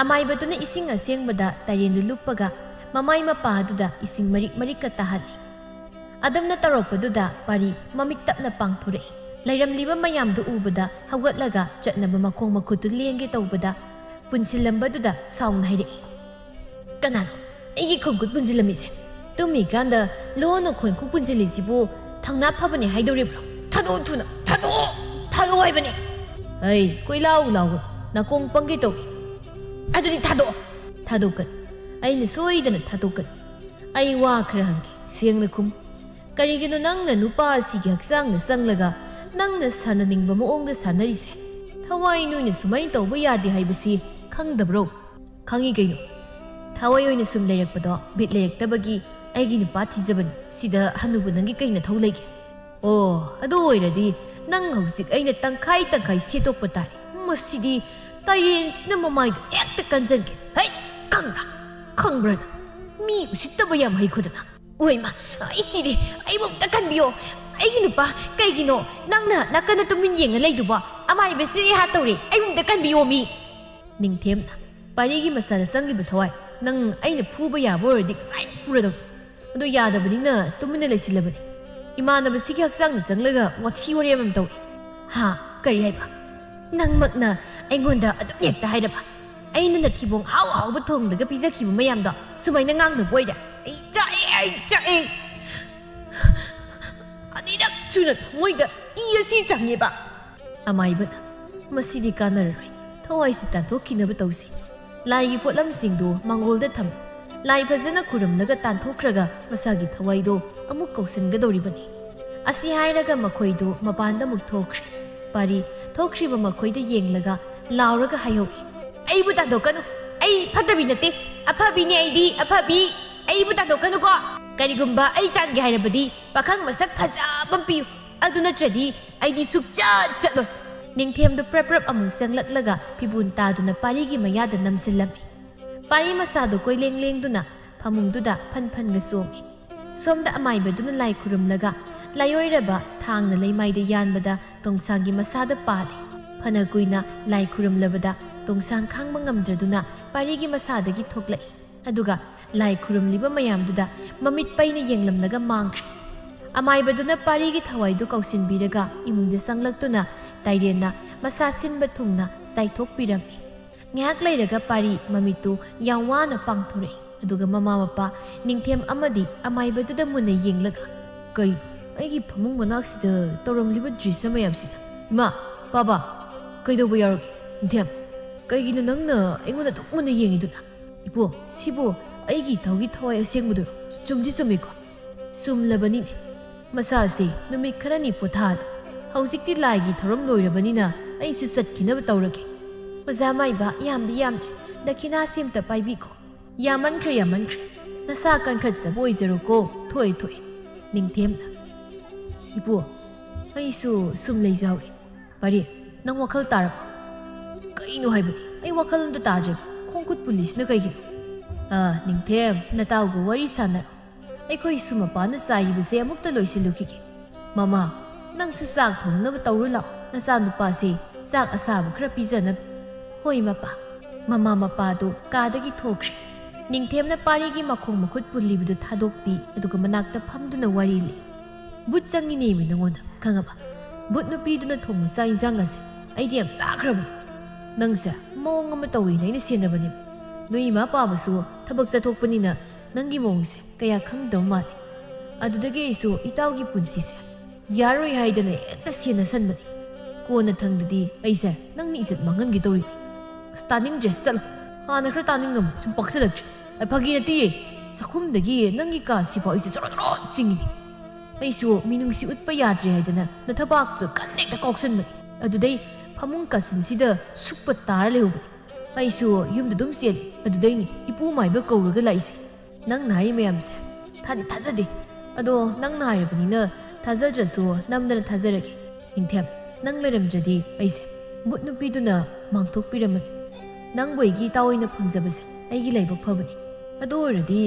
ꯑꯃꯥꯏꯕꯗꯨꯅ ꯏꯁꯤꯡ ꯑꯁꯦꯡꯕꯗ ꯇꯔꯦꯟꯗꯨ ꯂꯨꯞꯄꯒ ꯃꯃꯥꯏ ꯃꯄꯥꯗꯨꯗ ꯏꯁꯤꯡ ꯃꯔꯤꯛ ꯃꯔꯤꯛꯀ ꯇꯥꯍꯜꯂꯤ꯫ ꯑꯗꯨꯝꯅ ꯇꯧꯔꯛꯄꯗꯨꯗ ꯄꯥꯔꯤ ꯃꯃꯤꯠ ꯇꯞꯅ ꯄꯥꯡꯊꯣꯔꯛꯏ꯫ ꯂꯩꯔꯝꯂꯤꯕ ꯃꯌꯥꯝꯗꯨ ꯎꯕꯗ ꯍꯧꯒꯠꯂꯒ ꯆꯠꯅꯕ ꯃꯈꯣꯡ ꯃꯈꯨꯠꯇꯨ ꯂꯦꯡꯒꯦ ꯇꯧꯕꯗ ꯄꯨꯟꯁꯤꯜꯂꯝꯕꯗꯨꯗ ꯁꯥꯎꯅ ꯍꯥꯏꯔꯛꯏ, "ꯀꯅꯥꯅꯣ ꯑꯩꯒꯤ ꯈꯣꯡꯈꯨꯠ ꯄꯨꯟꯁꯤꯜꯂꯝꯃꯤꯁꯦ? ꯇꯨꯝꯃꯤꯀꯥꯟꯗ ꯂꯣꯟꯅ ꯈꯣꯡꯈꯨꯠ ꯄꯨꯟꯁꯤꯜꯂꯤꯁꯤꯕꯨ ꯊꯧꯅꯥ ꯐꯕꯅꯦ ꯍꯥꯏꯗꯧꯔꯤꯕ꯭ꯔꯣ? ꯊꯥ ꯊꯥꯗꯣꯛꯑꯣ ꯊꯨꯅ, ꯊꯥꯗꯣꯛꯑꯣ, ꯊꯥꯗꯣꯛꯑꯣ ꯍꯥꯏꯕꯅꯦ꯫ ꯑꯩ ꯀꯣꯏꯂꯥꯎ ꯂꯥꯎꯒꯅꯨ, ꯅꯥꯀꯣꯡ ꯄꯪꯒꯦ ꯇꯧꯏ꯫ ꯑꯗꯨꯗꯤ ꯊꯥꯗꯣꯛꯑꯣ꯫ ꯊꯥꯗꯣꯛꯀꯅꯤ, ꯑꯩꯅ ꯁꯣꯏꯗꯅ ꯊꯥꯗꯣꯛꯀꯅꯤ꯫ ꯑꯩ ꯋꯥ ꯈꯔ ꯍꯪꯒꯦ, ꯁꯦꯡꯅ ꯈꯨꯝ꯫ ꯀꯔꯤꯒꯤꯅꯣ ꯅꯪꯅ ꯅꯨꯄꯥ ꯑꯁꯤꯒꯤ ꯍꯛꯆꯥꯡꯗ ꯆꯪꯂꯒ ꯅꯪꯅ ꯁꯥꯟꯅꯅꯤꯡꯕ ꯃꯑꯣꯡꯗ ꯁꯥꯟꯅꯔꯤꯁꯦ? ꯊꯋꯥꯏ ꯅꯣꯏꯅ ꯁꯨꯃꯥꯏꯅ ꯇꯧꯕ ꯌꯥꯗꯦ ꯍꯥꯏꯕꯁꯤ ꯈꯪꯗꯕ꯭ꯔꯣ? ꯈꯪꯉꯤ ꯀꯩꯅꯣ꯫ ꯊꯋꯥꯏ ꯑꯣꯏꯅ ꯁꯨꯝ ꯂꯩꯔꯛꯄꯗꯣ ꯕꯤꯠ ꯂꯩꯔꯛꯇꯕꯒꯤ ꯑꯩꯒꯤ ꯅꯨꯄꯥ ꯊꯤꯖꯕꯅꯤ꯫ ꯁꯤꯗ ꯍꯅꯨꯕ ꯅꯪꯒꯤ ꯀꯩ ꯅꯊꯧ ꯂꯩꯒꯦ? ꯑꯣ, ꯑꯗꯨ ꯑꯣꯏꯔꯗꯤ ꯅꯪ ꯍꯧꯖꯤꯛ ꯑꯩꯅ ꯇꯪꯈꯥꯏ ꯇꯪꯈꯥꯏ ꯁꯦꯠꯇꯣꯛꯄ ꯇꯥꯔꯦ꯫ ꯃꯁꯤꯗꯤ ꯇꯥꯏꯔꯦꯟꯁꯤꯅ ꯃꯃꯥꯏꯗꯣ ꯍꯦꯛꯇ ꯀꯟꯖꯟꯒꯦ꯫ ꯍꯩꯠ! ꯈꯪꯕ꯭ꯔꯥ? ꯈꯪꯕ꯭ꯔꯥ ꯅꯪ? ꯃꯤ ꯎꯁꯤꯠꯇꯕ ꯌꯥꯝ ꯍꯩꯈꯣꯗꯅ꯫ ꯑꯣꯏꯃ, ꯑꯩ ꯁꯤꯔꯦ꯫ ꯑꯩꯕꯨ ꯑꯝꯇ ꯀꯟꯕꯤꯌꯣ꯫ ꯑꯩꯒꯤ ꯅꯨꯄꯥ, ꯀꯩꯒꯤꯅꯣ ꯅꯪꯅ ꯅꯥꯀꯟꯗ ꯇꯨꯃꯤꯟ ꯌꯦꯡꯉ ꯂꯩꯗꯨꯕꯣ? ꯑꯃꯥꯏꯕꯁꯤꯗꯤ ꯍꯥꯠꯇꯧꯔꯦ꯫ ꯑꯩꯕꯨ ꯑꯝꯇ ꯀꯟꯕꯤꯌꯣ ꯃꯤ꯫ ꯅꯤꯡꯊꯦꯝꯅ, ꯄꯥꯔꯤꯒꯤ ꯃꯆꯥꯗ ꯆꯪꯂꯤꯕ ꯊꯋꯥꯏ, ꯅꯪ ꯑꯩꯅ ꯐꯨꯕ ꯌꯥꯕ ꯑꯣꯏꯔꯗꯤ ꯉꯁꯥꯏ ꯐꯨꯔꯗꯧꯅꯤ꯫ ꯑꯗꯣ ꯌꯥꯗꯕꯅꯤꯅ ꯇꯨꯃꯤꯟꯅ ꯂꯩꯁꯤꯜꯂꯕꯅꯤ꯫ ꯏꯃꯥꯟꯅꯕꯁꯤꯒꯤ ꯍꯛꯆꯥꯡꯗ ꯆꯪꯂꯒ ꯋꯥꯊꯤ ꯋꯥꯔꯦꯝ ꯑꯃ ꯇꯧꯏ꯫ ꯍꯥ? ꯀꯔꯤ ꯍꯥꯏꯕ? ꯅꯪꯃꯛꯅ ꯑꯩꯉꯣꯟꯗ ꯑꯗꯨꯝ ꯍꯦꯛꯇ ꯍꯥꯏꯔꯕ? ꯑꯩꯅ ꯅꯊꯤꯕꯣꯡ ꯑꯍꯥꯎ ꯑꯍꯥꯎꯕ ꯊꯣꯡꯂꯒ ꯄꯤꯖꯈꯤꯕ ꯃꯌꯥꯝꯗꯣ ꯁꯨꯃꯥꯏꯅ ꯉꯥꯡꯅꯕ ꯑꯣꯏꯔꯦ? ꯑꯩ ꯆꯥꯛꯑꯦ, ꯑꯩ ꯆꯥꯛꯑꯦ꯫ ꯑꯅꯤꯔꯛ ꯁꯨꯅ ꯊꯃꯣꯏꯗ ꯏ ꯑꯁꯤ ꯆꯪꯉꯦꯕ꯫ ꯑꯃꯥꯏꯕꯅ, ꯃꯁꯤꯗꯤ ꯀꯥꯟꯅꯔꯔꯣꯏ, ꯊꯋꯥꯏꯁꯤ ꯇꯥꯟꯊꯣꯛꯈꯤꯅꯕ ꯇꯧꯁꯤ꯫ ꯂꯥꯏꯒꯤ ꯄꯣꯠꯂꯝꯁꯤꯡꯗꯨ ꯃꯥꯡꯒꯣꯜꯗ ꯊꯝꯃꯤ꯫ ꯂꯥꯏ ꯐꯖꯅ ꯈꯨꯔꯨꯝꯂꯒ ꯇꯥꯟꯊꯣꯛꯈ꯭ꯔꯒ ꯃꯁꯥꯒꯤ ꯊꯋꯥꯏꯗꯣ ꯑꯃꯨꯛ ꯀꯧꯁꯤꯟꯒꯗꯧꯔꯤꯕꯅꯤ꯫ ꯑꯁꯤ ꯍꯥꯏꯔꯒ ꯃꯈꯣꯏꯗꯨ ꯃꯄꯥꯟꯗ ꯑꯃꯨꯛ ꯊꯣꯛꯈ꯭ꯔꯦ꯫ ꯄꯥꯔꯤ ꯊꯣꯛꯈ꯭ꯔꯤꯕ ꯃꯈꯣꯏꯗ ꯌꯦꯡꯂꯒ ꯂꯥꯎꯔꯒ ꯍꯥꯏꯍꯧꯏ, "ꯑꯩꯕꯨ ꯇꯥꯟꯊꯣꯛꯀꯅꯨ, ꯑꯩ ꯐꯠꯇꯕꯤ ꯅꯠꯇꯦ, ꯑꯐꯕꯤꯅꯤ ꯑꯩꯗꯤ, ꯑꯐꯕꯤ꯫ ꯑꯩꯕꯨ ꯇꯥꯟꯊꯣꯛꯀꯅꯨꯀꯣ꯫ ꯀꯔꯤꯒꯨꯝꯕ ꯑꯩ ꯇꯥꯟꯒꯦ ꯍꯥꯏꯔꯕꯗꯤ ꯄꯥꯈꯪ ꯃꯁꯛ ꯐꯖꯕ ꯑꯃ ꯄꯤꯌꯨ, ꯑꯗꯨ ꯅꯠꯇ꯭ꯔꯗꯤ ꯑꯩꯗꯤ ꯁꯨꯛꯆꯠ ꯆꯠꯂꯣꯏ꯫" ꯅꯤꯡꯊꯦꯝꯗꯨ ꯄ꯭ꯔꯞ ꯄ꯭ꯔꯞ ꯑꯃꯨꯛ ꯆꯪꯂꯛꯂꯒ ꯐꯤꯕꯣꯟ ꯇꯥꯗꯨꯅ ꯄꯥꯔꯤꯒꯤ ꯃꯌꯥꯗ ꯅꯝꯁꯤꯜꯂꯝꯃꯤ꯫ ꯄꯥꯔꯤ ꯃꯁꯥꯗꯨ ꯀꯣꯏꯂꯦꯡ ꯂꯦꯡꯗꯨꯅ ꯐꯃꯨꯡꯗꯨꯗ ꯐꯟ ꯐꯟꯒ ꯆꯣꯡꯉꯤ꯫ ꯁꯣꯝꯗ ꯑꯃꯥꯏꯕꯗꯨꯅ ꯂꯥꯏ ꯈꯨꯔꯨꯝꯂꯒ ꯂꯥꯏꯑꯣꯏꯔꯕ ꯊꯥꯡꯅ ꯂꯩꯃꯥꯏꯗ ꯌꯥꯟꯕꯗ ꯇꯣꯡꯁꯥꯡꯒꯤ ꯃꯁꯥꯗ ꯄꯥꯜꯂꯤ꯫ ꯐꯅ ꯀꯨꯏꯅ ꯂꯥꯏ ꯈꯨꯔꯨꯝꯂꯕꯗ ꯇꯣꯡꯁꯥꯡ ꯈꯥꯡꯕ ꯉꯝꯗ꯭ꯔꯗꯨꯅ ꯄꯥꯔꯤꯒꯤ ꯃꯁꯥꯗꯒꯤ ꯊꯣꯛꯂꯛꯏ꯫ ꯑꯗꯨꯒ ꯂꯥꯏ ꯈꯨꯔꯨꯝꯂꯤꯕ ꯃꯌꯥꯝꯗꯨꯗ ꯃꯃꯤꯠ ꯄꯩꯅ ꯌꯦꯡꯂꯝꯂꯒ ꯃꯥꯡꯈ꯭ꯔꯦ꯫ ꯑꯃꯥꯏꯕꯗꯨꯅ ꯄꯥꯔꯤꯒꯤ ꯊꯋꯥꯏꯗꯨ ꯀꯧꯁꯤꯟꯕꯤꯔꯒ ꯏꯃꯨꯡꯗ ꯆꯪꯂꯛꯇꯨꯅ ꯇꯥꯏꯔꯦꯟꯅ ꯃꯁꯥ ꯁꯤꯟꯕ ꯊꯨꯡꯅ ꯆꯥꯏꯊꯣꯛꯄꯤꯔꯝꯃꯤ꯫ ꯉꯥꯏꯍꯥꯛ ꯂꯩꯔꯒ ꯄꯥꯔꯤ ꯃꯃꯤꯠꯇꯨ ꯌꯥꯝ ꯋꯥꯅ ꯄꯥꯡꯊꯣꯔꯛꯏ꯫ ꯑꯗꯨꯒ ꯃꯃꯥ ꯃꯄꯥ ꯅꯤꯡꯊꯦꯝ ꯑꯃꯗꯤ ꯑꯃꯥꯏꯕꯗꯨꯗ ꯃꯨꯟꯅ ꯌꯦꯡꯂꯒ, "ꯀꯔꯤ? ꯑꯩꯒꯤ ꯐꯃꯨꯡ ꯃꯅꯥꯛꯁꯤꯗ ꯇꯧꯔꯝꯂꯤꯕ ꯗ꯭ꯔꯤꯁ ꯃꯌꯥꯝꯁꯤꯗ? ꯏꯃꯥ, ꯄꯥꯕꯥ, ꯀꯩꯗꯧꯕ ꯌꯥꯎꯔꯒꯦ? ꯅꯤꯡꯊꯦꯝ, ꯀꯩꯒꯤꯅꯣ ꯅꯪꯅ ꯑꯩꯉꯣꯟꯗ ꯑꯗꯨꯛ ꯃꯨꯟꯅ ꯌꯦꯡꯉꯤꯗꯨꯅ? ꯏꯄꯨ, ꯁꯤꯕꯨ ꯑꯩꯒꯤ ꯏꯇꯥꯎꯒꯤ ꯊꯋꯥꯏ ꯑꯁꯦꯡꯕꯗꯨꯔꯣ? ꯆꯨꯝꯗꯤ ꯆꯨꯝꯃꯤꯀꯣ? ꯆꯨꯝꯂꯕꯅꯤꯅꯦ꯫ ꯃꯁꯥꯁꯦ ꯅꯨꯃꯤꯠ ꯈꯔꯅꯤ ꯄꯣꯊꯥꯗ꯫ ꯍꯧꯖꯤꯛꯇꯤ ꯂꯥꯏꯒꯤ ꯊꯧꯔꯝ ꯂꯣꯏꯔꯕꯅꯤꯅ ꯑꯩꯁꯨ ꯆꯠꯈꯤꯅꯕ ꯇꯧꯔꯒꯦ꯫ ꯑꯣꯖꯥ ꯃꯥꯏꯕ, ꯌꯥꯝꯗꯤ ꯌꯥꯝꯗ꯭ꯔꯦ, ꯗꯈꯤꯅꯥꯁꯤ ꯑꯝꯇ ꯄꯥꯏꯕꯤꯈꯣ꯫ ꯌꯥꯝꯃꯟꯈ꯭ꯔꯦ, ꯌꯥꯝꯃꯟꯈ꯭ꯔꯦ꯫ ꯅꯁꯥ ꯀꯟꯈꯠꯆꯕ ꯑꯣꯏꯖꯔꯣꯀꯣ꯫ ꯊꯣꯛꯑꯦ, ꯊꯣꯛꯑꯦ꯫ ꯅꯤꯡꯊꯦꯝꯅ, ꯏꯄꯨ, ꯑꯩꯁꯨ ꯁꯨꯝ ꯂꯩꯖꯍꯧꯔꯦ꯫ ꯄꯥꯔꯤ, ꯅꯪ ꯋꯥꯈꯜ ꯇꯥꯔꯕ? ꯀꯩꯅꯣ ꯍꯥꯏꯕꯅꯤ? ꯑꯩ ꯋꯥꯈꯜ ꯑꯝꯇ ꯇꯥꯗ꯭ꯔꯦ꯫ ꯈꯣꯡ ꯈꯨꯠ ꯄꯨꯜꯂꯤꯁꯤꯅ ꯀꯩꯒꯤꯅꯣ? ꯑ, ꯅꯤꯡꯊꯦꯝ, ꯅꯇꯥꯎꯒ ꯋꯥꯔꯤ ꯁꯥꯟꯅꯔꯣ꯫ ꯑꯩꯈꯣꯏ ꯏꯁꯨ ꯃꯄꯥꯅ ꯆꯥꯏꯔꯤꯕꯁꯦ ꯑꯃꯨꯛꯇ ꯂꯣꯏꯁꯤꯜꯂꯨꯈꯤꯒꯦ꯫ ꯃꯃꯥ, ꯅꯪꯁꯨ ꯆꯥꯛ ꯊꯣꯡꯅꯕ ꯇꯧꯔꯨ ꯂꯥꯛꯑꯣ꯫ ꯅꯆꯥꯅꯨꯄꯥꯁꯦ ꯆꯥꯛ ꯑꯁꯥꯕ ꯈꯔ ꯄꯤꯖꯅꯕ꯫ ꯍꯣꯏ ꯃꯄꯥ꯫ ꯃꯃꯥ ꯃꯄꯥꯗꯨ ꯀꯥꯗꯒꯤ ꯊꯣꯛꯈ꯭ꯔꯦ꯫ ꯅꯤꯡꯊꯦꯝꯅ ꯄꯥꯔꯤꯒꯤ ꯃꯈꯣꯡ ꯃꯈꯨꯠ ꯄꯨꯜꯂꯤꯕꯗꯨ ꯊꯥꯗꯣꯛꯄꯤ, ꯑꯗꯨꯒ ꯃꯅꯥꯛꯇ ꯐꯝꯗꯨꯅ ꯋꯥꯔꯤ ꯂꯤ꯫ ꯕꯨꯠ ꯆꯪꯉꯤꯅꯦꯃꯤ ꯅꯉꯣꯟꯗ, ꯈꯪꯉꯕ? ꯕꯨꯠ ꯅꯨꯄꯤꯗꯨꯅ ꯊꯣꯡꯕ ꯆꯥꯛ ꯏꯟꯁꯥꯡ ꯑꯁꯦ ꯑꯩꯗꯤ ꯌꯥꯝ ꯆꯥꯈ꯭ꯔꯕꯅꯤ꯫ ꯅꯪꯁꯦ ꯃꯑꯣꯡ ꯑꯃ ꯇꯧꯋꯦꯅ ꯑꯩꯅ ꯁꯦꯟꯅꯕꯅꯦ꯫ ꯅꯣꯏ ꯏꯃꯥ ꯄꯥꯕꯁꯨ ꯊꯕꯛ ꯆꯠꯊꯣꯛꯄꯅꯤꯅ ꯅꯪꯒꯤ ꯃꯑꯣꯡꯁꯦ ꯀꯌꯥ ꯈꯪꯗꯕ ꯃꯥꯜꯂꯦ꯫ ꯑꯗꯨꯗꯒꯤ ꯑꯩꯁꯨ ꯏꯇꯥꯎꯒꯤ ꯄꯨꯟꯁꯤꯁꯦ ꯌꯥꯔꯣꯏ ꯍꯥꯏꯗꯅ ꯍꯦꯛꯇ ꯁꯦꯟꯅꯁꯟꯕꯅꯤ꯫ ꯀꯣꯟꯅ ꯊꯪꯗꯗꯤ ꯑꯩꯁꯦ ꯅꯪꯅ ꯏꯖꯠ ꯃꯥꯡꯍꯟꯒꯦ ꯇꯧꯔꯤꯅꯤ꯫ ꯑꯁ, ꯇꯥꯅꯤꯡꯗ꯭ꯔꯦ, ꯆꯠꯂꯣ꯫ ꯍꯥꯟꯅ ꯈꯔ ꯇꯥꯅꯤꯡꯉꯝꯃꯤ, ꯁꯨꯝ ꯄꯛꯁꯤꯜꯂꯛꯇ꯭ꯔꯦ꯫ ꯑꯩ ꯐꯥꯒꯤ ꯅꯠꯇꯤꯌꯦ꯫ ꯆꯥꯛꯈꯨꯝꯗꯒꯤ ꯅꯪꯒꯤ ꯀꯥꯁꯤꯐꯥꯎ ꯑꯩꯁꯦ ꯆꯣꯔꯣ ꯆꯣꯔꯣ ꯆꯤꯡꯉꯤꯅꯤ꯫ ꯑꯩꯁꯨ ꯃꯤꯅꯨꯡꯁꯤ ꯎꯠꯄ ꯌꯥꯗ꯭ꯔꯦ ꯍꯥꯏꯗꯅ ꯅꯊꯕꯥꯛꯇꯨꯗ ꯀꯟꯅ ꯍꯦꯛꯇ ꯀꯥꯎꯁꯟꯕꯅꯤ꯫ ꯑꯗꯨꯗꯩ ꯐꯃꯨꯡ ꯀꯥꯆꯤꯟꯁꯤꯗ ꯁꯨꯞꯄ ꯇꯥꯔ ꯂꯩꯍꯧꯕꯅꯤ꯫ ꯑꯩꯁꯨ ꯌꯨꯝꯗ ꯑꯗꯨꯝ ꯆꯦꯜꯂꯤ꯫ ꯑꯗꯨꯗꯩꯅꯤ ꯏꯄꯨ ꯃꯥꯏꯕ ꯀꯧꯔꯒ ꯂꯥꯛꯏꯁꯦ꯫ ꯅꯪꯅ ꯍꯥꯏꯔꯤ ꯃꯌꯥꯝꯁꯦ ꯊꯥꯗꯤ ꯊꯥꯖꯗꯦ꯫ ꯑꯗꯣ ꯅꯪꯅ ꯍꯥꯏꯔꯕꯅꯤꯅ ꯊꯥꯖꯗ꯭ꯔꯁꯨ ꯅꯝꯗꯅ ꯊꯥꯖꯔꯒꯦ꯫ ꯅꯤꯡꯊꯦꯝ, ꯅꯪ ꯂꯩꯔꯝꯗ꯭ꯔꯗꯤ ꯑꯩꯁꯦ ꯕꯨꯠ ꯅꯨꯄꯤꯗꯨꯅ ꯃꯥꯡꯊꯣꯛꯄꯤꯔꯝꯃꯅꯤ꯫ ꯅꯪꯕꯨ ꯑꯩꯒꯤ ꯏꯇꯥꯎ ꯑꯣꯏꯅ ꯐꯪꯖꯕꯁꯦ ꯑꯩꯒꯤ ꯂꯥꯏꯕꯛ ꯐꯕꯅꯤ꯫ ꯑꯗꯨ ꯑꯣꯏꯔꯗꯤ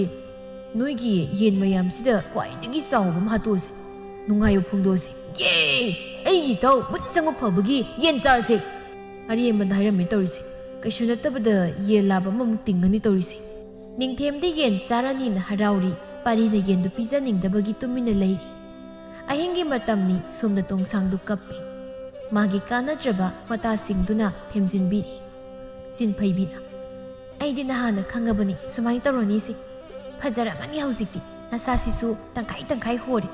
ꯅꯣꯏꯒꯤ ꯌꯦꯟ ꯃꯌꯥꯝꯁꯤꯗ ꯈ꯭ꯋꯥꯏꯗꯒꯤ ꯆꯥꯎꯕ ꯑꯃ ꯍꯥꯠꯇꯣꯛꯑꯁꯤ꯫ ꯅꯨꯡꯉꯥꯏꯕ ꯐꯣꯡꯗꯣꯛꯑꯁꯤ꯫ ꯌꯦ! ꯑꯩꯒꯤ ꯏꯇꯥꯎ ꯕꯨꯠ ꯆꯪꯕ ꯐꯕꯒꯤ ꯌꯦꯟ ꯆꯥꯔꯁꯦ꯫ ꯑꯔꯦꯝꯕꯗ ꯍꯥꯏꯔꯝꯃꯦ ꯇꯧꯔꯤꯁꯦ꯫ ꯀꯩꯁꯨ ꯅꯠꯇꯕꯗ ꯌꯦꯟ ꯂꯥꯕ ꯑꯃꯃꯨꯛ ꯇꯤꯡꯒꯅꯤ ꯇꯧꯔꯤꯁꯦ꯫ ꯅꯤꯡꯊꯦꯝꯗꯤ ꯌꯦꯟ ꯆꯥꯔꯅꯤꯅ ꯍꯔꯥꯎꯔꯤ꯫ ꯄꯥꯔꯤꯅ ꯌꯦꯟꯗꯨ ꯄꯤꯖꯅꯤꯡꯗꯕꯒꯤ ꯇꯨꯃꯤꯟꯅ ꯂꯩꯔꯤ꯫ ꯑꯍꯤꯡꯒꯤ ꯃꯇꯝꯅꯤ꯫ ꯁꯣꯝꯗ ꯇꯣꯡꯁꯥꯡꯗꯨ ꯀꯞꯄꯤ꯫ ꯃꯥꯒꯤ ꯀꯥꯟꯅꯗ꯭ꯔꯕ ꯃꯇꯥꯁꯤꯡꯗꯨꯅ ꯊꯦꯝꯖꯤꯟꯕꯤꯔꯤ꯫ ꯆꯤꯟꯐꯩꯕꯤꯅ, "ꯑꯩꯗꯤ ꯅꯍꯥꯟꯅ ꯈꯪꯉꯕꯅꯤ ꯁꯨꯃꯥꯏꯅ ꯇꯧꯔꯅꯤꯁꯦ꯫ ꯐꯖꯔꯝꯃꯅꯤ ꯍꯧꯖꯤꯛꯇꯤ꯫ ꯅꯁꯥꯁꯤꯁꯨ ꯇꯪꯈꯥꯏ ꯇꯪꯈꯥꯏ ꯍꯣꯔꯦ꯫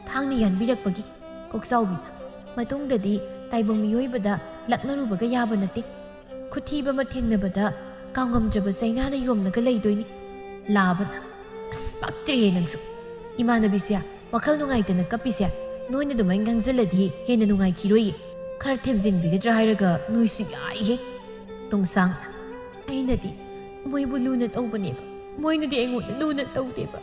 ꯊꯥꯡꯅ ꯌꯥꯟꯕꯤꯔꯛꯄꯒꯤ꯫ ꯀꯣꯛꯆꯥꯎꯕꯤꯅ, ꯃꯇꯨꯡꯗꯗꯤ ꯇꯥꯏꯕꯪ ꯃꯤꯑꯣꯏꯕꯗ ꯂꯛꯅꯔꯨꯕꯒ ꯌꯥꯕ ꯅꯠꯇꯦ꯫ ꯈꯨꯊꯤꯕ ꯑꯃ ꯊꯦꯡꯅꯕꯗ ꯀꯥꯎꯉꯝꯗ꯭ꯔꯕ ꯆꯩꯅꯥꯅ ꯌꯣꯝꯂꯒ ꯂꯩꯗꯣꯏꯅꯤ꯫ ꯂꯥꯕꯅ, ꯑꯁ, ꯄꯛꯇ꯭ꯔꯦꯍꯦ ꯅꯪꯁꯨ꯫ ꯏꯃꯥꯟꯅꯕꯤꯁꯦ ꯋꯥꯈꯜ ꯅꯨꯡꯉꯥꯏꯇꯅ ꯀꯞꯄꯤꯁꯦ ꯅꯣꯏꯅ ꯑꯗꯨꯃꯥꯏꯅ ꯉꯥꯡꯖꯜꯂꯗꯤ ꯍꯦꯟꯅ ꯅꯨꯡꯉꯥꯏꯈꯤꯔꯣꯏꯌꯦ꯫ ꯈꯔ ꯊꯦꯝꯖꯤꯟꯕꯤꯒꯗ꯭ꯔꯥ ꯍꯥꯏꯔꯒ ꯅꯣꯏꯁꯨ ꯌꯥꯏꯍꯦ꯫ ꯇꯣꯡꯁꯥꯡꯅ, ꯑꯩꯅꯗꯤ ꯃꯣꯏꯕꯨ ꯂꯨꯅ ꯇꯧꯕꯅꯦꯕ, ꯃꯣꯏꯅꯗꯤ ꯑꯩꯉꯣꯟꯗ ꯂꯨꯅ ꯇꯧꯗꯦꯕ꯫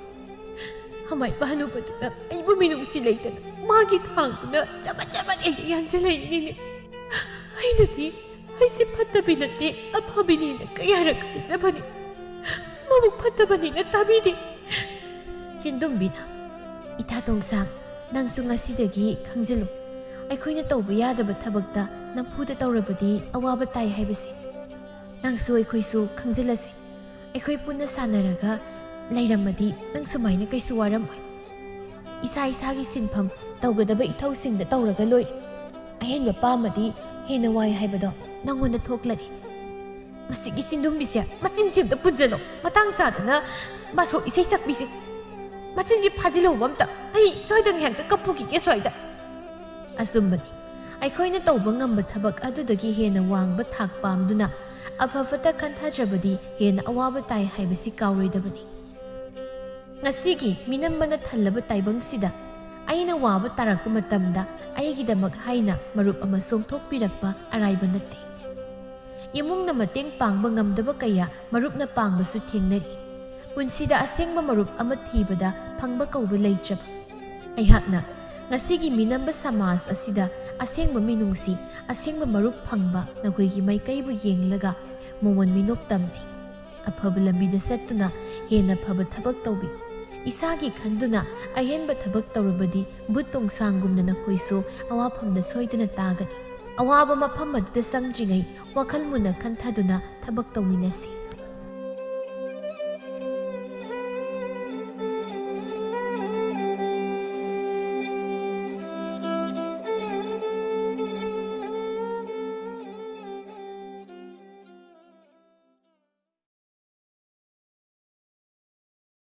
ꯍꯃꯥꯏ ꯄꯥꯅꯨꯕꯗꯨꯅ ꯑꯩꯕꯨ ꯃꯤꯅꯨꯡꯁꯤ ꯂꯩꯇꯅ ꯃꯥꯒꯤ ꯊꯥꯡꯗꯨꯅ ꯆꯕꯠ ꯆꯕꯠ ꯍꯦꯛꯇ ꯌꯥꯟꯁꯤꯜꯂꯛꯏꯅꯤꯅꯦ꯫ ꯑꯩꯅꯗꯤ ꯑꯩꯁꯦ ꯐꯠꯇꯕꯤ ꯅꯠꯇꯦ, ꯑꯐꯕꯤꯅꯦꯅ ꯀꯌꯥꯔꯛ ꯍꯥꯏꯖꯕꯅꯤ꯫ ꯃꯕꯨꯛ ꯐꯠꯇꯕꯅꯤꯅ ꯇꯥꯕꯤꯗꯦ꯫ ꯆꯤꯟꯗꯨꯝꯕꯤꯅ, ꯏꯇꯥ ꯇꯣꯡꯁꯥꯡ, ꯅꯪꯁꯨ ꯉꯁꯤꯗꯒꯤ ꯈꯪꯖꯤꯜꯂꯨ, ꯑꯩꯈꯣꯏꯅ ꯇꯧꯕ ꯌꯥꯗꯕ ꯊꯕꯛꯇ ꯅꯝꯐꯨꯗ ꯇꯧꯔꯕꯗꯤ ꯑꯋꯥꯕ ꯇꯥꯏ ꯍꯥꯏꯕꯁꯦ꯫ ꯅꯪꯁꯨ ꯑꯩꯈꯣꯏꯁꯨ ꯈꯪꯖꯤꯜꯂꯁꯤ꯫ ꯑꯩꯈꯣꯏ ꯄꯨꯟꯅ ꯁꯥꯟꯅꯔꯒ ꯂꯩꯔꯝꯃꯗꯤ ꯅꯪ ꯁꯨꯃꯥꯏꯅ ꯀꯩꯁꯨ ꯋꯥꯔꯝꯃꯣꯏ꯫ ꯏꯁꯥ ꯏꯁꯥꯒꯤ ꯁꯤꯟꯐꯝ, ꯇꯧꯒꯗꯕ ꯏꯊꯧꯁꯤꯡꯗ ꯇꯧꯔꯒ ꯂꯣꯏꯔꯦ꯫ ꯑꯍꯦꯟꯕ ꯄꯥꯝꯃꯗꯤ ꯍꯦꯟꯅ ꯋꯥꯏ ꯍꯥꯏꯕꯗꯣ ꯅꯪꯉꯣꯟꯗ ꯊꯣꯛꯂꯅꯤ꯫ ꯃꯁꯤꯒꯤ ꯆꯤꯟꯗꯨꯝꯕꯤꯁꯦ ꯃꯆꯤꯟꯁꯤ ꯑꯝꯇ ꯄꯨꯟꯁꯤꯜꯂꯣ꯫ ꯃꯇꯥꯡ ꯆꯥꯗꯅ ꯃꯥꯁꯨ ꯏꯁꯩ ꯁꯛꯄꯤꯁꯦ꯫ ꯃꯆꯤꯟꯁꯤ ꯐꯥꯖꯤꯜꯍꯧꯕ ꯑꯝꯇ꯫ ꯑꯩ ꯁ꯭ꯋꯥꯏꯗ ꯉꯥꯏꯍꯥꯛꯇ ꯀꯞꯄꯨꯈꯤꯒꯦ ꯁ꯭ꯋꯥꯏꯗ꯫ ꯑꯆꯨꯝꯕꯅꯤ꯫ ꯑꯩꯈꯣꯏꯅ ꯇꯧꯕ ꯉꯝꯕ ꯊꯕꯛ ꯑꯗꯨꯗꯒꯤ ꯍꯦꯟꯅ ꯋꯥꯡꯕ ꯊꯥꯛ ꯄꯥꯝꯗꯨꯅ ꯑꯐ ꯐꯠꯇ ꯈꯟꯊꯗ꯭ꯔꯕꯗꯤ ꯍꯦꯟꯅ ꯑꯋꯥꯕ ꯇꯥꯏ ꯍꯥꯏꯕꯁꯤ ꯀꯥꯎꯔꯣꯏꯗꯕꯅꯤ꯫ ꯉꯁꯤꯒꯤ ꯃꯤꯅꯝꯕꯅ ꯊꯜꯂꯕ ꯇꯥꯏꯕꯪꯁꯤꯗ ꯑꯩꯅ ꯋꯥꯕ ꯇꯥꯔꯛꯄ ꯃꯇꯝꯗ ꯑꯩꯒꯤꯗꯃꯛ ꯍꯥꯏꯅ ꯃꯔꯨꯞ ꯑꯃ ꯆꯣꯡꯊꯣꯛꯄꯤꯔꯛꯄ ꯑꯔꯥꯏꯕ ꯅꯠꯇꯦ꯫ ꯏꯃꯨꯡꯅ ꯃꯇꯦꯡ ꯄꯥꯡꯕ ꯉꯝꯗꯕ ꯀꯌꯥ ꯃꯔꯨꯞꯅ ꯄꯥꯡꯕꯁꯨ ꯊꯦꯡꯅꯔꯤ꯫ ꯄꯨꯟꯁꯤꯗ ꯑꯁꯦꯡꯕ ꯃꯔꯨꯞ ꯑꯃ ꯊꯤꯕꯗ ꯐꯪꯕ ꯀꯧꯕ ꯂꯩꯇ꯭ꯔꯕ꯫ ꯑꯩꯍꯥꯛꯅ ꯉꯁꯤꯒꯤ ꯃꯤꯅꯝꯕ ꯁꯃꯥꯖ ꯑꯁꯤꯗ ꯑꯁꯦꯡꯕ ꯃꯤꯅꯨꯡꯁꯤ, ꯑꯁꯦꯡꯕ ꯃꯔꯨꯞ ꯐꯪꯕ ꯅꯈꯣꯏꯒꯤ ꯃꯥꯏꯀꯩꯕꯨ ꯌꯦꯡꯂꯒ ꯃꯣꯃꯣꯟ ꯃꯤꯅꯣꯛ ꯇꯝꯂꯤ꯫ ꯑꯐꯕ ꯂꯝꯕꯤꯗ ꯆꯠꯇꯨꯅ ꯍꯦꯟꯅ ꯐꯕ ꯊꯕꯛ ꯇꯧꯕꯤꯌꯨ꯫ ꯏꯁꯥꯒꯤ ꯈꯟꯗꯨꯅ ꯑꯍꯦꯟꯕ ꯊꯕꯛ ꯇꯧꯔꯕꯗꯤ ꯕꯨꯠ ꯇꯣꯡꯁꯥꯡꯒꯨꯝꯅ ꯅꯈꯣꯏꯁꯨ ꯑꯋꯥꯐꯝꯗ ꯁꯣꯏꯗꯅ ꯇꯥꯒꯅꯤ꯫ ꯑꯋꯥꯕ ꯃꯐꯝ ꯑꯗꯨꯗ ꯆꯪꯗ꯭ꯔꯤꯉꯩ ꯋꯥꯈꯜ ꯃꯨꯟꯅ ꯈꯟꯊꯗꯨꯅ ꯊꯕꯛ ꯇꯧꯃꯤꯟꯅꯁꯤ꯫